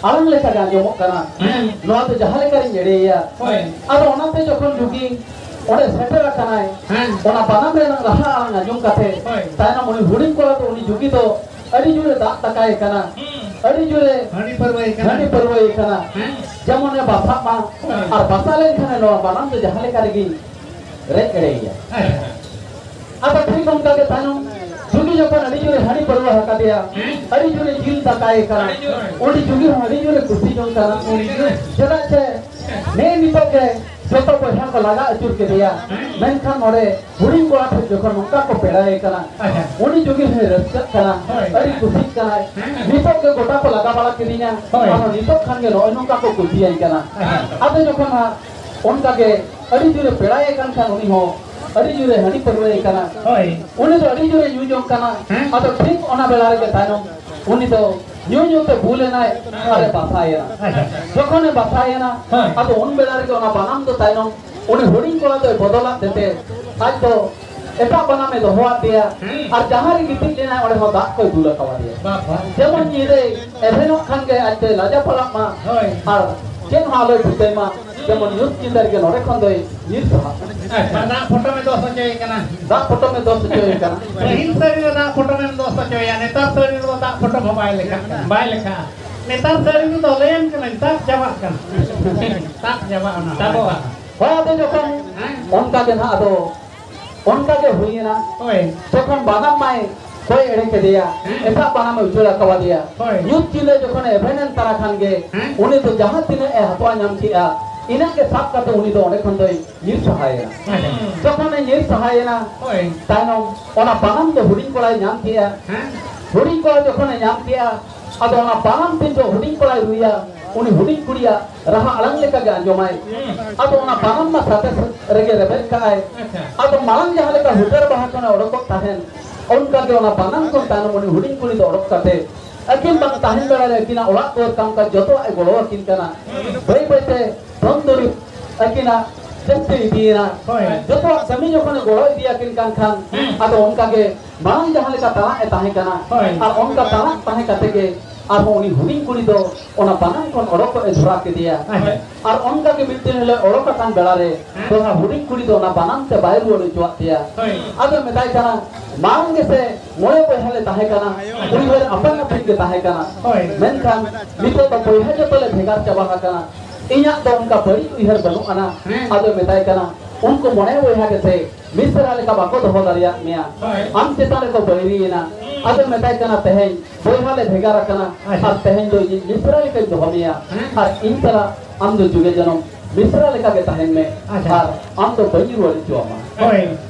ᱟᱲᱟᱝ ᱞᱮᱠᱟ ᱜᱮ ᱟᱸᱡᱚᱢᱚᱜ ᱠᱟᱱᱟ᱾ ᱦᱮᱸ᱾ ᱱᱚᱣᱟ ᱫᱚ ᱡᱟᱦᱟᱸ ᱞᱮᱠᱟ ᱨᱤᱧ ᱮᱲᱮᱭᱮᱭᱟ᱾ ᱦᱳᱭ᱾ ᱟᱫᱚ ᱚᱱᱟᱛᱮ ᱡᱚᱠᱷᱚᱱ ᱡᱩᱜᱤ ᱚᱸᱰᱮ ᱥᱮᱴᱮᱨ ᱟᱠᱟᱱᱟᱭ, ᱦᱮᱸ᱾ ᱚᱱᱟ ᱵᱟᱱᱟᱢ ᱨᱮᱱᱟᱜ ᱨᱟᱦᱟ ᱟᱲᱟᱝ ᱟᱸᱡᱚᱢ ᱠᱟᱛᱮ, ᱦᱳᱭ᱾ ᱛᱟᱭᱱᱚᱢ ᱩᱱᱤ ᱦᱩᱰᱤᱧ ᱠᱚᱲᱟ ᱫᱚ ᱩᱱᱤ ᱡᱩᱜᱤ ᱫᱚ ᱟᱹᱰᱤ ᱡᱳᱨᱮ ᱫᱟᱜ ᱫᱟᱠᱟᱭᱮ ᱠᱟᱱᱟ, ᱦᱩᱸ᱾ ᱟᱹᱰᱤ ᱡᱳᱨᱮ ᱦᱟᱺᱰᱤ ᱯᱟᱹᱨᱣᱟᱹᱭᱮ ᱠᱟᱱᱟ᱾ ᱦᱟᱺᱰᱤ ᱯᱟᱹᱨᱣᱟᱹᱭᱮ ᱠᱟᱱᱟ᱾ ᱦᱮᱸ᱾ ᱡᱮᱢᱚᱱᱮ ᱵᱟᱥᱟᱜ ᱢᱟ, ᱦᱳᱭ᱾ ᱟᱨ ᱵᱟᱥᱟ ᱞᱮᱱᱠᱷᱟᱱᱮ ᱱᱚᱣᱟ ᱵᱟᱱᱟᱢ ᱫᱚ ᱡᱟᱦᱟᱸ ᱞᱮᱠᱟ ᱨᱮᱜᱮ ᱨᱮᱡ ᱮᱲᱮᱭᱮᱭᱟ᱾ ᱟᱪᱪᱷᱟ᱾ ᱟᱫᱚ ᱴᱷᱤᱠ ᱚᱱᱠᱟ ᱜᱮ ᱛᱟᱭᱱᱚᱢ ᱡᱩᱜᱤ ᱡᱚᱠᱷᱚᱱ ᱟᱹᱰᱤ ᱡᱳᱨᱮ ᱦᱟᱺᱰᱤ ᱯᱟᱹᱨᱣᱟᱹ ᱟᱠᱟᱫᱮᱭᱟ, ᱦᱮᱸ᱾ ᱟᱹᱰᱤ ᱡᱳᱨᱮ ᱡᱤᱞ ᱫᱟᱠᱟᱭᱮ ᱠᱟᱱᱟ, ᱟᱹᱰᱤ ᱡᱳᱨ᱾ ᱩᱱᱤ ᱡᱩᱜᱤ ᱦᱚᱸ ᱟᱹᱰᱤ ᱡᱳᱨᱮ ᱠᱩᱥᱤ ᱡᱚᱝ ᱠᱟᱱᱟ᱾ ᱩᱱᱤ ᱡᱳᱨ᱾ ᱪᱮᱫᱟᱜ ᱥᱮ ᱱᱮᱜᱼᱮ ᱱᱤᱛᱚᱜ ᱜᱮ ᱡᱚᱛᱚ ᱵᱚᱭᱦᱟ ᱠᱚ ᱞᱟᱜᱟ ᱟᱹᱪᱩᱨ ᱠᱮᱫᱮᱭᱟ, ᱦᱮᱸ᱾ ᱢᱮᱱᱠᱷᱟᱱ ᱱᱚᱰᱮ ᱦᱩᱰᱤᱧ ᱠᱚᱲᱟ ᱴᱷᱮᱱ ᱡᱚᱠᱷᱚᱱ ᱱᱚᱝᱠᱟ ᱠᱚ ᱯᱮᱲᱟᱭᱮ ᱠᱟᱱᱟ, ᱟᱪᱪᱷᱟ᱾ ᱩᱱᱤ ᱡᱩᱜᱤ ᱦᱚᱸᱭ ᱨᱟᱹᱥᱠᱟᱹᱜ ᱠᱟᱱᱟ, ᱦᱳᱭ᱾ ᱟᱹᱰᱤ ᱠᱩᱥᱤᱜ ᱠᱟᱱᱟᱭ᱾ ᱦᱮᱸ᱾ ᱱᱤᱛᱚᱜ ᱜᱮ ᱜᱚᱴᱟ ᱠᱚ ᱞᱟᱜᱟ ᱵᱟᱲᱟ ᱠᱤᱫᱤᱧᱟ, ᱦᱳᱭ᱾ ᱟᱨ ᱱᱤᱛᱚᱜ ᱠᱷᱟᱱ ᱜᱮ ᱱᱚᱜᱼᱚᱭ ᱱᱚᱝᱠᱟ ᱠᱚ ᱠᱩᱥᱤᱭᱟᱹᱧ ᱠᱟᱱᱟ᱾ ᱟᱪᱪᱷᱟ᱾ ᱟᱫᱚ ᱡᱚᱠᱷᱚᱱ ᱦᱟᱸᱜ ᱚᱱᱠᱟ ᱜᱮ ᱟᱹᱰᱤ ᱡᱳᱨᱮ ᱯᱮᱲᱟᱭᱮ ᱠᱟᱱ ᱠᱷᱟᱱ, ᱩᱱᱤ ᱦᱚᱸ ᱟᱹᱰᱤ ᱡᱳᱨᱮ ᱦᱟᱺᱰᱤ ᱯᱟᱹᱨᱣᱟᱹᱭᱮ ᱠᱟᱱᱟ᱾ ᱦᱳᱭ᱾ ᱩᱱᱤ ᱫᱚ ᱟᱹᱰᱤ ᱡᱳᱨᱮ ᱧᱩ ᱡᱚᱝ ᱠᱟᱱᱟ᱾ ᱦᱮᱸ᱾ ᱟᱫᱚ ᱴᱷᱤᱠ ᱚᱱᱟ ᱵᱮᱲᱟ ᱨᱮᱜᱮ ᱛᱟᱭᱱᱚᱢ ᱩᱱᱤ ᱫᱚ ᱧᱩ ᱧᱩ ᱛᱮ ᱵᱩᱞ ᱮᱱᱟᱭ, ᱟᱨᱮ ᱵᱟᱥᱟᱭᱮᱱᱟ᱾ ᱟᱪᱪᱷᱟ᱾ ᱡᱚᱠᱷᱚᱱᱮ ᱵᱟᱥᱟᱭᱮᱱᱟ, ᱦᱮᱸ᱾ ᱟᱫᱚ ᱩᱱ ᱵᱮᱲᱟ ᱨᱮᱜᱮ ᱚᱱᱟ ᱵᱟᱱᱟᱢ ᱫᱚ ᱛᱟᱭᱱᱚᱢ ᱩᱱᱤ ᱦᱩᱰᱤᱧ ᱠᱚᱲᱟ ᱫᱚᱭ ᱵᱚᱫᱚᱞᱟᱫ ᱛᱮ, ᱟᱡ ᱫᱚ ᱮᱴᱟᱜ ᱵᱟᱱᱟᱢᱮ ᱫᱚᱦᱚᱣᱟᱫ ᱫᱮᱭᱟ᱾ ᱦᱮᱸ᱾ ᱟᱨ ᱡᱟᱦᱟᱸ ᱨᱮ ᱜᱤᱛᱤᱡ ᱞᱮᱱᱟᱭ, ᱚᱸᱰᱮ ᱦᱚᱸ ᱫᱟᱜ ᱠᱚᱭ ᱫᱩᱞ ᱟᱠᱟᱣᱟᱫᱮᱭᱟ᱾ ᱵᱟᱵᱟ᱾ ᱡᱮᱢᱚᱱ ᱧᱤᱫᱟᱹᱭ ᱮᱵᱷᱮᱱᱚᱜ ᱠᱷᱟᱱ ᱜᱮ ᱟᱡ ᱫᱚᱭ ᱞᱟᱡᱟ ᱯᱟᱲᱟᱜ ᱢᱟ᱾ ᱦᱳᱭ᱾ ᱟᱨ ᱪᱮᱫ ᱦᱚᱸ ᱟᱞᱚᱭ ᱴᱷᱤᱠᱟᱹᱭ ᱢᱟ, ᱡᱮᱢᱚᱱ ᱧᱩᱛ ᱧᱤᱫᱟᱹ ᱨᱮᱜᱮ ᱱᱚᱰᱮ ᱠᱷᱚᱱ ᱫᱚᱭ ᱧᱤᱨ ᱥᱟᱦᱟᱜ ᱢᱟ᱾ ᱟᱪᱪᱷᱟ, ᱫᱟᱜ ᱯᱷᱚᱴᱚᱢ ᱮ ᱫᱚᱥ ᱦᱚᱪᱚᱭᱮ ᱠᱟᱱᱟ᱾ ᱫᱟᱜ ᱯᱷᱚᱴᱚᱢ ᱮ ᱫᱚᱥ ᱦᱚᱪᱚᱭᱮ ᱠᱟᱱᱟ᱾ ᱯᱟᱹᱦᱤᱞ ᱥᱟᱹᱲᱤ ᱨᱮ ᱫᱟᱜ ᱯᱷᱚᱴᱚᱢ ᱮᱢ ᱫᱚᱥ ᱦᱚᱪᱚᱭᱟ, ᱱᱮᱛᱟᱨ ᱥᱟᱹᱲᱤ ᱨᱮᱫᱚ ᱫᱟᱜ ᱯᱷᱚᱴᱚᱢ ᱦᱚᱸ ᱵᱟᱭ ᱞᱮᱠᱷᱟᱜ ᱠᱟᱱᱟ᱾ ᱵᱟᱭ ᱞᱮᱠᱷᱟᱜᱼᱟ᱾ ᱱᱮᱛᱟᱨ ᱥᱟᱹᱲᱤ ᱨᱮᱫᱚ ᱞᱟᱹᱭᱟᱢ ᱠᱟᱹᱱᱟᱹᱧ, ᱫᱟᱜ ᱪᱟᱵᱟᱜ ᱠᱟᱱᱟ᱾ ᱫᱟᱜ ᱪᱟᱵᱟᱜ ᱚᱱᱟ᱾ ᱪᱟᱵᱟᱜᱼᱟ᱾ ᱦᱳᱭ, ᱟᱫᱚ ᱡᱚᱠᱷᱚᱱ ᱦᱮᱸ? ᱚᱱᱠᱟ ᱜᱮ ᱱᱟᱦᱟᱜ ᱟᱫᱚ ᱚᱱᱠᱟ ᱜᱮ ᱦᱩᱭᱮᱱᱟ᱾ ᱦᱳᱭ᱾ ᱡᱚᱠᱷᱚᱱ ᱵᱟᱱᱟᱢ ᱢᱟᱭ ᱠᱚᱭ ᱮᱲᱮ ᱠᱮᱫᱮᱭᱟ, ᱦᱮᱸ᱾ ᱮᱴᱟᱜ ᱵᱟᱱᱟᱢᱮ ᱩᱪᱟᱹᱲ ᱟᱠᱟᱣᱟᱫᱮᱭᱟ᱾ ᱦᱳᱭ᱾ ᱧᱩᱛ ᱪᱤᱞᱟᱹ ᱡᱚᱠᱷᱚᱱᱮ ᱮᱵᱷᱮᱱ ᱮᱱ ᱛᱟᱨᱟ ᱠᱷᱟᱱ ᱜᱮ, ᱦᱮᱸ᱾ ᱩᱱᱤ ᱫᱚ ᱡᱟᱦᱟᱸ ᱛᱤᱱᱟᱹᱜ ᱮ ᱦᱟᱛᱣᱟ ᱧᱟᱢ ᱠᱮᱜᱼᱟ, ᱤᱱᱟᱹᱜ ᱜᱮ ᱥᱟᱵ ᱠᱟᱛᱮ ᱩᱱᱤ ᱫᱚ ᱚᱸᱰᱮ ᱠᱷᱚᱱ ᱫᱚᱭ ᱧᱤᱨ ᱥᱟᱦᱟᱭᱮᱱᱟ᱾ ᱦᱮᱸ᱾ ᱡᱚᱠᱷᱚᱱᱮ ᱧᱤᱨ ᱥᱟᱦᱟᱭᱮᱱᱟ, ᱦᱳᱭ᱾ ᱛᱟᱭᱱᱚᱢ ᱚᱱᱟ ᱵᱟᱱᱟᱢ ᱫᱚ ᱦᱩᱰᱤᱧ ᱠᱚᱲᱟᱭ ᱧᱟᱢ ᱠᱮᱜᱼᱟ᱾ ᱦᱮᱸ᱾ ᱦᱩᱰᱤᱧ ᱠᱚᱲᱟ ᱡᱚᱠᱷᱚᱱᱮ ᱧᱟᱢ ᱠᱮᱜᱼᱟ, ᱟᱫᱚ ᱚᱱᱟ ᱵᱟᱱᱟᱢ ᱛᱤᱱ ᱡᱚᱦᱚᱜ ᱦᱩᱰᱤᱧ ᱠᱚᱲᱟᱭ ᱨᱩᱭᱟ, ᱩᱱᱤ ᱦᱩᱰᱤᱧ ᱠᱩᱲᱤᱭᱟᱜ ᱨᱟᱦᱟ ᱟᱲᱟᱝ ᱞᱮᱠᱟ ᱜᱮ ᱟᱸᱡᱚᱢᱟᱭ᱾ ᱦᱩᱸ᱾ ᱟᱫᱚ ᱚᱱᱟ ᱵᱟᱱᱟᱢ ᱢᱟ ᱥᱟᱛᱮ ᱨᱮᱜᱮ ᱨᱮᱵᱮᱫ ᱠᱟᱜᱼᱟᱭ᱾ ᱟᱪᱪᱷᱟ᱾ ᱟᱫᱚ ᱢᱟᱲᱟᱝ ᱡᱟᱦᱟᱸ ᱞᱮᱠᱟ ᱦᱩᱴᱟᱹᱨ ᱵᱟᱦᱟ ᱠᱷᱚᱱᱮ ᱚᱰᱚᱠᱚᱜ ᱛᱟᱦᱮᱱ, ᱚᱱᱠᱟ ᱜᱮ ᱚᱱᱟ ᱵᱟᱱᱟᱢ ᱠᱷᱚᱱ ᱛᱟᱭᱱᱚᱢ ᱩᱱᱤ ᱦᱩᱰᱤᱧ ᱠᱩᱲᱤ ᱫᱚ ᱚᱰᱚᱠ ᱠᱟᱛᱮ ᱟᱹᱠᱤᱱ ᱵᱟᱝ ᱛᱟᱦᱮᱱ ᱵᱮᱲᱟ ᱨᱮ ᱟᱹᱠᱤᱱᱟᱜ ᱚᱲᱟᱜ ᱫᱩᱣᱟᱹᱨ ᱠᱟᱢ ᱠᱟᱡᱽ ᱡᱚᱛᱚᱣᱟᱜ ᱮ ᱜᱚᱲᱚ ᱟᱹᱠᱤᱱ ᱠᱟᱱᱟ᱾ ᱦᱩᱸ᱾ ᱵᱟᱹᱭ ᱵᱟᱹᱭ ᱛᱮ ᱫᱷᱚᱱ ᱫᱩᱨᱤᱵᱽ ᱟᱹᱠᱤᱱᱟᱜ ᱡᱟᱹᱥᱛᱤ ᱤᱫᱤᱭᱮᱱᱟ᱾ ᱦᱳᱭ᱾ ᱡᱚᱛᱚᱣᱟᱜ ᱠᱟᱹᱢᱤ ᱡᱚᱠᱷᱚᱱᱮ ᱜᱚᱲᱚ ᱤᱫᱤᱭᱟᱠᱤᱱ ᱠᱟᱱ ᱠᱷᱟᱱ, ᱦᱩᱸ᱾ ᱟᱫᱚ ᱚᱱᱠᱟ ᱜᱮ ᱢᱟᱲᱟᱝ ᱡᱟᱦᱟᱸ ᱞᱮᱠᱟ ᱛᱟᱲᱟᱜ ᱮ ᱛᱟᱦᱮᱸ ᱠᱟᱱᱟ, ᱦᱳᱭ᱾ ᱟᱨ ᱚᱱᱠᱟ ᱛᱟᱲᱟᱜ ᱛᱟᱦᱮᱸ ᱠᱟᱛᱮ ᱜᱮ ᱟᱨᱦᱚᱸ ᱩᱱᱤ ᱦᱩᱰᱤᱧ ᱠᱩᱲᱤ ᱫᱚ ᱚᱱᱟ ᱵᱟᱱᱟᱢ ᱠᱷᱚᱱ ᱚᱰᱚᱠᱚᱜ ᱮ ᱫᱷᱚᱨᱟ ᱠᱮᱫᱮᱭᱟ᱾ ᱦᱳᱭ᱾ ᱟᱨ ᱚᱱᱠᱟ ᱜᱮ ᱢᱤᱫ ᱫᱤᱱ ᱦᱤᱞᱳᱜ ᱚᱰᱚᱠ ᱟᱠᱟᱱ ᱵᱮᱲᱟ ᱨᱮ, ᱦᱮᱸ᱾ ᱫᱚᱲᱦᱟ ᱦᱩᱰᱤᱧ ᱠᱩᱲᱤ ᱫᱚ ᱚᱱᱟ ᱵᱟᱱᱟᱢ ᱛᱮ ᱵᱟᱭ ᱨᱩᱣᱟᱹᱲ ᱦᱚᱪᱚᱣᱟᱜ ᱛᱮᱭᱟ᱾ ᱦᱳᱭ᱾ ᱟᱫᱚᱭ ᱢᱮᱛᱟᱭ ᱠᱟᱱᱟ, "ᱢᱟᱲᱟᱝ ᱜᱮᱥᱮ ᱢᱚᱬᱮ ᱵᱚᱭᱦᱟ ᱞᱮ ᱛᱟᱦᱮᱸ ᱠᱟᱱᱟ, ᱩᱭᱦᱟᱹᱨ ᱟᱯᱟᱱ ᱟᱹᱯᱤᱱ ᱜᱮ ᱛᱟᱦᱮᱸ ᱠᱟᱱᱟ᱾ ᱦᱳᱭ᱾ ᱢᱮᱱᱠᱷᱟᱱ ᱱᱤᱛᱚᱜ ᱫᱚ ᱵᱚᱭᱦᱟ ᱡᱚᱛᱚ ᱞᱮ ᱵᱷᱮᱜᱟᱨ ᱪᱟᱵᱟ ᱟᱠᱟᱱᱟ᱾ ᱤᱧᱟᱹᱜ ᱫᱚ ᱚᱱᱠᱟ ᱵᱟᱹᱲᱤᱡ ᱩᱭᱦᱟᱹᱨ ᱵᱟᱹᱱᱩᱜ ᱟᱱᱟ᱾" ᱦᱮᱸ᱾ ᱟᱫᱚᱭ ᱢᱮᱛᱟᱭ ᱠᱟᱱᱟ, ᱩᱱᱠᱩ ᱢᱚᱬᱮ ᱵᱚᱭᱦᱟ ᱜᱮᱥᱮ ᱢᱤᱥᱨᱟ ᱞᱮᱠᱟ ᱵᱟᱠᱚ ᱫᱚᱦᱚ ᱫᱟᱲᱮᱭᱟᱜ ᱢᱮᱭᱟ᱾ ᱦᱳᱭ᱾ ᱟᱢ ᱪᱮᱛᱟᱱ ᱨᱮᱠᱚ ᱵᱟᱹᱭᱨᱤᱭᱮᱱᱟ᱾ ᱦᱩᱸ᱾ ᱟᱫᱚᱭ ᱢᱮᱛᱟᱭ ᱠᱟᱱᱟ, "ᱛᱮᱦᱮᱧ ᱵᱚᱭᱦᱟ ᱞᱮ ᱵᱷᱮᱜᱟᱨ ᱟᱠᱟᱱᱟ, ᱟᱪᱪᱷᱟ᱾ ᱟᱨ ᱛᱮᱦᱮᱧ ᱫᱚ ᱤᱧ ᱢᱤᱥᱨᱟ ᱞᱮᱠᱟᱧ ᱫᱚᱦᱚ ᱢᱮᱭᱟ, ᱦᱮᱸ᱾ ᱟᱨ ᱤᱧ ᱥᱟᱞᱟᱜ ᱟᱢ ᱫᱚ ᱡᱩᱜᱮ ᱡᱚᱱᱚᱢ ᱢᱤᱥᱨᱟ ᱞᱮᱠᱟ ᱜᱮ ᱛᱟᱦᱮᱱ ᱢᱮ, ᱟᱪᱪᱷᱟ᱾ ᱟᱨ ᱟᱢ ᱫᱚ ᱵᱟᱹᱧ ᱨᱩᱣᱟᱹᱲ ᱦᱚᱪᱚᱣᱟᱢᱟ᱾" ᱦᱳᱭ᱾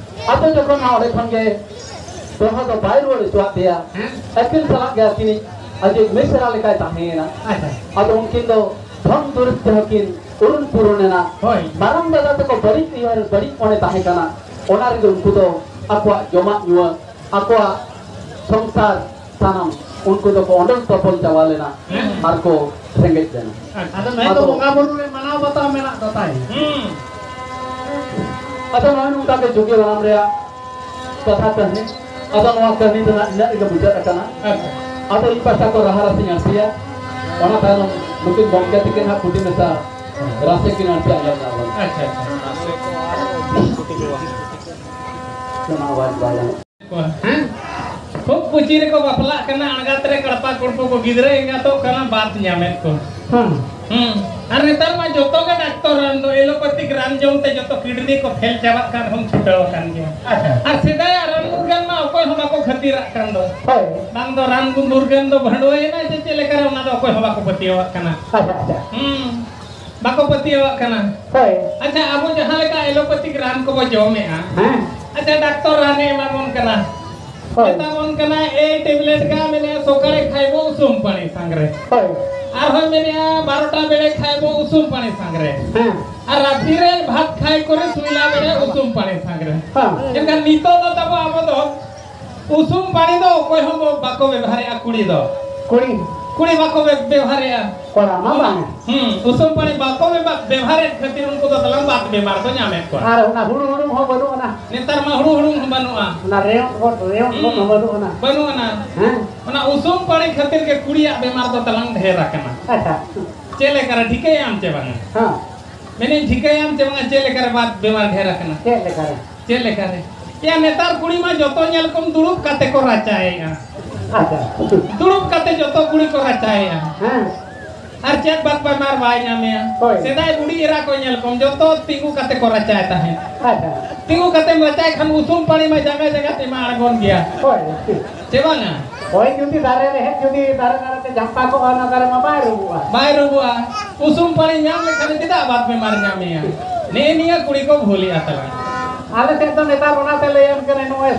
ᱟᱫᱚ ᱡᱚᱠᱷᱚᱱ ᱦᱟᱸᱜ ᱚᱸᱰᱮ ᱠᱷᱚᱱ ᱜᱮ ᱫᱚᱲᱦᱟ ᱫᱚ ᱵᱟᱭ ᱨᱩᱣᱟᱹᱲ ᱦᱚᱪᱚᱣᱟᱜ ᱫᱮᱭᱟ, ᱦᱮᱸ᱾ ᱟᱹᱠᱤᱱ ᱥᱟᱞᱟᱜ ᱜᱮ ᱟᱹᱠᱤᱱᱤᱡ ᱟᱡᱤᱡ ᱢᱤᱥᱨᱟ ᱞᱮᱠᱟᱭ ᱛᱟᱦᱮᱸᱭᱮᱱᱟ᱾ ᱟᱪᱪᱷᱟ᱾ ᱟᱫᱚ ᱩᱱᱠᱤᱱ ᱫᱚ ᱫᱷᱚᱱ ᱫᱩᱨᱤᱵᱽ ᱛᱮᱦᱚᱸ ᱠᱤᱱ ᱩᱨᱩᱱ ᱯᱩᱨᱩᱱ ᱮᱱᱟ᱾ ᱦᱳᱭ᱾ ᱢᱟᱨᱟᱝ ᱫᱟᱫᱟ ᱛᱟᱠᱚ ᱵᱟᱹᱲᱤᱡ ᱩᱭᱦᱟᱹᱨ, ᱵᱟᱹᱲᱤᱡ ᱢᱚᱱᱮ ᱛᱟᱦᱮᱸ ᱠᱟᱱᱟ, ᱚᱱᱟ ᱨᱮᱜᱮ ᱩᱱᱠᱩ ᱫᱚ ᱟᱠᱚᱣᱟᱜ ᱡᱚᱢᱟᱜ ᱧᱩᱣᱟᱜ, ᱟᱠᱚᱣᱟᱜ ᱥᱚᱝᱥᱟᱨ ᱥᱟᱱᱟᱢ ᱩᱱᱠᱩ ᱫᱚᱠᱚ ᱚᱸᱰᱮᱞ ᱛᱚᱯᱚᱞ ᱪᱟᱵᱟ ᱞᱮᱱᱟ᱾ ᱦᱮᱸ᱾ ᱟᱨ ᱠᱚ ᱨᱮᱸᱜᱮᱡ ᱞᱮᱱᱟ᱾ ᱟᱫᱚ ᱱᱚᱜᱼᱚᱭ ᱫᱚ ᱟᱫᱚ ᱵᱚᱸᱜᱟ ᱵᱩᱨᱩ ᱨᱮ ᱢᱟᱱᱟᱣ ᱵᱟᱛᱟᱣ ᱢᱮᱱᱟᱜ ᱫᱚ ᱛᱟᱭ᱾ ᱦᱩᱸ᱾ ᱟᱫᱚ ᱱᱚᱜᱼᱚᱭ ᱱᱚᱝᱠᱟ ᱜᱮ ᱡᱩᱜᱮ ᱵᱟᱱᱟᱢ ᱨᱮᱭᱟᱜ ᱠᱟᱛᱷᱟ ᱠᱟᱹᱦᱱᱤ᱾ ᱟᱫᱚ ᱱᱚᱣᱟ ᱠᱟᱹᱦᱱᱤ ᱫᱚ ᱱᱟᱜ ᱤᱱᱟᱹᱜ ᱨᱮᱜᱮ ᱢᱩᱪᱟᱹᱫ ᱟᱠᱟᱱᱟ᱾ ᱟᱪᱪᱷᱟ᱾ ᱟᱫᱚ ᱤᱧ ᱯᱟᱦᱴᱟ ᱠᱚ ᱨᱟᱦᱟ ᱨᱟᱥᱤᱧ ᱟᱬᱛᱤᱭᱟ᱾ ᱚᱱᱟ ᱛᱟᱭᱱᱚᱢ ᱱᱩᱠᱤᱱ ᱜᱚᱢᱠᱮ ᱛᱤᱠᱤᱱ ᱦᱟᱸᱜ ᱠᱩᱴᱤ ᱢᱮᱥᱟ ᱨᱟᱥᱮ ᱠᱤᱱ ᱟᱬᱛᱤ ᱟᱸᱡᱚᱢ ᱧᱟᱢ ᱟᱵᱚᱱ᱾ ᱟᱪᱪᱷᱟ, ᱟᱪᱪᱷᱟ᱾ ᱚᱱᱟ ᱟᱣᱟᱡᱽ ᱵᱟᱭ ᱧᱟᱢᱚᱜ᱾ ᱦᱮᱸ? ᱠᱷᱩᱵ ᱯᱩᱪᱤ ᱨᱮᱠᱚ ᱵᱟᱯᱞᱟᱜ ᱠᱟᱱᱟ, ᱟᱬᱜᱟᱛ ᱨᱮ ᱠᱟᱲᱯᱟ ᱠᱩᱲᱯᱩ ᱠᱚ ᱜᱤᱫᱽᱨᱟᱹ ᱮᱸᱜᱟᱛᱚᱜ ᱠᱟᱱᱟ, ᱵᱟᱫ ᱧᱟᱢᱮᱫ ᱠᱚ᱾ ᱦᱩᱸ᱾ ᱦᱩᱸ᱾ ᱟᱨ ᱱᱮᱛᱟᱨ ᱢᱟ ᱡᱚᱛᱚ ᱜᱮ ᱰᱟᱠᱛᱚᱨ ᱨᱟᱱ ᱫᱚ, ᱮᱞᱳᱯᱮᱛᱷᱤᱠ ᱨᱟᱱ ᱡᱚᱢ ᱛᱮ ᱡᱚᱛᱚ ᱠᱤᱰᱱᱤ ᱠᱚ ᱯᱷᱮᱞ ᱪᱟᱵᱟᱜ ᱠᱟᱱ ᱨᱮᱦᱚᱸ ᱪᱷᱩᱴᱟᱹᱣ ᱟᱠᱟᱱ ᱜᱮᱭᱟ᱾ ᱟᱪᱪᱷᱟ᱾ ᱟᱨ ᱥᱮᱫᱟᱭᱟᱜ ᱨᱟᱱ ᱢᱩᱨᱜᱟᱹᱱ ᱢᱟ ᱚᱠᱚᱭ ᱦᱚᱸ ᱵᱟᱠᱚ ᱠᱷᱟᱹᱛᱤᱨᱟᱜ ᱠᱟᱱ ᱫᱚ᱾ ᱦᱳᱭ᱾ ᱵᱟᱝ ᱫᱚ ᱨᱟᱱ ᱢᱩᱨᱜᱟᱹᱱ ᱫᱚ ᱵᱷᱟᱺᱰᱣᱟᱹᱭᱮᱱᱟ ᱥᱮ ᱪᱮᱫ ᱞᱮᱠᱟᱨᱮ, ᱚᱱᱟ ᱫᱚ ᱚᱠᱚᱭ ᱦᱚᱸ ᱵᱟᱠᱚ ᱯᱟᱹᱛᱭᱟᱹᱣᱟᱜ ᱠᱟᱱᱟ᱾ ᱟᱪᱪᱷᱟ, ᱟᱪᱪᱷᱟ᱾ ᱦᱩᱸ᱾ ᱵᱟᱠᱚ ᱯᱟᱹᱛᱭᱟᱹᱣᱟᱜ ᱠᱟᱱᱟ᱾ ᱦᱳᱭ᱾ ᱟᱪᱪᱷᱟ, ᱟᱵᱚ ᱡᱟᱦᱟᱸ ᱞᱮᱠᱟ ᱮᱞᱳᱯᱮᱛᱷᱤᱠ ᱨᱟᱱ ᱠᱚᱵᱚ ᱡᱚᱢᱮᱜᱼᱟ, ᱦᱮᱸ᱾ ᱟᱪᱪᱷᱟ, ᱰᱟᱠᱛᱚᱨ ᱨᱟᱱᱮ ᱮᱢᱟ ᱵᱚᱱ ᱠᱟᱱᱟ, ᱦᱳᱭ᱾ ᱢᱮᱛᱟ ᱵᱚᱱ ᱠᱟᱱᱟ, "ᱮᱭ ᱴᱮᱵᱞᱮᱴ ᱜᱟ ᱢᱮᱱᱮᱜᱼᱟ, ᱥᱚᱠᱟᱲᱮ ᱠᱷᱟᱭᱵᱚ ᱩᱥᱩᱢ ᱯᱟᱹᱱᱤ ᱥᱟᱝᱨᱮ।" ᱦᱳᱭ᱾ ᱟᱨᱦᱚᱸ ᱢᱮᱱᱮᱜᱼᱟ, "ᱵᱟᱨᱚᱴᱟ ᱵᱮᱲᱮ ᱠᱷᱟᱭᱵᱚ ᱩᱥᱩᱢ ᱯᱟᱹᱱᱤ ᱥᱟᱝᱨᱮ।" ᱦᱮᱸ᱾ ᱟᱨ ᱨᱟᱛᱷᱤ ᱨᱮ ᱵᱷᱟᱛ ᱠᱷᱟᱭ ᱠᱚᱨᱮ ᱥᱩᱭᱞᱟ ᱵᱮᱲᱮ ᱩᱥᱩᱢ ᱯᱟᱹᱱᱤ ᱥᱟᱝᱨᱮ᱾ ᱦᱮᱸ᱾ ᱮᱱᱠᱷᱟᱱ ᱱᱤᱛᱚᱜ ᱫᱚ ᱛᱟᱵᱚ ᱟᱵᱚ ᱫᱚ ᱩᱥᱩᱢ ᱯᱟᱹᱱᱤ ᱫᱚ ᱚᱠᱚᱭ ᱦᱚᱸ ᱵᱚ-, ᱵᱟᱠᱚ ᱵᱮᱵᱚᱦᱟᱨᱮᱜᱼᱟ, ᱠᱩᱲᱤ ᱫᱚ᱾ ᱠᱩᱲᱤ? ᱠᱩᱲᱤ ᱵᱟᱠᱚ ᱵᱮ-, ᱵᱮᱵᱚᱦᱟᱨᱮᱜᱼᱟ᱾ ᱠᱚᱲᱟ ᱢᱟ ᱵᱟᱝ᱾ ᱦᱩᱸ, ᱩᱥᱩᱢ ᱯᱟᱹᱱᱤ ᱵᱟᱠᱚ ᱵᱮᱵᱟ-, ᱵᱮᱵᱚᱦᱟᱨᱮᱫ ᱠᱷᱟᱹᱛᱤᱨ ᱩᱱᱠᱩ ᱫᱚ ᱛᱟᱞᱟᱝ ᱵᱟᱛ ᱵᱮᱢᱟᱨ ᱠᱚ ᱧᱟᱢᱮᱫ ᱠᱚᱣᱟ᱾ ᱟᱨ ᱚᱱᱟ ᱦᱩᱲᱩ ᱦᱩᱲᱩᱝ ᱦᱚᱸ ᱵᱟᱹᱱᱩᱜ ᱟᱱᱟ᱾ ᱱᱮᱛᱟᱨ ᱢᱟ ᱦᱩᱲᱩ ᱦᱩᱲᱩᱝ ᱦᱚᱸ ᱵᱟᱹᱱᱩᱜᱼᱟ᱾ ᱚᱱᱟ ᱨᱮᱭᱚᱝ ᱜᱚᱫ, ᱨᱮᱭᱚᱝ ᱜᱚᱫ ᱦᱚᱸ ᱦᱩᱸ᱾ ᱵᱟᱹᱱᱩᱜ ᱟᱱᱟ᱾ ᱵᱟᱹᱱᱩᱜ ᱟᱱᱟ᱾ ᱦᱮᱸ᱾ ᱚᱱᱟ ᱩᱥᱩᱢ ᱯᱟᱹᱱᱤ ᱠᱷᱟᱹᱛᱤᱨ ᱜᱮ ᱠᱩᱲᱤᱭᱟᱜ ᱵᱮᱢᱟᱨ ᱫᱚ ᱛᱟᱞᱟᱝ ᱰᱷᱮᱨ ᱟᱠᱟᱱᱟ᱾ ᱟᱪᱪᱷᱟ᱾ ᱪᱮᱫ ᱞᱮᱠᱟᱨᱮ ᱴᱷᱤᱠᱟᱹᱭᱟᱢ ᱪᱮ ᱵᱟᱝᱟ? ᱦᱮᱸ᱾ ᱢᱮᱱᱮᱧ ᱴᱷᱤᱠᱟᱹᱭᱟᱢ ᱪᱮ ᱵᱟᱝᱟ, ᱪᱮᱫ ᱞᱮᱠᱟᱨᱮ ᱵᱟᱛ ᱵᱮᱢᱟᱨ ᱰᱷᱮᱨ ᱟᱠᱟᱱᱟ? ᱪᱮᱫ ᱞᱮᱠᱟᱨᱮ? ᱪᱮᱫ ᱞᱮᱠᱟᱨᱮ? ᱭᱟ, ᱱᱮᱛᱟᱨ ᱠᱩᱲᱤ ᱢᱟ ᱡᱚᱛᱚ ᱧᱮᱞ ᱠᱚᱢ ᱫᱩᱲᱩᱵ ᱠᱟᱛᱮ ᱠᱚ ᱨᱟᱪᱟᱭᱮᱜᱼᱟ᱾ ᱟᱪᱪᱷᱟ᱾ ᱫᱩᱲᱩᱵ ᱠᱟᱛᱮ ᱡᱚᱛᱚ ᱠᱩᱲᱤ ᱠᱚ ᱨᱟᱪᱟᱭᱮᱜᱼᱟ᱾ ᱦᱮᱸ᱾ ᱟᱨ ᱪᱮᱫ ᱵᱟᱛ ᱵᱮᱢᱟᱨ ᱵᱟᱭ ᱧᱟᱢᱮᱭᱟ? ᱦᱳᱭ᱾ ᱥᱮᱫᱟᱭ ᱵᱩᱰᱷᱤ ᱮᱨᱟ ᱠᱚ ᱧᱮᱞ ᱠᱚᱢ, ᱡᱚᱛᱚ ᱛᱤᱸᱜᱩ ᱠᱟᱛᱮ ᱠᱚ ᱨᱟᱪᱟᱭ ᱛᱟᱦᱮᱸᱫ᱾ ᱟᱪᱪᱷᱟ᱾ ᱛᱤᱸᱜᱩ ᱠᱟᱛᱮᱢ ᱨᱟᱪᱟᱭ ᱠᱷᱟᱱ ᱩᱥᱩᱢ ᱯᱟᱹᱱᱤ ᱢᱟ ᱡᱟᱸᱜᱟ ᱡᱟᱸᱜᱟ ᱛᱮᱢᱟ ᱟᱬᱜᱚᱱ ᱜᱮᱭᱟ᱾ ᱦᱳᱭ᱾ ᱪᱮ ᱵᱟᱝᱟ? ᱦᱳᱭ, ᱡᱩᱫᱤ ᱫᱟᱨᱮ ᱨᱮᱦᱮᱫ ᱡᱩᱫᱤ ᱫᱟᱨᱮ ᱫᱟᱨᱮ ᱛᱮ ᱡᱷᱟᱢᱯᱟ ᱠᱚᱜᱼᱟ, ᱚᱱᱟ ᱫᱟᱨᱮ ᱢᱟ ᱵᱟᱭ ᱨᱩᱵᱩᱜᱼᱟ᱾ ᱵᱟᱭ ᱨᱩᱵᱩᱜᱼᱟ᱾ ᱩᱥᱩᱢ ᱯᱟᱹᱱᱤ ᱧᱟᱢ ᱞᱮᱠᱷᱟᱱ ᱪᱮᱫᱟᱜ ᱵᱟᱛ ᱵᱮᱢᱟᱨ ᱧᱟᱢᱮᱭᱟ? ᱱᱮᱜᱼᱮ ᱱᱤᱭᱟᱹ ᱠᱩᱲᱤ ᱠᱚ ᱵᱷᱩᱞᱮᱜᱼᱟ ᱛᱟᱞᱟᱝ᱾ ᱟᱞᱮ ᱥᱮᱫ ᱫᱚ ᱱᱮᱛᱟᱨ ᱚᱱᱟᱛᱮ ᱞᱟᱹᱭᱟᱢ ᱠᱟᱱᱟ, ᱱᱚᱜᱼᱚᱭ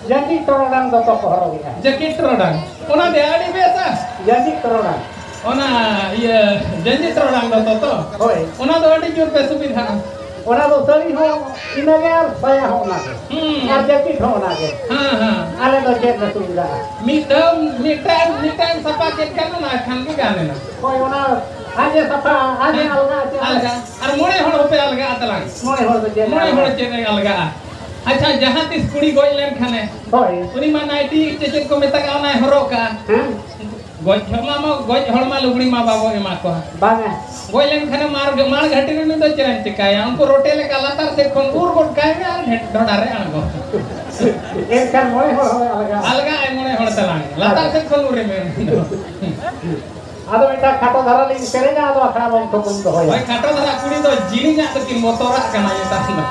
ᱡᱟᱹᱠᱤ ᱴᱚᱨᱚᱰᱟᱝ ᱫᱚᱛᱚ ᱠᱚ ᱦᱚᱨᱚᱜᱮᱜᱼᱟ᱾ ᱡᱟᱹᱠᱤ ᱴᱚᱨᱚᱰᱟᱝ? ᱚᱱᱟ ᱫᱚ ᱟᱹᱰᱤ ᱵᱮᱥᱟ᱾ ᱡᱟᱹᱠᱤ ᱴᱚᱨᱚᱰᱟᱝ᱾ ᱚᱱᱟ, ᱤᱭᱟᱹ, ᱡᱟᱹᱠᱤ ᱴᱚᱨᱚᱰᱟᱝ ᱫᱚᱛᱚ ᱛᱚ? ᱦᱳᱭ᱾ ᱚᱱᱟ ᱫᱚ ᱟᱹᱰᱤ ᱡᱳᱨ ᱯᱮ ᱥᱩᱵᱤᱫᱷᱟᱜᱼᱟ᱾ ᱚᱱᱟ ᱫᱚ ᱥᱟᱹᱲᱤ ᱦᱚᱸ ᱤᱱᱟᱹᱜᱮ ᱟᱨ ᱥᱟᱭᱟ ᱦᱚᱸ ᱚᱱᱟᱜᱮ᱾ ᱦᱩᱸ᱾ ᱟᱨ ᱡᱟᱹᱠᱤᱴ ᱦᱚᱸ ᱚᱱᱟᱜᱮ᱾ ᱦᱮᱸ, ᱦᱮᱸ᱾ ᱟᱞᱮ ᱫᱚ ᱪᱮᱫ ᱞᱮ ᱥᱩᱵᱤᱫᱷᱟᱜᱼᱟ? ᱢᱤᱫ ᱫᱷᱟᱣ ᱢᱤᱫᱴᱟᱝ, ᱢᱤᱫᱴᱟᱝ ᱥᱟᱯᱷᱟ ᱠᱮᱫ ᱠᱷᱟᱱ ᱚᱱᱟ ᱠᱷᱟᱱ ᱜᱮ ᱜᱟᱱ ᱮᱱᱟ᱾ ᱦᱳᱭ, ᱚᱱᱟ ᱟᱡ ᱮ ᱥᱟᱯᱷᱟ, ᱟᱡ ᱮ ᱦᱮᱸ, ᱟᱞᱜᱟ ᱦᱚᱪᱚᱜᱼᱟ᱾ ᱟᱞᱜᱟ᱾ ᱟᱨ ᱢᱚᱬᱮ ᱦᱚᱲ ᱦᱚᱸᱯᱮ ᱟᱞᱜᱟᱜᱼᱟ ᱛᱟᱞᱟᱝ᱾ ᱢᱚᱬᱮ ᱦᱚᱲ ᱫᱚ ᱪᱮᱫ ᱢᱚᱬᱮ ᱦᱚᱲ ᱟᱞᱜᱟ? ᱪᱮᱫ ᱮ ᱟᱞᱜᱟᱜᱼᱟ? ᱟᱪᱪᱷᱟ, ᱡᱟᱦᱟᱸ ᱛᱤᱥ ᱠᱩᱲᱤ ᱜᱚᱡ ᱞᱮᱱᱠᱷᱟᱱᱮ, ᱦᱳᱭ᱾ ᱩᱱᱤ ᱢᱟ ᱱᱟᱭᱴᱤ ᱪᱮ ᱪᱮᱫ ᱠᱚ ᱢᱮᱛᱟᱜᱼᱟ, ᱚᱱᱟᱭ ᱦᱚᱨᱚᱜ ᱠᱟᱜᱼᱟ᱾ ᱦᱮᱸ᱾ ᱜᱚᱡ ᱦᱚᱲ ᱢᱟ, ᱢᱟ, ᱜᱚᱡ ᱦᱚᱲ ᱢᱟ ᱞᱩᱜᱽᱲᱤ ᱢᱟ ᱵᱟᱵᱚ ᱮᱢᱟ ᱠᱚᱣᱟ᱾ ᱵᱟᱝᱟ᱾ ᱜᱚᱡ ᱞᱮᱱᱠᱷᱟᱱᱮ ᱢᱟᱲ, ᱢᱟᱲ ᱜᱷᱟᱹᱴᱤ ᱨᱮ ᱩᱱᱤ ᱫᱚ ᱪᱮᱫ ᱮᱢ ᱪᱤᱠᱟᱹᱭᱟ? ᱩᱱᱠᱩ ᱨᱚᱴᱮ ᱞᱮᱠᱟ ᱞᱟᱛᱟᱨ ᱥᱮᱫ ᱠᱷᱚᱱ ᱩᱨ ᱜᱚᱫ ᱠᱟᱭ ᱢᱮ ᱟᱨ ᱰᱷᱮ-, ᱰᱷᱚᱰᱟ ᱨᱮ ᱟᱬᱜᱚ᱾ ᱮᱱᱠᱷᱟᱱ ᱢᱚᱬᱮ ᱦᱚᱲ ᱦᱚᱸ ᱟᱞᱜᱟ᱾ ᱟᱞᱜᱟ ᱟᱭ ᱢᱚᱬᱮ ᱦᱚᱲ ᱛᱟᱞᱟᱝ, ᱞᱟᱛᱟᱨ ᱥᱮᱫ ᱠᱷᱚᱱ ᱩᱨᱮ ᱢᱮ᱾ ᱟᱫᱚ ᱢᱤᱫᱴᱟᱝ ᱠᱷᱟᱴᱚ ᱫᱷᱟᱨᱟ ᱞᱤᱧ ᱥᱮᱨᱮᱧᱟ, ᱟᱫᱚ ᱟᱠᱷᱲᱟ ᱵᱚᱱ ᱛᱷᱩᱠᱩᱢ ᱫᱚᱦᱚᱭᱟ᱾ ᱦᱳᱭ, ᱠᱷᱟᱴᱚ ᱫᱷᱟᱨᱟ ᱠᱩᱲᱤ ᱫᱚ ᱡᱤᱞᱤᱧᱟᱜ ᱫᱚᱠᱤᱱ ᱵᱚᱛᱚᱨᱟᱜ ᱠᱟᱱᱟ ᱱᱮᱛᱟᱨ ᱫᱚ᱾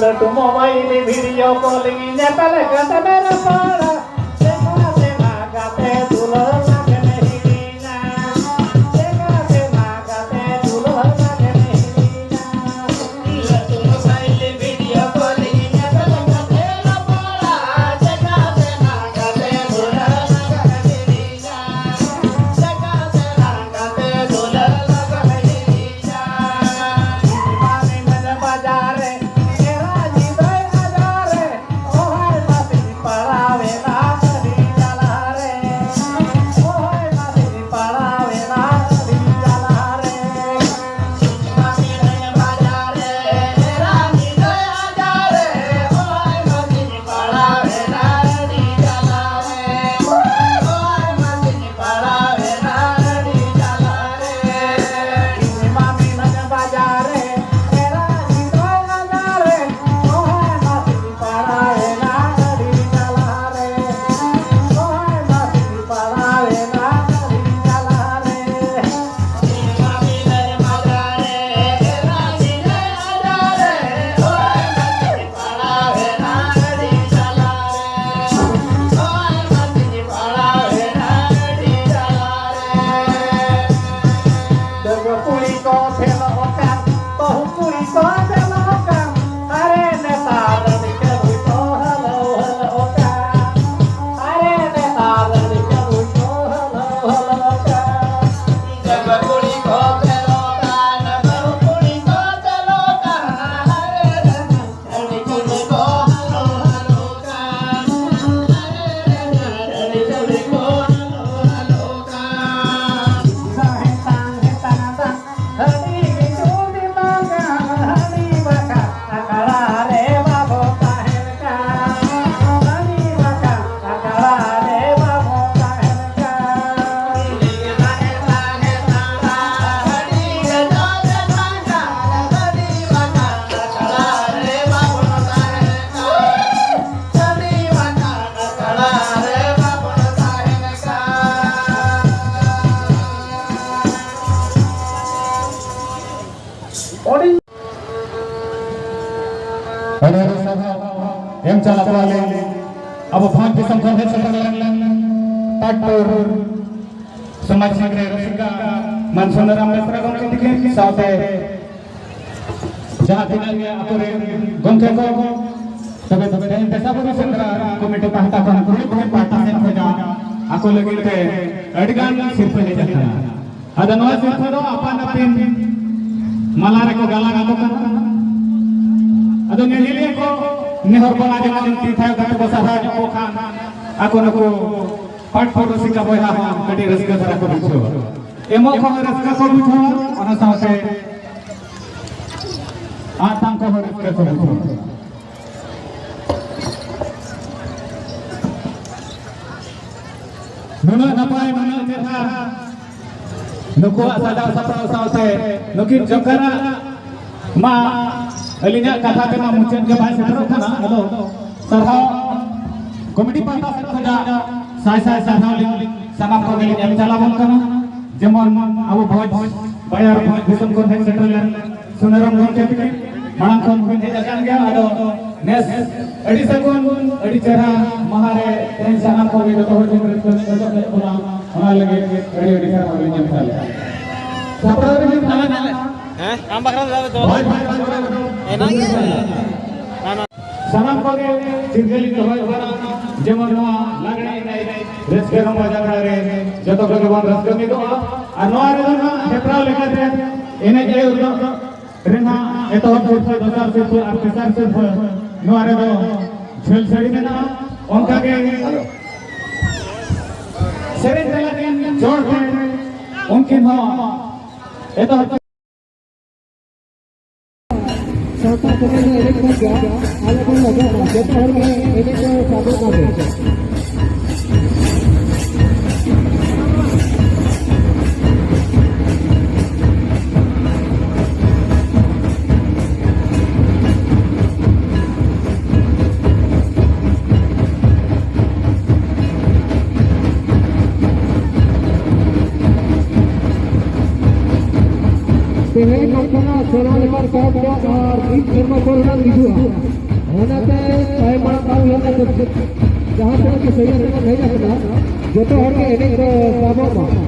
ᱞᱟᱹᱴᱩ mobile video calling ᱧᱮᱯᱮᱞ ᱠᱟᱛᱮ ᱢᱮ ᱨᱚᱯᱚᱲᱟ᱾ ᱥᱮᱬᱟ ᱥᱮᱬᱟ ᱜᱟᱛᱮ ᱫᱩᱞᱟᱹᱲ ᱞᱟᱜᱮ ᱢᱮ ᱦᱤᱲᱤᱧᱟ᱾ ᱥᱮᱬᱟ ᱥᱮᱬᱟ ᱜᱟᱛᱮ ᱫᱩᱞᱟᱹᱲ ᱞᱟᱜᱮ ᱢᱮ ᱦᱤᱲᱤᱧᱟ᱾ ᱞᱟᱹᱴᱩ mobile video calling ᱧᱮᱯᱮᱞ ᱠᱟᱛᱮ ᱨᱚᱯᱚᱲᱟ᱾ ᱥᱮᱬᱟ ᱥᱮᱬᱟ ᱜᱟᱛᱮ ᱫᱩᱞᱟᱹᱲ ᱞᱟᱜᱮ ᱢᱮ ᱦᱤᱲᱤᱧᱟ᱾ ᱟᱵᱚ ᱵᱷᱚᱸᱡᱽ ᱫᱤᱥᱚᱢ ᱠᱷᱚᱱ ᱦᱮᱡ ᱥᱮᱴᱮᱨ ᱞᱮᱱ ᱯᱟᱴᱯᱩᱨ ᱥᱚᱢᱟᱡᱽ ᱥᱤᱝᱨᱟᱹᱭ ᱨᱩᱥᱤᱠᱟ ᱢᱟᱱ ᱥᱩᱱᱟᱨᱟᱢ ᱵᱮᱥᱨᱟ ᱜᱚᱢᱠᱮ ᱛᱤᱠᱤᱱ ᱥᱟᱶᱛᱮ ᱡᱟᱦᱟᱸ ᱛᱤᱱᱟᱹᱜ ᱜᱮ ᱟᱠᱚᱨᱮᱱ ᱜᱚᱢᱠᱮ ᱠᱚ, ᱛᱚᱵᱮ ᱛᱮᱦᱮᱧ ᱯᱮᱥᱟᱵᱩᱨᱩ ᱥᱮᱸᱫᱽᱨᱟ ᱠᱚᱢᱤᱴᱤ ᱯᱟᱦᱴᱟ ᱠᱷᱚᱱ ᱠᱩᱲᱤ ᱠᱩᱲᱤ ᱯᱟᱦᱴᱟ ᱥᱮᱫ ᱠᱷᱚᱱᱟᱜ ᱟᱠᱚ ᱞᱟᱹᱜᱤᱫ ᱛᱮ ᱟᱹᱰᱤᱜᱟᱱ ᱥᱤᱨᱯᱟᱹ ᱦᱮᱡ ᱟᱠᱟᱱᱟ᱾ ᱟᱫᱚ ᱱᱚᱣᱟ ᱥᱤᱨᱯᱟᱹ ᱫᱚ ᱟᱯᱟᱱ ᱟᱹᱯᱤᱱ ᱢᱟᱞᱟ ᱨᱮᱠᱚ ᱜᱟᱞᱟᱝ ᱟᱠᱚ ᱠᱟᱱᱟ᱾ ᱟᱫᱚ ᱧᱮᱧᱮᱞᱤᱭᱟᱹ ᱠᱚ ᱱᱮᱦᱚᱨ ᱵᱟᱞᱟ ᱡᱮᱢᱚᱱ ᱛᱤ ᱛᱷᱟᱭᱚ ᱠᱟᱛᱮ ᱠᱚ ᱥᱟᱨᱦᱟᱣ ᱧᱚᱜ ᱠᱚ ᱠᱷᱟᱱ ᱟᱠᱚ ᱱᱩᱠᱩ ᱯᱟᱴ ᱯᱚᱨᱚᱥᱤᱠᱟ ᱵᱚᱭᱦᱟ ᱦᱚᱸ ᱠᱟᱹᱴᱤᱡ ᱨᱟᱹᱥᱠᱟᱹ ᱫᱷᱟᱨᱟ ᱠᱚ ᱵᱩᱡᱷᱟᱹᱣᱟ᱾ ᱮᱢᱚᱜ ᱠᱚᱦᱚᱸ ᱨᱟᱹᱥᱠᱟᱹ ᱠᱚ ᱵᱩᱡᱷᱟᱹᱣᱟ, ᱚᱱᱟ ᱥᱟᱶᱛᱮ ᱟᱜ ᱛᱟᱝ ᱠᱚᱦᱚᱸ ᱨᱟᱹᱥᱠᱟᱹ ᱠᱚ ᱵᱩᱡᱷᱟᱹᱣᱟ᱾ ᱱᱩᱱᱟᱹᱜ ᱱᱟᱯᱟᱭ, ᱱᱩᱱᱟᱹᱜ ᱪᱮᱦᱨᱟ ᱱᱩᱠᱩᱣᱟᱜ ᱥᱟᱡᱟᱣ ᱥᱟᱯᱲᱟᱣ ᱥᱟᱶᱛᱮ ᱱᱩᱠᱤᱱ ᱡᱚᱠᱟᱨᱟᱜ ᱢᱟ ᱟᱹᱞᱤᱧᱟᱜ ᱠᱟᱛᱷᱟ ᱛᱮᱢᱟ ᱢᱩᱪᱟᱹᱫ ᱜᱮ ᱵᱟᱭ ᱥᱮᱴᱮᱨᱚᱜ ᱠᱟᱱᱟ᱾ ᱟᱫᱚ ᱥᱟᱨᱦᱟᱣ ᱠᱚᱢᱤᱴᱤ ᱯᱟᱦᱴᱟ ᱥᱮᱫ ᱠᱷᱚᱱᱟᱜ ᱥᱟᱭ ᱥᱟᱭ ᱥᱟᱨᱦᱟᱣ ᱞᱤᱧ ᱥᱟᱱᱟᱢ ᱠᱚᱜᱮ ᱞᱤᱧ ᱮᱢ ᱪᱟᱞᱟᱵᱚᱱ ᱠᱟᱱᱟ᱾ ᱡᱮᱢᱚᱱ ᱟᱵᱚ ᱵᱷᱚᱸᱡᱽ ᱵᱟᱭᱟᱨ ᱵᱷᱚᱸᱡᱽ ᱫᱤᱥᱚᱢ ᱠᱷᱚᱱ ᱦᱮᱡ ᱥᱮᱴᱮᱨ ᱞᱮᱱ ᱥᱩᱱᱟᱨᱟᱢ ᱜᱚᱢᱠᱮ ᱛᱤᱠᱤᱱ ᱢᱟᱲᱟᱝ ᱠᱷᱚᱱ ᱵᱤᱱ ᱦᱮᱡ ᱟᱠᱟᱱ ᱜᱮᱭᱟ᱾ ᱟᱫᱚ ᱱᱮᱥ ᱟᱹᱰᱤ ᱥᱟᱹᱜᱩᱱ, ᱟᱹᱰᱤ ᱪᱮᱦᱨᱟ ᱢᱟᱦᱟ ᱨᱮ ᱛᱮᱦᱮᱧ ᱥᱟᱱᱟᱢ ᱠᱚᱜᱮ ᱡᱚᱛᱚ ᱦᱚᱲ ᱵᱚᱱ ᱨᱟᱹᱥᱠᱟᱹ ᱧᱚᱜ ᱦᱚᱪᱚ ᱠᱮᱫ ᱵᱚᱱᱟ, ᱚᱱᱟ ᱞᱟᱹᱜᱤᱫ ᱟᱹᱰᱤ ᱟᱹᱰᱤ ᱥᱟᱨᱦᱟᱣ ᱞᱤᱧ ᱮᱢ ᱪᱟᱞᱮᱫᱼᱟ᱾ ᱥᱟᱯᱲᱟᱣ ᱨᱮ ᱦᱩᱭᱩᱜ ᱠᱟᱱᱟ᱾ ᱦᱮᱸ? ᱟᱢ ᱵᱟᱠᱷᱨᱟ ᱫᱚ ᱫᱚᱦᱚ ᱦᱳᱭ, ᱦᱳᱭ, ᱦᱳᱭ, ᱦᱳᱭ᱾ ᱮᱱᱟᱝ ᱜᱮ? ᱥᱟᱱᱟᱢ ᱠᱚᱜᱮ ᱪᱤᱨᱜᱟᱹᱞᱤᱧ ᱫᱚᱦᱚᱭᱮᱫ ᱵᱚᱱᱟ, ᱡᱮᱢᱚᱱ ᱱᱚᱣᱟ ᱞᱟᱜᱽᱲᱮ ᱮᱱᱮᱡ ᱨᱟᱹᱥᱠᱟᱹ ᱨᱚᱢᱚᱡᱽ ᱟᱠᱷᱲᱟ ᱨᱮ ᱡᱚᱛᱚ ᱠᱚᱜᱮ ᱵᱚᱱ ᱨᱟᱹᱥᱠᱟᱹ ᱢᱤᱫᱚᱜᱼᱟ᱾ ᱟᱨ ᱱᱚᱣᱟ ᱨᱮᱫᱚ ᱱᱟᱜ ᱦᱮᱯᱨᱟᱣ ᱞᱮᱠᱟᱛᱮ ᱮᱱᱮᱡ ᱟᱹᱭᱩᱨ ᱫᱚ ᱨᱮ ᱱᱟᱜ ᱮᱛᱚᱦᱚᱵ ᱥᱤᱨᱯᱟᱹ, ᱫᱚᱥᱟᱨ ᱥᱤᱨᱯᱟᱹ ᱟᱨ ᱛᱮᱥᱟᱨ ᱥᱤᱨᱯᱟᱹ ᱱᱚᱣᱟ ᱨᱮᱫᱚ ᱡᱷᱟᱹᱞ ᱥᱟᱹᱲᱤ ᱢᱮᱱᱟᱜᱼᱟ᱾ ᱚᱱᱠᱟᱜᱮ ᱥᱮᱨᱮᱧ ᱛᱟᱞᱟ ᱠᱤᱱ ᱡᱚᱲ ᱛᱮ ᱩᱱᱠᱤᱱ ᱦᱚᱸ ᱮᱛᱚᱦᱚᱵ ᱥᱟᱶᱛᱟ ᱥᱚᱢᱟᱡᱽ ᱨᱮ ᱮᱱᱮᱡ ᱠᱚ ᱜᱮᱭᱟ, ᱟᱞᱚ ᱵᱚᱱ ᱞᱟᱡᱟᱜ ᱢᱟ, ᱡᱚᱛᱚ ᱦᱚᱲ ᱜᱮ ᱮᱱᱮᱡ ᱫᱚ ᱥᱟᱵᱚᱜ ᱢᱟ ᱵᱚᱱ᱾ ᱛᱮᱦᱮᱧ ᱱᱚᱝᱠᱟᱱᱟᱜ ᱥᱮᱬᱟ ᱞᱮᱠᱟᱱ ᱯᱚᱨᱚᱵᱽ ᱫᱚ ᱟᱨ ᱢᱤᱫ ᱥᱮᱨᱢᱟ ᱯᱚᱨ ᱨᱮᱱᱟᱜ ᱦᱤᱡᱩᱜᱼᱟ᱾ ᱚᱱᱟᱛᱮ ᱛᱟᱭᱚᱢ ᱢᱟᱲᱟᱝ ᱵᱟᱝ ᱦᱩᱭᱩᱜ ᱠᱟᱱᱟ᱾ ᱡᱟᱦᱟᱸ ᱛᱤᱱᱟᱹᱜ ᱜᱮ ᱥᱟᱹᱭᱟᱹ ᱛᱮᱵᱚᱱ ᱦᱮᱡ ᱟᱠᱟᱱᱟ, ᱡᱚᱛᱚ ᱦᱚᱲ ᱜᱮ ᱮᱱᱮᱡ ᱫᱚ ᱥᱟᱵᱚᱜ ᱢᱟ᱾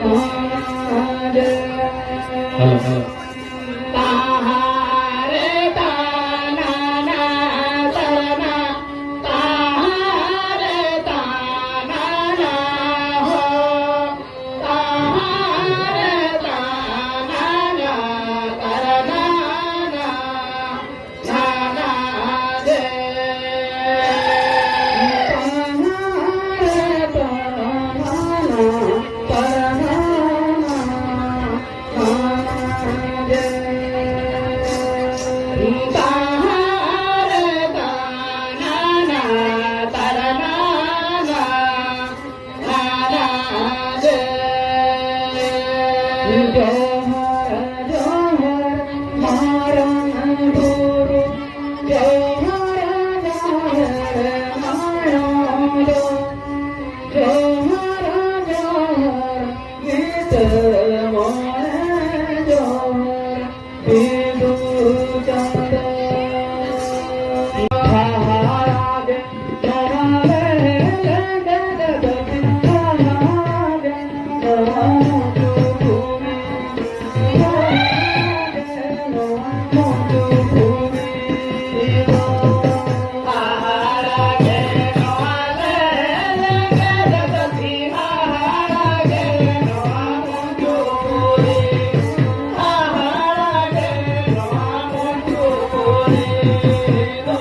Hello, hello. ᱡᱚᱦᱟᱨ, ᱡᱚᱦᱟᱨ, ᱢᱟᱨᱟᱝ ᱵᱩᱨᱩ, ᱡᱚᱦᱟᱨ, ᱡᱚᱦᱟᱨ, ᱢᱟᱭᱟᱢ ᱫᱚ, ᱡᱚᱦᱟᱨ, ᱡᱚᱦᱟᱨ, ᱧᱤᱫᱟᱹ ᱢᱚᱬᱮ ᱡᱚᱦᱟᱨ᱾ ᱵᱤᱫᱩ ᱪᱟᱸᱫᱚ ᱦᱟᱦᱟᱲᱟ ᱜᱮ ᱱᱚᱣᱟ ᱞᱮᱸᱜᱮᱫ ᱫᱷᱟᱹᱨᱛᱤ, ᱦᱟᱦᱟᱲᱟ ᱜᱮ ᱱᱚᱣᱟ ᱢᱩᱪᱩᱠᱩᱲᱤ, ᱦᱟᱦᱟᱲᱟ ᱜᱮ ᱱᱚᱣᱟ ᱢᱩᱪᱩᱠᱩᱲᱤ ᱫᱚ᱾